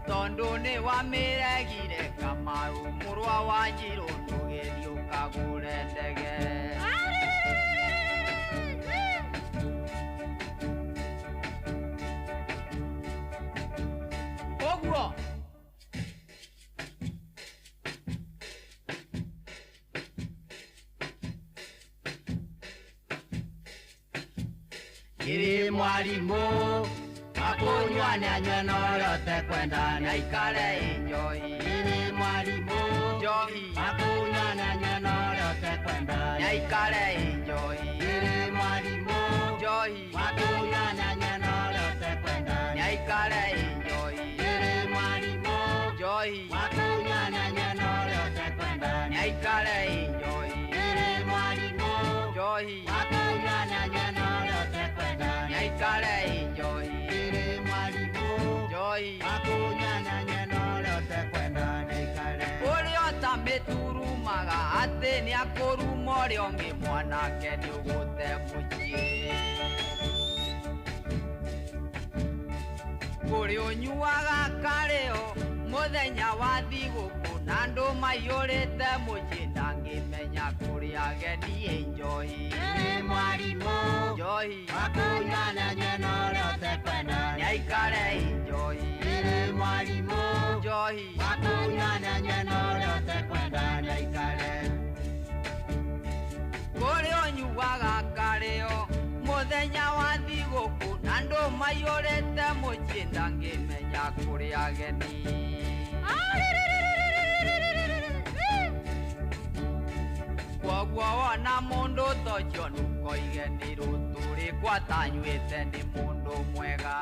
Tondũ nĩ wamĩregire Kamaru mũrwa wa Njirũ ndũgĩthiĩ ũkagũre ndege. Ũguo. Ĩrĩ mwarimũ Akũnyua nĩ anyue na ũrĩa ũtekwenda nĩaikare njohi. Ĩrĩ mwarimũ njohi Akũnyua nĩ anyue na ũrĩa ũtekwenda nĩaikare njohi. Ĩrĩ mwarimũ njohi Akũnyua nĩ anyue na ũrĩa ũtekwenda nĩaikare njohi. Ĩrĩ mwarimũ njohi Akũnyua nĩ anyue na ũrĩa ũtekwenda nĩaikare njohi. Ĩrĩ mwarimũ njohi Akũnyua nĩ anyue na ũrĩa ũtekwenda nĩaikare njohi. Ĩrĩ mwarimũ njohi Akũnyua nĩ anyue na ũrĩa ũtekwenda nĩaikare. Ũrĩa ũtamĩturumaga atĩ nĩakũruma ũrĩa ũngĩ mwanake nĩũgũte mũciĩ. Kũrĩ ũnyuaga karĩo mũthenya wa thigũkũ na andũ maiyũrĩte mũciĩ ndangĩmenya kũrĩ ageni njohi. Ĩrĩ mwarimũ njohi Akũnyua nĩ anyue na ũrĩa ũtekwenda nĩaikare njohi. Ĩrĩ mwarimũ njohi Akũnyua nĩ anyue na ũrĩa ũtekwenda nĩaikare. Kũrĩ ũnyuaga karĩo mũthenya wa thigũkũ na andũ maiyũrĩte mũciĩ ndangĩmenya kũrĩ ageni. Kwoguo wona mũndũ ta ũcio nĩũkoige nĩ rũtũrĩko atanyuĩte nĩ mũndũ mwega.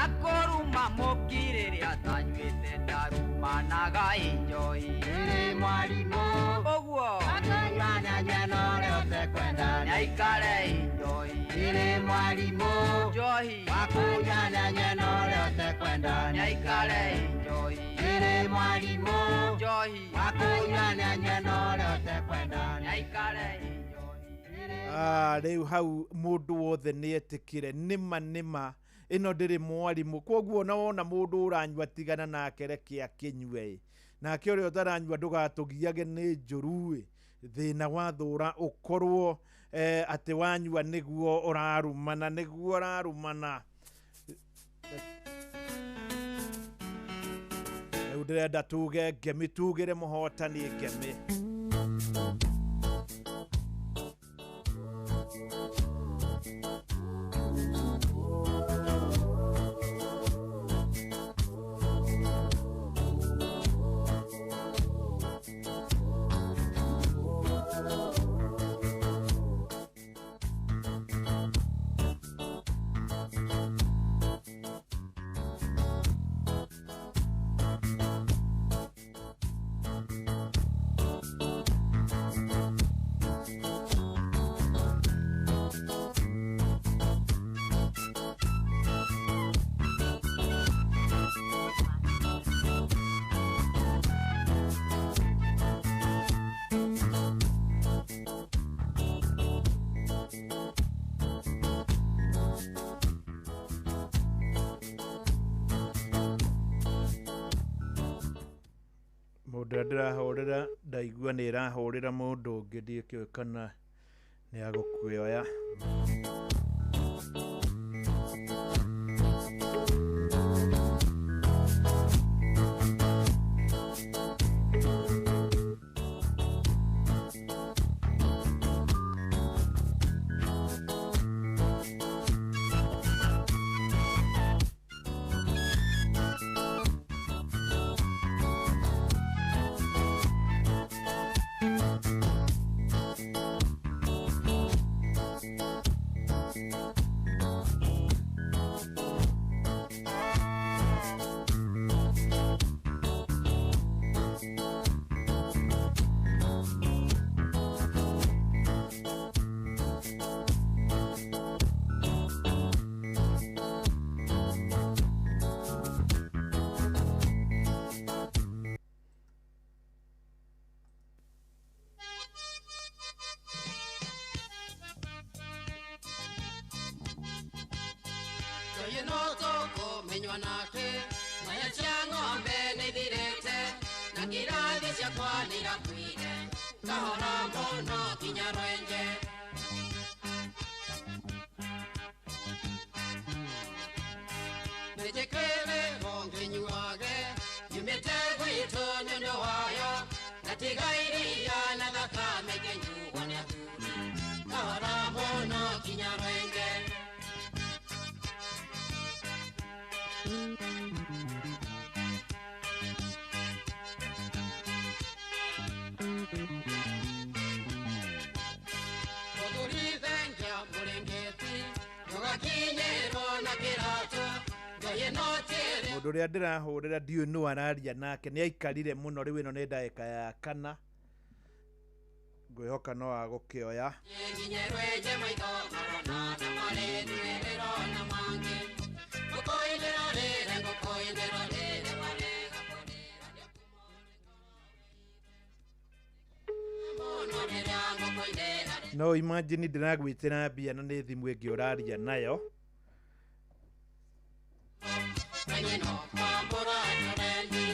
Akũruma mũkirĩrĩ atanyuĩte ndarumanaga njohi. Ĩrĩ mwarimũ ũguo Akũnyua nĩ anyue na ũrĩa ũtekwenda nĩaikare njohi. Ĩrĩ mwarimũ njohi Akũnyua nĩ anyue na ũrĩa ũtekwenda nĩaikare njohi. Ĩrĩ mwarimũ njohi Akũnyua nĩ anyue na ũrĩa ũtekwenda nĩaikare. Rĩu hau mũndũ wothe nĩ etĩkĩre nĩma nĩma ĩno ndĩrĩ mwarimũ. Kwoguo ona wona mũndũ ũranyua tigana nake reke akĩnyue. Nake ũrĩa ũtaranyua ndũgatũgiage nĩ njũru ĩ. Thĩna wa thũra ũkorwo atĩ wanyua nĩguo ũrarumana nĩguo ũrarumana. Rĩu ndĩrenda tuge ngemi tugĩre mũhotani ngemi. Mũndũ ũrĩa ndĩrahũrĩra ndaigua nĩ ĩrahũrĩra mũndũ ũngĩ ndikĩũĩ kana nĩ agũkuoya. Ngai no tũkũmenywa nake maya cia ng'ombe nĩithirĩte na ngirathi ciakwa nĩirakuire kahora mũno kinya rwenje. Nĩnjĩkĩrĩrwo ngĩnyuage nyumĩte gwitũ nĩ ũndũ wayo na tiga iria na thakame ngĩnyuo nĩ athuri kahora mũno kinya rwenge. Mũthuri thengia mũrĩngĩti ndũgakinyĩrwo na kĩratũ ngai ĩno tĩrĩ. Mũndũ ũrĩa ndĩrahũrĩra ndiũĩ nũ araria nake nĩ aikarire mũno rĩu ĩno nĩ ndagĩka ya kana ngwĩhoka no agũkĩoya. Nginye rwenje maitho marona na marĩ nduĩrĩro na mangĩ ngũkũinĩra rĩrĩ ngũkũinĩra rĩrĩ warega kũrĩra mũno rĩrĩa ngũkũinĩra. No imagine ndĩragwĩtĩra mbia na nĩ thimũ ĩngĩ ũraria nayo. Kanyino kwambũra tũrendi.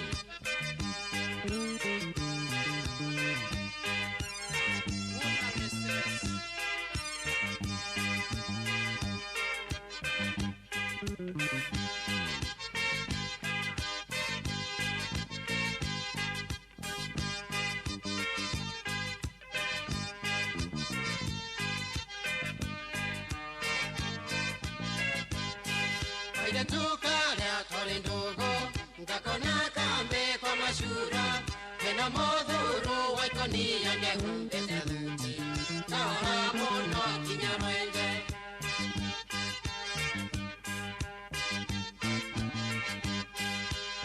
Airĩtu karĩa twarĩ ndũgũ ngakona kambe kwa macura kena mũthuru wa ikonia ndehumbĩte thuti kahora mũno kinya rwenje.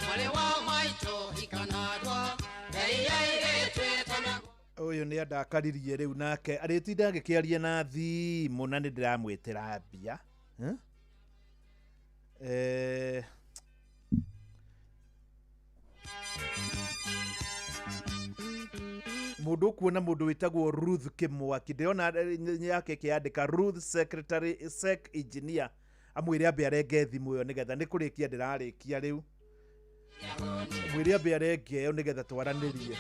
Mwarĩ wa maitũ hikanarwa mbei ya airĩtu ĩtana. Ũyũ nĩ andakaririe rĩu nake arĩtinda agĩkĩaria na thimũ na nĩ ndĩramwĩtĩra mbia. Mũndũ ũkuona mũndũ wĩtagwo Ruth Kĩmwaki ndĩrona yake ĩkĩandĩka Ruth secretary sec engineer amwĩre ambe arenge thimũ ĩyo nĩgetha nĩ kũrĩkia ndĩrarĩkia rĩu mwĩre ambe arenge ĩyo nĩgetha twaranĩrie.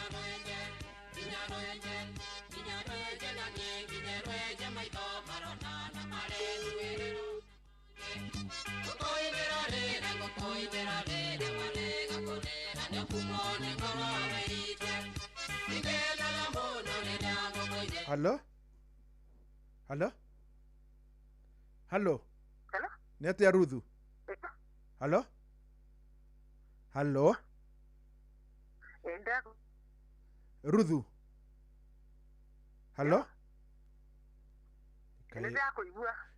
Halo? Halo? Halo? Nĩ atĩa Ruthu? Halo? Halo? Ruthu? Halo?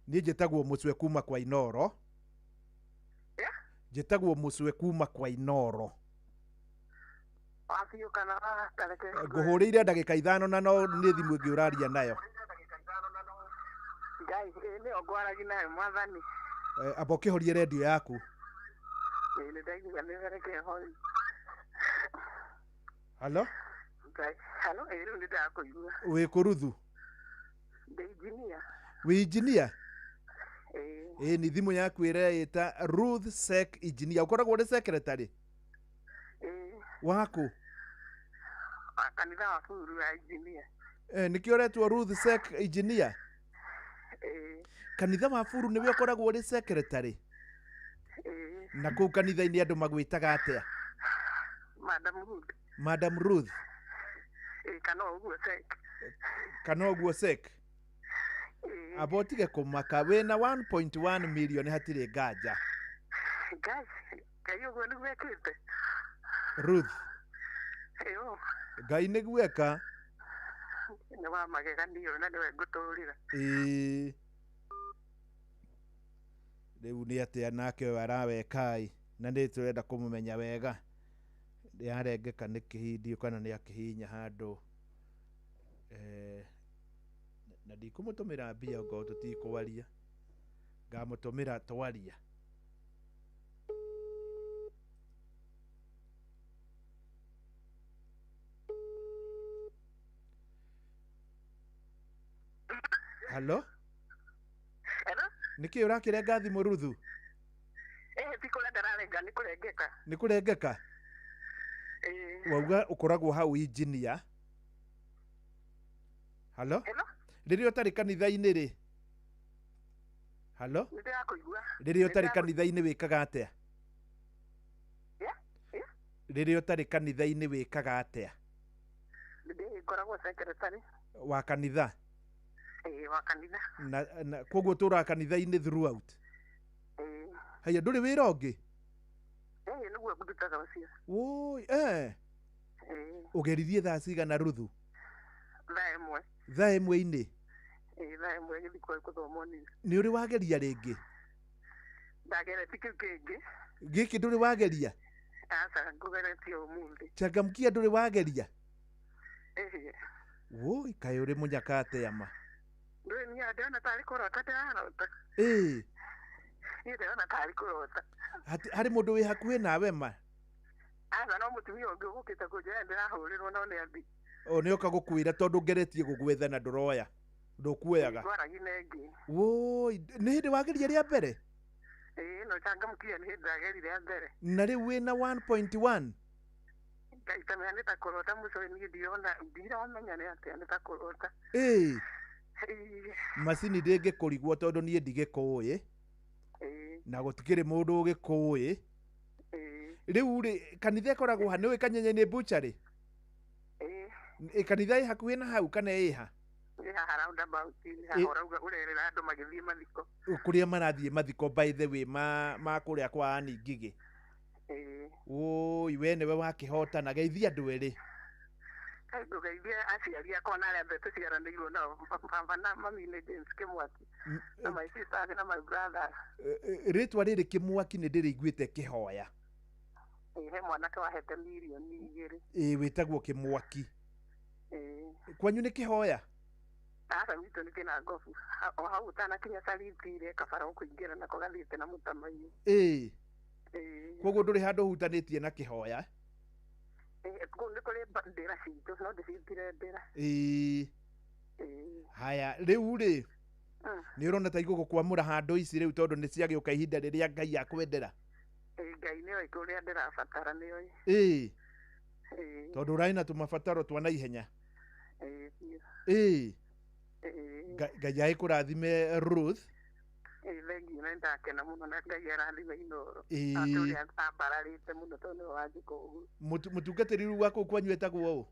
Niĩ njĩtagwo Mũcwe kuma kwa Inoro. Njĩtagwo Mũcwe kuma kwa Inoro. Ngũhũrĩire ndagĩka ithano na no nĩ thimũ ĩngĩ ũraria nayo. Amba ũkĩhorie redio yaku. Halo? Wĩ kũ Ruthu? Wĩ engineer? Ĩĩ nĩ thimũ yaku ĩreĩta Ruth Sec engineer. Ũkoragwo ũrĩ secretary? Waku? Kanitha wa Buru wa engineer. Nĩkĩo ũretwo Ruth Sec engineer? Kanitha wa Buru nĩwe ũkoragwo ũrĩ secretary? Na kũu kanitha-inĩ andũ magwĩtaga atĩa? Madam Ruth. Madam Ruth. Kana ũguo Sec. Kana ũguo Sec. Amba ũtige kũmaka wĩna 1.1 million hatirĩ nganja. Ngai, Ngai ũguo nĩguo ekĩte. Ruth. Ngai nĩguo eka. Nĩ wa mageganio na nĩwe ngũtũrĩra. Ĩĩ. Rĩu nĩ atĩa nake ũyũ arawekai na nĩ tũrenda kũmũmenya wega. Yarengeka nĩ kĩhindio kana nĩ akĩhihinya handũ. Na ndikũmũtũmĩra mbia ongorwo tũtikwaria. Ngamũtũmĩra twaria. Halo? Nĩkĩ ũrakĩrenga thimũ Ruthu? Ti kũrenga ndĩrarenga, nĩ kũrengeka. Nĩ kũrengeka? Ĩĩ. Wauga ũkoragwo hau engineer. Halo? Hello? Rĩrĩa ũtarĩ kanitha-inĩ rĩ? Halo? Nĩ ndĩrakũigua. Rĩrĩa ũtarĩ kanitha-inĩ wĩkaga atĩa? Yeah, yeah. Rĩrĩa ũtarĩ kanitha-inĩ wĩkaga atĩa? Ndĩ ngoragwo secretary. Wa kanitha? Ĩĩ, wa kanitha. Na koguo ũtũraga kanitha-inĩ throughout? Ĩĩ. Haya, ndũrĩ wĩra ũngĩ? Ĩĩ, nĩguo ndutaga ũcio. Woi, eh. Ĩĩ. Ũgeririe thaa cigana, Ruthu? 1:00. Thaa ĩmwe-inĩ? Ĩĩ, 1:00 gĩthiĩ kwa gũthomwo news. Nĩ ũrĩ wageria rĩngĩ? Ndageretie kĩu kĩngĩ. Gĩkĩ ndũrĩ wageria? Aca, ngũgeretie ũmũthĩ. Changamkia ndũrĩ wageria? Ĩĩ. Woi, kaĩ ũrĩ mũnyaka atĩa ma? Ndũĩ niĩ ndĩrona tarĩ kũrota ndĩrarota. Ĩĩ. Niĩ ndĩrona tarĩ kũrota. Harĩ mũndũ wĩ hakuhĩ nawe ma? Aca, no mũtumia ũngĩ ũgũkĩte kũnjĩra ndĩrahũrĩrwo no nĩ athi. O nĩ oka gũkwĩra tondũ ngeretie gũgwetha na ndũroya. Ndũkuoyaga. Ngwaragia na ĩngĩ. Woi, nĩ hĩndĩ wageria rĩa mbere? Ĩĩ, no changamkia nĩ hĩndĩ ndagerire rĩa mbere. Na rĩu wĩna 1.1? Ngai tamenya nĩ ta kũrota mũcũĩ, niĩ ndirona, ndiramenya nĩ atĩa, nĩ ta kũrota. Ĩĩ. Ĩĩ. Macini ndĩngĩkũrigwo tondũ niĩ ndigĩkũĩ. Ĩĩ. Na gũtikĩrĩ mũndũ ũgĩkũĩ. Ĩĩ. Rĩu rĩ, kanitha ĩkoragwo ha? Nĩũĩ Kanyenye-inĩ butchery? Ĩĩ. Ĩ kanitha ĩ hakuhĩ na hau kana ĩ ha? Ĩ haha roundabout -inĩ haha ũrauga ũrerĩra andũ magĩthiĩ mathiko. Kũrĩa marathiĩ mathiko, by the way, ma kũrĩa kwa Ann Ngigĩ. Ĩĩ. Woi, we nĩwe wakĩhotana, geithia andũ erĩ. Kaĩ ngũgeithia aciari akwa na arĩa othe tũciaranĩirwo nao, baba na mami nĩ James Kĩmwaki, na my sisters na my brothers. Rĩtwa rĩrĩ Kĩmwaki nĩ ndĩrĩiguĩte kĩhoya. Ĩĩ, he mwanake wahete 2 mirioni. Ĩĩ, wĩtagwo Kĩmwaki. Ĩĩ. Kwanyu nĩ kĩhoya? Aca, gwitũ nĩ kĩna ngobu. O hau ũtanakinya Saliti rĩ, kabara ũkũingĩra nako gathiĩte na mũtamaiyũ. Ĩĩ. Ĩĩ. Koguo ndũrĩ handũ ũhutanĩtie na kĩhoya? Ĩĩ, kũu nĩ kũrĩ ndĩra citũ, no ndĩciĩtire ndĩra. Ĩĩ. Ĩĩ. Haya, rĩu rĩ, nĩ ũrona ta igũgũkwamũra handũ ici rĩu tondũ nĩ ciagĩũka ihinda rĩrĩa Ngai akwendera? Ĩĩ, Ngai nĩoĩ kũrĩa ndĩrabatara, nĩoĩ. Ĩĩ. Ĩĩ. Tondũ ũrarĩ na tũmabataro twa naihenya. Ĩĩ, biũ. Ĩĩ. Ĩĩ. Ngai agĩkũrathime, Ruth. Ĩĩ, thengiũ, na nĩndakena mũno na Ngai arathime Inooro. Ĩĩ. Atĩ ũrĩa ambararĩte mũno tondũ nĩwe wanjĩka ũguo. Mũtungatĩri rĩu wa kũu kwanyu etagwo ũ?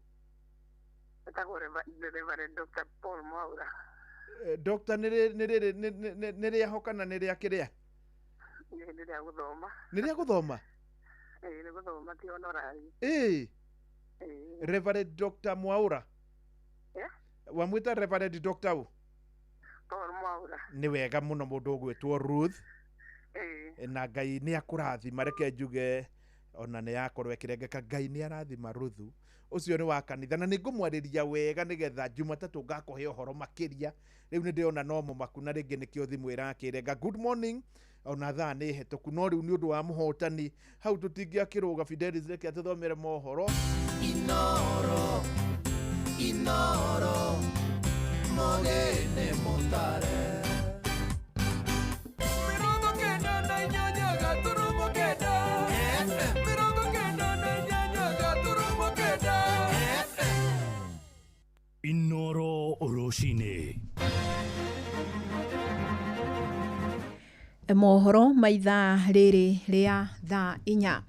Etagwo Reverend Dr. Paul Mwaura. Doctor nĩ rĩrĩ nĩ rĩa ho kana nĩ rĩa kĩrĩa? Ĩĩ, nĩ rĩa gũthoma. Nĩ rĩa gũthoma? Ĩĩ, nĩ gũthoma, ti honorary. Ĩĩ. Ĩĩ. Reverend Dr. Mwaura. Yeah. Wamwĩta Reverend Dr. ũ? Paul Mwaura. Nĩ wega mũno mũndũ ũgwĩtwo Ruth. Ĩĩ. Na Ngai nĩ akũrathima, reke njuge ona nĩ yakorwo ĩkĩrengeka, Ngai nĩ arathima Ruthu ũcio nĩ wa kanitha, na nĩ ngũmwarĩria wega nĩgetha Jumatatũ ngakũhe ũhoro makĩria. Rĩu nĩ ndĩrona no mũmaku na rĩngĩ nĩkĩo thimũ ĩrakĩrenga. Good morning, ona thaa nĩ hetũku, no rĩu nĩ ũndũ wa mũhotani hau tũtingĩakĩrũga. Fidelis, reke atũthomere mohoro. Inoro, Inoro, mogene mutare. 98.9 FM. 98.9 FM. Inoro rũcinĩ. Mohoro ma ithaa rĩrĩ rĩa 4:00.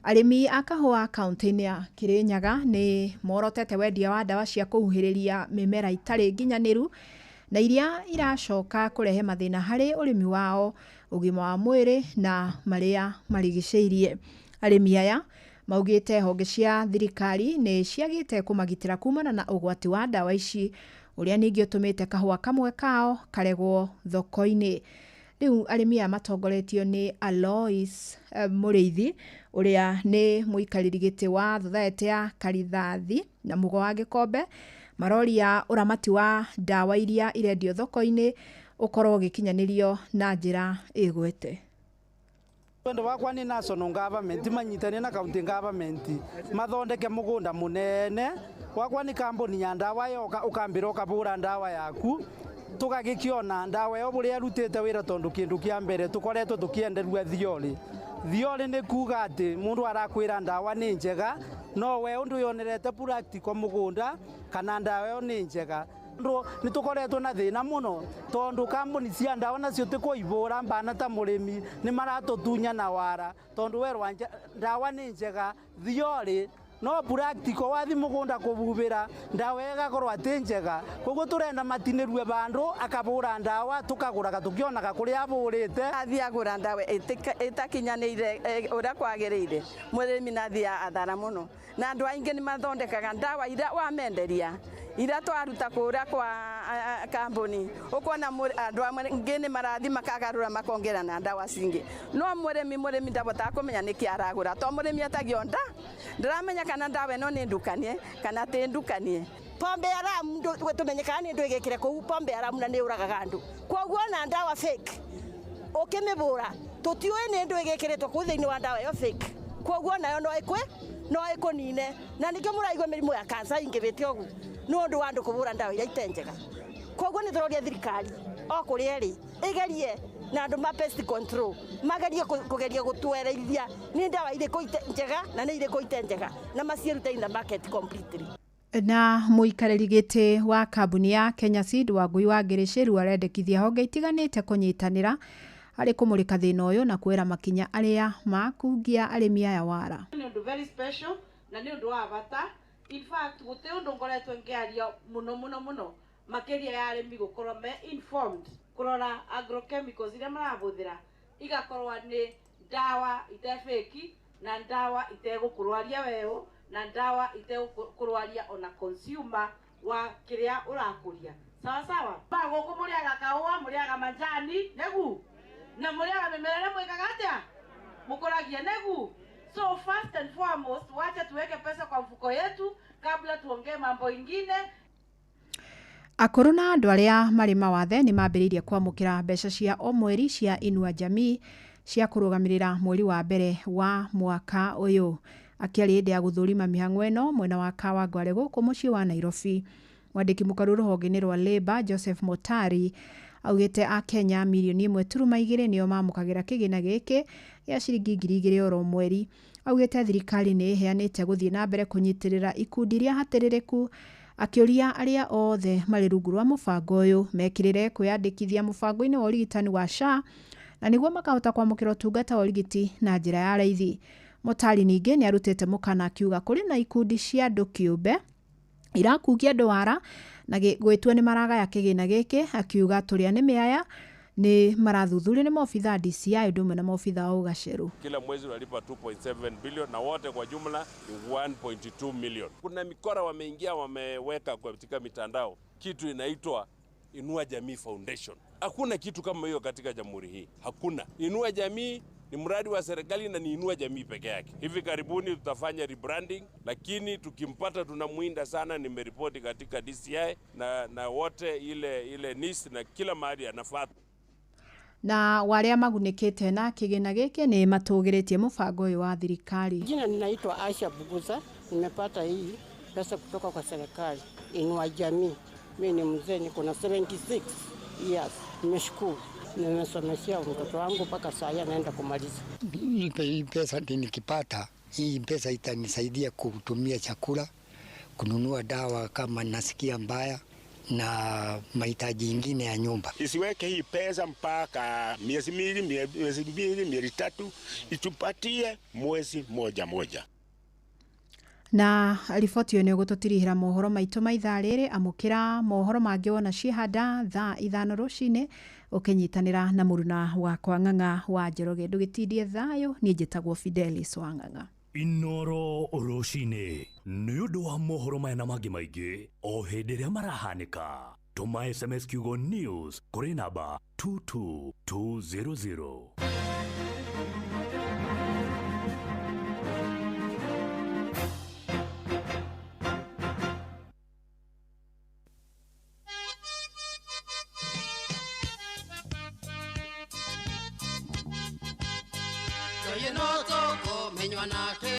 Arĩmi a kahũa kaunti-inĩ ya Kirinyaga nĩ morotete wendia wa ndawa cia kũhuhĩrĩria mĩmera itarĩ nginyanĩru na iria iracoka kũrehe mathĩna harĩ ũrĩmi wao, ũgima wa mwĩrĩ na marĩa marigicĩirie. Arĩmi aya maugĩte honge cia thirikari nĩ ciagĩte kũmagitĩra kumana na ũgwati wa ndawa ici, ũrĩa ningĩ ũtũmĩte kahũa kamwe kao karegwo thoko-inĩ. Rĩu arĩmi aya matongoretio nĩ Alois Mũrĩithi, ũrĩa nĩ mũikarĩri gĩtĩ wa Thothaitĩ ya Karithathi na Mũgo wa Gĩkombe, maroria ũramati wa ndawa iria irendio thoko-inĩ ũkorwo ũgĩkinyanĩrio na njĩra ĩgwete. Wendo wakwa nĩ national government manyitane na county government mathondeke mũgũnda mũnene wakwa nĩ kambuni ya ndawa yoka ũkambĩra ũkabũra ndawa yaku. Tugagikiona ndawa ĩyo bũrĩa ĩrutĩte wĩra tondu kĩndũ kĩa mbere tũkoretwo tũkĩenderua thiorĩ. Thiorĩ nĩ kuga atĩ mũndũ arakwĩra ndawa nĩ njega no we ũndũ yonerete practical mũgũnda kana ndawa ĩyo nĩ njega. Nĩ tũkoretwo na thĩna mũno tondu kambuni cia ndawa nacio ti kũibũra mbana ta mũrĩmi nĩ maratũtunya na wara tondu werwa ndawa nĩ njega thiorĩ no practical wathi mugunda kububira ndawa igakorwo ati njega. Koguo turenda matinirue bandu akabura ndawa tukaguraga tukionaga kuria aburite. Athi agura ndawa itakinyanire uria kwagirire murimi na athi athara muno na andu aingi ni mathondekaga ndawa iria wamenderia iria twaruta kuria kwa kambuni ukona andu amwe ni marathi makagarura makongera na ndawa cingi no murimi ndavotaga kumenya niki aragura to murimi atagio nda ndiramenya kana ndawa ino ni ndukanie kana ti ndukanie. Pombe haramu tumenye kana ni ndwigikire kuu pombe haramu na ni uragaga andu koguo na ndawa fake ukimibura tutiui ni ndwigikiritwo kuu thiini wa ndawa iyo fake koguo nayo no ikwe no ikunine na nikio muraigua mirimu ya kansa ingibite ugu ni undu wa andu kubura ndawa iria ite njega. Koguo ni turoria thirikari o kuria iri igerie na andu ma pest control magerie kugeria gutwereithia ni ndawa iriku njega na ni iriku ite njega na macirute in the market completely. Na muikarĩri gĩtĩ wa kambuni ya Kenya Seed Wangui wa Ngĩrĩcĩru arendekithia honge itiganĩte kũnyitanĩra harĩ kũmũrĩka thĩna ũyũ na kuoera makinya arĩa makungia arĩmi aya wara. Nĩ ũndũ very special na nĩ ũndũ wa bata. In fact gũtĩ ũndũ ngoretwo ngĩaria mũno mũno mũno makĩria ya arĩmi gũkorwo me informed kũrora agrochemicals iria marahũthĩra igakorwo nĩ ndawa ite fake na ndawa itegũkũrwaria weũ na ndawa itegũkũrwaria ona consumer wa kĩrĩa ũrakũria. Sawa sawa. Ba gũkũ mũrĩaga kahũa, mũrĩaga manjani nĩgu na mũrĩaga mĩmera ĩrĩa mwĩkaga atĩa mũkũragia nĩgu. So first and foremost wacha tuweke pesa kwa mfuko yetu kabla tuongee mambo ingine. Akũrũ na andũ arĩa marĩ mawathe nĩ mambĩrĩirie kwamũkĩra mbeca cia o mweri cia Inua Jamii cia kũrũgamĩrĩra mweri wa mbere wa mwaka ũyũ. Akĩaria hĩndĩ ya gũthũrima mĩhang'o ĩno mwena wa Kawangware gũkũ mũciĩ wa Nairobi, mwandĩki mũkaru rũhonge-inĩ rwa Labour Joseph Motari augĩte Akenya mirioni 1.2 nĩo mamũkagĩra kĩgĩna gĩkĩ gĩa ciringi 2,000 oro mweri. Augĩte thirikari nĩ ĩheanĩte gũthiĩ na mbere kũnyitĩrĩra ikundi iria hatĩrĩrĩku, akĩũria arĩa othe marĩ rungu rwa mũbango ũyũ mekĩrĩre kwĩyandĩkithia mũbango-inĩ wa ũrigitani wa SHA na nĩguo makahota kwamũkĩra ũtungata wa ũrigiti na njĩra ya raithi. Motari ningĩ nĩ arutĩte mũkana akiuga kũrĩ na ikundi cia andũ kĩũmbe irakungia andũ wara na gwĩtua nĩ maragaya kĩgĩna gĩkĩ, akiuga tũrĩa nĩ mĩaya nĩ marathuthurio nĩ maobitha DCI ũndũ ũmwe na maobitha wa ũgacerũ. Kila mwezi unalipa 2.7 billion na wote kwa jumla ni 1.2 million. Kuna mikora wameingia wameweka katika mitandao kitu inaitwa Inua Jamii Foundation. Hakuna kitu kama hiyo katika jamhuri hii. Hakuna. Inua Jamii ni mradi wa serikali na ni Inua Jamii peke yake. Hivi karibuni tutafanya rebranding, lakini tukimpata tunamuinda sana. Nimeripoti katika DCI na wote ile NIS na kila mahali anafuata. Na waria magunĩkĩte na kĩgĩna gĩkĩ nĩ matũgĩrĩtie mũbango ũyũ wa thirikari. Jina ninaitwa Aisha Buguza, nimepata hii pesa kutoka kwa serikali Inua Jamii. Mimi ni mzee, niko na 76 years. Nimeshukuru. Nimesomeshia mtoto wangu mpaka saa hii anaenda kumaliza. Hii pesa nikipata, hii pesa itanisaidia kutumia chakula, kununua dawa kama nasikia mbaya na mahitaji ingine ya nyumba. Isiweke hii pesa mpaka miezi miwili, miezi tatu, itupatie mwezi moja moja. Na riboti ĩyo nĩ ũgũtũtirihĩra mohoro maitũ ma ithaa rĩrĩ. Amũkĩra mohoro mangĩ wona ciĩhanda thaa 5 rũcinĩ ũkĩnyitanĩra na mũruna wakwa Ng'ang'a wa Njoroge. Ndũgĩtindie thayũ, niĩ njĩtagwo Fidelis wa Ng'ang'a. Inoro rũcinĩ nĩ ũndũ wa mohoro maya na mangĩ maingĩ o hĩndĩ ĩrĩa marahanĩka. Tũma SMS kiugo news kũrĩ namba 22200. Nake.